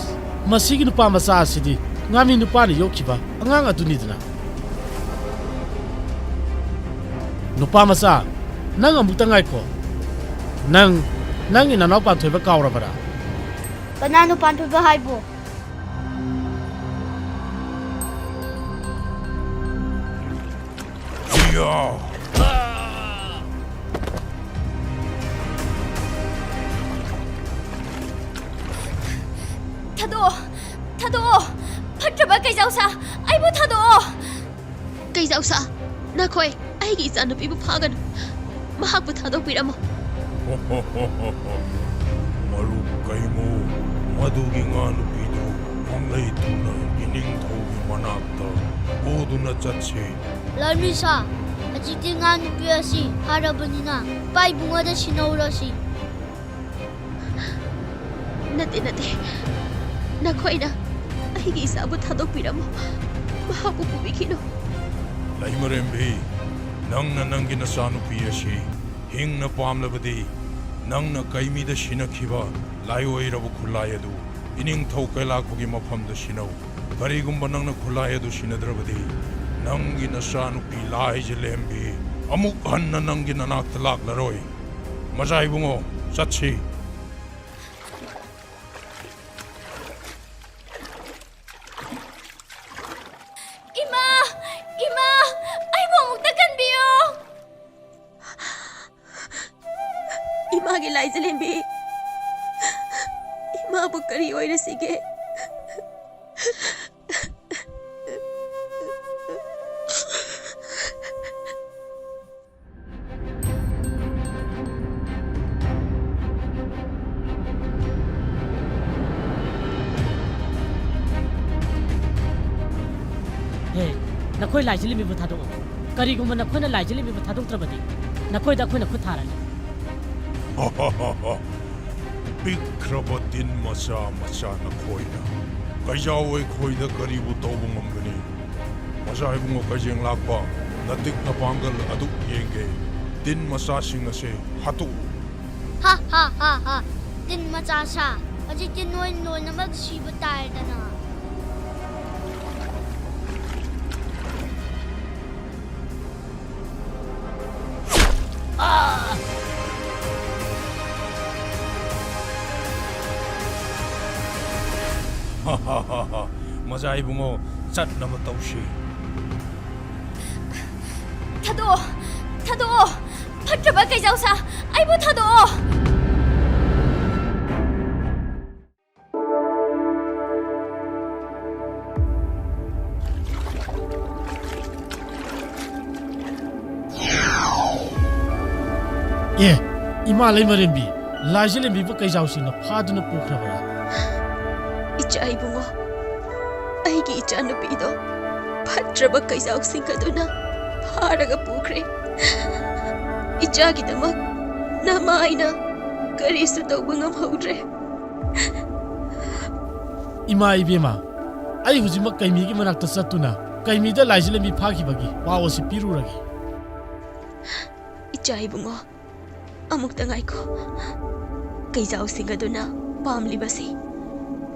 ꯃꯁꯤꯒꯤ ꯅꯨꯄꯥ ꯃꯆꯥ ꯑꯁꯤꯗꯤ ꯉꯥꯃꯤ ꯅꯨꯄꯥꯅ ꯌꯣꯛꯈꯤꯕ ꯑꯉꯥꯡ ꯑꯗꯨꯅꯤꯗꯅ꯫ ꯅꯨꯄꯥ ꯃꯆꯥ, ꯅꯪ ꯑꯃꯨꯛꯇ ꯉꯥꯏꯈꯣ꯫ ꯅꯪ, ꯅꯪꯒꯤ ꯅꯅꯥꯎ ꯄꯥꯟꯊꯣꯏꯕ ꯀꯥꯎꯔꯕꯔꯥ? ꯀꯅꯥꯅꯣ ꯄꯥꯟꯊꯣꯏꯕ ꯍꯥꯏꯕꯣ? ꯊꯥꯗꯣꯛꯑꯣ! ꯊꯥꯗꯣꯛꯑꯣ! ꯐꯠꯇ꯭ꯔꯕ ꯀꯩꯖꯥꯎꯁꯥ! ꯑꯩꯕꯨ ꯊꯥꯗꯣꯛꯑꯣ! ꯀꯩꯖꯥꯎꯁꯥ, ꯅꯈꯣꯏ ꯑꯩꯒꯤ ꯏꯆꯥꯅꯨꯄꯤꯕꯨ ꯐꯥꯒꯅꯨ꯫ ꯃꯍꯥꯛꯄꯨ ꯊꯥꯗꯣꯛꯄꯤꯔꯝꯃꯨ꯫ ꯃꯔꯨꯞ ꯀꯩꯃꯨ, ꯃꯗꯨꯒꯤ ꯉꯥ ꯅꯨꯄꯤꯗꯨ ꯈꯣꯡꯂꯩ ꯊꯨꯅ ꯏꯅꯤꯡꯊꯧꯒꯤ ꯃꯅꯥꯛꯇ ꯄꯨꯗꯨꯅ ꯆꯠꯁꯤ꯫ ꯂꯥꯟꯃꯤꯁꯥ, ꯍꯧꯖꯤꯛꯇꯤ ꯉꯥ ꯅꯨꯄꯤ ꯑꯁꯤ ꯐꯥꯔꯕꯅꯤꯅ ꯏꯄꯥ ꯏꯕꯨꯡꯉꯣꯗ ꯁꯤꯟꯅꯧꯔꯁꯤ꯫ ꯅꯠꯇꯦ, ꯅꯠꯇꯦ꯫ ꯅꯈꯣꯏꯅ ꯑꯩꯒꯤ ꯏꯆꯥꯕꯨ ꯊꯥꯗꯣꯛꯄꯤꯔꯝꯃꯨ꯫ ꯃꯍꯥꯛꯄꯨ ꯄꯨꯕꯤꯈꯤꯅꯨ꯫ ꯂꯩꯃꯔꯦꯝꯕꯤ, ꯅꯪꯅ ꯅꯪꯒꯤ ꯅꯆꯥꯅꯨꯄꯤ ꯑꯁꯤ ꯍꯤꯡꯅ ꯄꯥꯝꯂꯕꯗꯤ, ꯅꯪꯅ ꯀꯩꯃꯤꯗ ꯁꯤꯟꯅꯈꯤꯕ ꯂꯥꯏꯑꯣꯏꯔꯕ ꯈꯨꯠꯂꯥꯏ ꯑꯗꯨ ꯏꯅꯤꯡꯊꯧ ꯀꯩꯂꯥꯛꯄꯒꯤ ꯃꯐꯝꯗ ꯁꯤꯟꯅꯧ꯫ ꯀꯔꯤꯒꯨꯝꯕ ꯅꯪꯅ ꯈꯨꯠꯂꯥꯏ ꯑꯗꯨ ꯁꯤꯟꯅꯗ꯭ꯔꯕꯗꯤ, ꯅꯪꯒꯤ ꯅꯆꯥꯅꯨꯄꯤ ꯂꯥꯏꯖꯂꯦꯝꯕꯤ ꯑꯃꯨꯛ ꯍꯟꯅ ꯅꯪꯒꯤ ꯅꯅꯥꯛꯇ ꯂꯥꯛꯂꯔꯣꯏ꯫ ꯃꯖꯥ ꯏꯕꯨꯡꯉꯣ, ꯆꯠꯁꯤ꯫ ꯏꯃꯥ! ꯏꯃꯥ! ꯑꯩꯕꯨ ꯑꯃꯨꯛꯇ ꯀꯟꯕꯤꯌꯨ! ꯏꯃꯥꯒꯤ ꯂꯥꯏꯖꯂꯦꯝꯕꯤ, ꯏꯃꯥꯕꯨ ꯀꯔꯤ ꯑꯣꯏꯔꯁꯤꯒꯦ? ꯍꯦ, ꯅꯈꯣꯏ ꯂꯥꯏꯖꯂꯦꯝꯕꯤꯕꯨ ꯊꯥꯗꯣꯛꯑꯣ꯫ ꯀꯔꯤꯒꯨꯝꯕ ꯅꯈꯣꯏꯅ ꯂꯥꯏꯖꯂꯦꯝꯕꯤꯕꯨ ꯊꯥꯗꯣꯛꯇ꯭ꯔꯕꯗꯤ, ꯅꯈꯣꯏꯗ ꯑꯩꯈꯣꯏꯅ ꯈꯨꯠ ꯊꯥꯔꯅꯤ꯫ ꯄꯤꯛꯈ꯭ꯔꯕ ꯇꯤꯟ ꯃꯆꯥ ꯃꯆꯥ ꯅꯈꯣꯏꯅ ꯀꯩꯖꯥꯎ ꯑꯩꯈꯣꯏꯗ ꯀꯔꯤꯕꯨ ꯇꯧꯕ ꯉꯝꯒꯅꯤ? ꯃꯖꯥ ꯏꯕꯨꯡꯉꯣ ꯀꯩꯖꯦꯡ ꯂꯥꯛꯄ, ꯅꯇꯤꯛ ꯅꯄꯥꯡꯒꯜ ꯑꯗꯨ ꯌꯦꯡꯒꯦ꯫ ꯇꯤꯟ ꯃꯆꯥꯁꯤꯡ ꯑꯁꯦ ꯍꯥꯠꯇꯣꯛꯎ꯫ ꯍꯥ ꯍꯥ ꯍꯥ ꯍꯥ꯫ ꯇꯤꯟ ꯃꯆꯥ ꯁꯥ, ꯍꯧꯖꯤꯛꯇꯤ ꯅꯣꯏ ꯂꯣꯏꯅꯃꯛ ꯁꯤꯕ ꯇꯥꯔꯦꯗꯅ꯫ ꯃꯖꯥ ꯏꯕꯨꯡꯉꯣ, ꯆꯠꯅꯕ ꯇꯧꯁꯤ꯫ ꯊꯥꯗꯣꯛꯑꯣ! ꯊꯥꯗꯣꯛꯑꯣ! ꯐꯠꯇ꯭ꯔꯕ ꯀꯩꯖꯥꯎꯁꯥ! ꯑꯩꯕꯨ ꯊꯥꯗꯣꯛꯑꯣ! ꯑꯦ, ꯏꯃꯥ ꯂꯩꯃꯔꯦꯝꯕꯤ, ꯂꯥꯏꯖꯂꯦꯝꯕꯤꯕꯨ ꯀꯩꯖꯥꯎꯁꯤꯡꯅ ꯐꯥꯗꯨꯅ ꯄꯨꯈ꯭ꯔꯕꯔꯥ? ꯏꯆꯥ ꯏꯕꯨꯡꯉꯣ, ꯑꯩꯒꯤ ꯏꯆꯥꯅꯨꯄꯤꯗꯣ ꯐꯠꯇ꯭ꯔꯕ ꯀꯩꯖꯥꯎꯁꯤꯡ ꯑꯗꯨꯅ ꯐꯥꯔꯒ ꯄꯨꯈ꯭ꯔꯦ꯫ ꯏꯆꯥꯒꯤꯗꯃꯛ ꯅꯃꯥꯏꯅ ꯀꯔꯤꯁꯨ ꯇꯧꯕ ꯉꯝꯍꯧꯗ꯭ꯔꯦ꯫ ꯏꯃꯥ ꯏꯕꯦꯝꯃ, ꯑꯩ ꯍꯧꯖꯤꯛꯃꯛ ꯀꯩꯃꯤꯒꯤ ꯃꯅꯥꯛꯇ ꯆꯠꯇꯨꯅ ꯀꯩꯃꯤꯗ ꯂꯥꯏꯖꯂꯦꯝꯕꯤ ꯐꯥꯈꯤꯕꯒꯤ ꯄꯥꯎ ꯑꯁꯤ ꯄꯤꯔꯨꯔꯒꯦ꯫ ꯏꯆꯥ ꯏꯕꯨꯡꯉꯣ, ꯑꯃꯨꯛꯇ ꯉꯥꯏꯈꯣ꯫ ꯀꯩꯖꯥꯎꯁꯤꯡ ꯑꯗꯨꯅ ꯄꯥꯝꯂꯤꯕꯁꯤ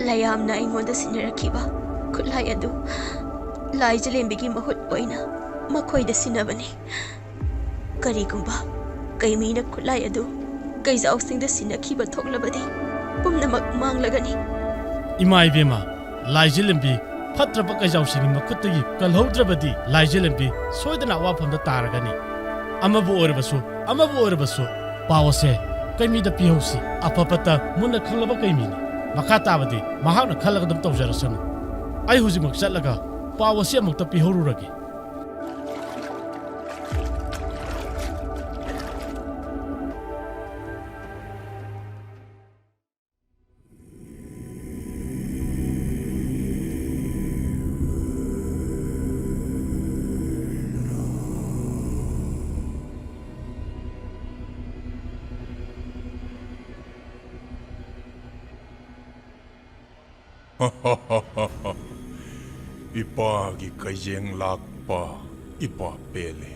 ꯂꯌꯥꯝꯅ ꯑꯩꯉꯣꯟꯗ ꯁꯤꯟꯅꯔꯛꯈꯤꯕ ꯈꯨꯠꯂꯥꯏ ꯑꯗꯨ ꯂꯥꯏꯖꯂꯦꯝꯕꯤꯒꯤ ꯃꯍꯨꯠ ꯑꯣꯏꯅ ꯃꯈꯣꯏꯗ ꯁꯤꯟꯅꯕꯅꯤ꯫ ꯀꯔꯤꯒꯨꯝꯕ ꯀꯩꯃꯤꯅ ꯈꯨꯠꯂꯥꯏ ꯑꯗꯨ ꯀꯩꯖꯥꯎꯁꯤꯡꯗ ꯁꯤꯟꯅꯈꯤꯕ ꯊꯣꯛꯂꯕꯗꯤ ꯄꯨꯝꯅꯃꯛ ꯃꯥꯡꯂꯒꯅꯤ꯫ ꯏꯃꯥ ꯏꯕꯦꯝꯃ, ꯂꯥꯏꯖꯂꯦꯝꯕꯤ ꯐꯠꯇ꯭ꯔꯕ ꯀꯩꯖꯥꯎꯁꯤꯡꯒꯤ ꯃꯈꯨꯠꯇꯒꯤ ꯀꯜꯍꯧꯗ꯭ꯔꯕꯗꯤ ꯂꯥꯏꯖꯂꯦꯝꯕꯤ ꯁꯣꯏꯗꯅ ꯑꯋꯥꯐꯝꯗ ꯇꯥꯔꯒꯅꯤ꯫ ꯑꯃꯕꯨ ꯑꯣꯏꯔꯕꯁꯨ, ꯑꯃꯕꯨ ꯑꯣꯏꯔꯕꯁꯨ, ꯄꯥꯎ ꯑꯁꯦ ꯀꯩꯃꯤꯗ ꯄꯤꯍꯧꯁꯤ꯫ ꯑꯐ ꯐꯠꯇ ꯃꯨꯟꯅ ꯈꯪꯂꯕ ꯀꯩꯃꯤꯅꯤ꯫ ꯃꯈꯥ ꯇꯥꯕꯗꯤ ꯃꯍꯥꯛꯅ ꯈꯜꯂꯒ ꯑꯗꯨꯝ ꯇꯧꯖꯔꯁꯅꯨ꯫ ꯑꯩ ꯍꯧꯖꯤꯛꯃꯛ ꯆꯠꯂꯒ ꯄꯥꯎ ꯑꯁꯤ ꯑꯃꯨꯛꯇ ꯄꯤꯍꯧꯔꯨꯔꯒꯦ꯫ ꯏꯄꯥꯒꯤ ꯀꯩꯖꯦꯡ ꯂꯥꯛꯄ ꯏꯄꯥ ꯄꯦꯜꯂꯦ꯫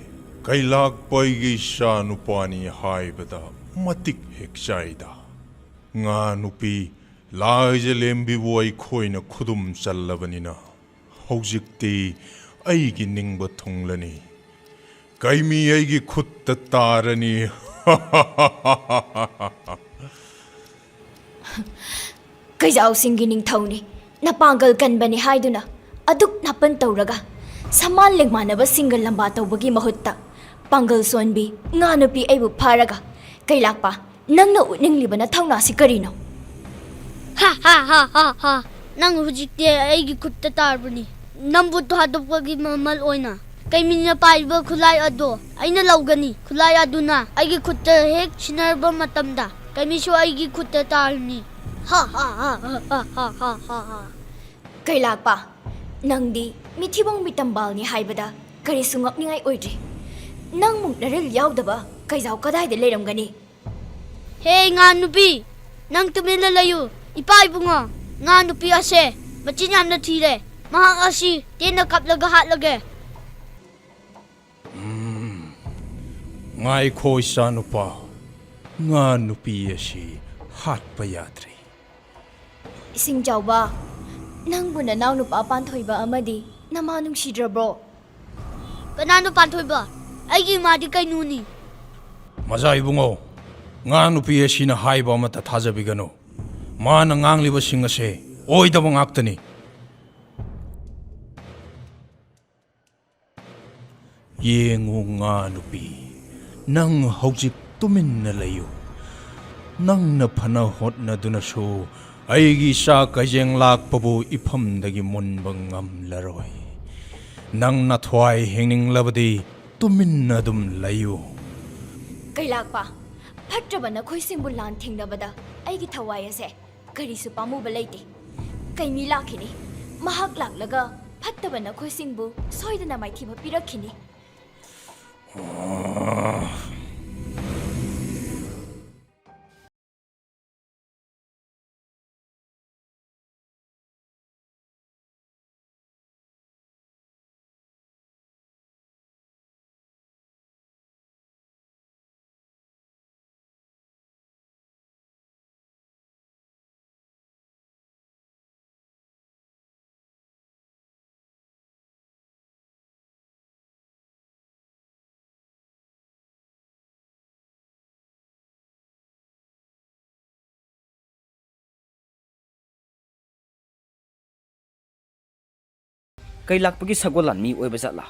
ꯀꯩꯂꯥꯛꯄꯩꯒꯤ ꯏꯆꯥ ꯅꯨꯄꯥꯅꯤ ꯍꯥꯏꯕꯗ ꯃꯇꯤꯛ ꯍꯦꯛ ꯆꯥꯏꯗ꯫ ꯉꯥ ꯅꯨꯄꯤ ꯂꯥꯏꯖ ꯂꯦꯝꯕꯤꯕꯨ ꯑꯩꯈꯣꯏꯅ ꯈꯨꯗꯨꯝ ꯆꯜꯂꯕꯅꯤꯅ ꯍꯧꯖꯤꯛꯇꯤ ꯑꯩꯒꯤ ꯅꯤꯡꯕ ꯊꯨꯡꯂꯅꯤ꯫ ꯀꯩꯃꯤ ꯑꯩꯒꯤ ꯈꯨꯠꯇ ꯇꯥꯔꯅꯤ꯫ ꯀꯩꯖꯥꯎꯁꯤꯡꯒꯤ ꯅꯤꯡꯊꯧꯅꯤ, ꯅꯄꯥꯡꯒꯜ ꯀꯟꯕꯅꯤ ꯍꯥꯏꯗꯨꯅ ꯑꯗꯨꯛ ꯅꯥꯄꯟ ꯇꯧꯔꯒ ꯁꯃꯥꯟ ꯂꯦꯡꯃꯥꯟꯅꯕꯁꯤꯡꯒ ꯂꯝꯕꯥ ꯇꯧꯕꯒꯤ ꯃꯍꯨꯠꯇ ꯄꯥꯡꯒꯜ ꯁꯣꯟꯕꯤ ꯉꯥ ꯅꯨꯄꯤ ꯑꯩꯕꯨ ꯐꯥꯔꯒ ꯀꯩꯂꯥꯛꯄ, ꯅꯪꯅ ꯎꯠꯅꯤꯡꯂꯤꯕ ꯅꯊꯧꯅꯥꯁꯤ ꯀꯔꯤꯅꯣ? ꯍꯥ, ꯍꯥ, ꯍꯥ, ꯍꯥ, ꯍꯥ꯫ ꯅꯪ ꯍꯧꯖꯤꯛꯇꯤ ꯑꯩꯒꯤ ꯈꯨꯠꯇ ꯇꯥꯔꯕꯅꯤ꯫ ꯅꯪꯕꯨ ꯊꯥꯗꯣꯛꯄꯒꯤ ꯃꯃꯜ ꯑꯣꯏꯅ ꯀꯩꯃꯤꯅ ꯄꯥꯏꯔꯤꯕ ꯈꯨꯠꯂꯥꯏ ꯑꯗꯣ ꯑꯩꯅ ꯂꯧꯒꯅꯤ꯫ ꯈꯨꯠꯂꯥꯏ ꯑꯗꯨꯅ ꯑꯩꯒꯤ ꯈꯨꯠꯇ ꯍꯦꯛ ꯁꯤꯟꯅꯔꯕ ꯃꯇꯝꯗ ꯀꯩꯃꯤꯁꯨ ꯑꯩꯒꯤ ꯈꯨꯠꯇ ꯇꯥꯔꯅꯤ꯫ ꯍꯥ, ꯍꯥ, ꯍꯥ, ꯍꯥ, ꯍꯥ, ꯍꯥ, ꯍꯥ, ꯍꯥ꯫ ꯀꯩꯂꯥꯛꯄ, ꯅꯪꯗꯤ ꯃꯤꯊꯤꯕꯣꯡ ꯃꯤꯇꯝꯕꯥꯜꯅꯤ ꯍꯥꯏꯕꯗ ꯀꯔꯤꯁꯨ ꯉꯛꯅꯤꯡꯉꯥꯏ ꯑꯣꯏꯗ꯭ꯔꯤ꯫ ꯅꯪꯃꯨꯛ ꯅꯔꯤꯜ ꯌꯥꯎꯗꯕ ꯀꯩꯖꯥꯎ ꯀꯗꯥꯏꯗ ꯂꯩꯔꯝꯒꯅꯤ? ꯍꯦ ꯉꯥ ꯅꯨꯄꯤ, ꯅꯪ ꯇꯨꯃꯤꯟꯅ ꯂꯩꯌꯨ꯫ ꯏꯄꯥ ꯏꯕꯨꯡꯉꯣ, ꯉꯥ ꯅꯨꯄꯤ ꯑꯁꯦ ꯃꯆꯤꯟ ꯌꯥꯝꯅ ꯊꯤꯔꯦ꯫ ꯃꯍꯥꯛ ꯑꯁꯤ ꯇꯦꯟꯅ ꯀꯞꯂꯒ ꯍꯥꯠꯂꯒꯦ꯫ ꯎꯝ, ꯉꯥꯏꯈꯣ ꯏꯆꯥꯅꯨꯄꯥ, ꯉꯥ ꯅꯨꯄꯤ ꯑꯁꯤ ꯍꯥꯠꯄ ꯌꯥꯗ꯭ꯔꯤ꯫ ꯏꯁꯤꯡꯆꯥꯎꯕ, ꯅꯪꯕꯨ ꯅꯅꯥꯎ ꯅꯨꯄꯥ ꯄꯥꯟꯊꯣꯏꯕ ꯑꯃꯗꯤ ꯅꯃꯥ ꯅꯨꯡꯁꯤꯗ꯭ꯔꯕ꯭ꯔꯣ? ꯀꯅꯥꯅꯣ ꯄꯥꯟꯊꯣꯏꯕ? ꯑꯩꯒꯤ ꯏꯃꯥꯗꯤ ꯀꯩꯅꯣꯅꯤ꯫ ꯃꯖꯥ ꯏꯕꯨꯡꯉꯣ, ꯉꯥ ꯅꯨꯄꯤ ꯑꯁꯤꯅ ꯍꯥꯏꯕ ꯑꯃꯠꯇ ꯊꯥꯖꯕꯤꯒꯅꯨ꯫ ꯃꯥꯅ ꯉꯥꯡꯂꯤꯕꯁꯤꯡ ꯑꯁꯦ ꯑꯣꯏꯗꯕ ꯉꯥꯛꯇꯅꯤ꯫ ꯌꯦꯡꯉꯨ ꯉꯥ ꯅꯨꯄꯤ, ꯅꯪ ꯍꯧꯖꯤꯛ ꯇꯨꯃꯤꯟꯅ ꯂꯩꯌꯨ꯫ ꯅꯪꯅ ꯐꯅ ꯍꯣꯠꯅꯗꯨꯅꯁꯨ ꯑꯩꯒꯤ ꯏꯆꯥ ꯀꯩꯖꯦꯡ ꯂꯥꯛꯄꯕꯨ ꯏꯐꯝꯗꯒꯤ ꯃꯨꯟꯕ ꯉꯝꯂꯔꯣꯏ꯫ ꯅꯪ ꯅꯊ꯭ꯋꯥꯏ ꯍꯤꯡꯅꯤꯡꯂꯕꯗꯤ ꯇꯨꯃꯤꯟꯅ ꯑꯗꯨꯝ ꯂꯩꯌꯨ꯫ ꯀꯩꯂꯥꯛꯄ, ꯐꯠꯇ꯭ꯔꯕ ꯅꯈꯣꯏꯁꯤꯡꯕꯨ ꯂꯥꯟ ꯊꯦꯡꯅꯕꯗ ꯑꯩꯒꯤ ꯊꯋꯥꯏ ꯑꯁꯦ ꯀꯔꯤꯁꯨ ꯄꯥꯝꯃꯨꯕ ꯂꯩꯇꯦ꯫ ꯀꯩꯃꯤ ꯂꯥꯛꯈꯤꯅꯤ꯫ ꯃꯍꯥꯛ ꯂꯥꯛꯂꯒ ꯐꯠꯇꯕ ꯅꯈꯣꯏꯁꯤꯡꯕꯨ ꯁꯣꯏꯗꯅ ꯃꯥꯏꯊꯤꯕ ꯄꯤꯔꯛꯈꯤꯅꯤ꯫ ꯀꯩ ꯂꯥꯛꯄꯒꯤ ꯁꯒꯣꯜ ꯂꯥꯟꯃꯤ ꯑꯣꯏꯕ ꯖꯥꯠꯂꯥ?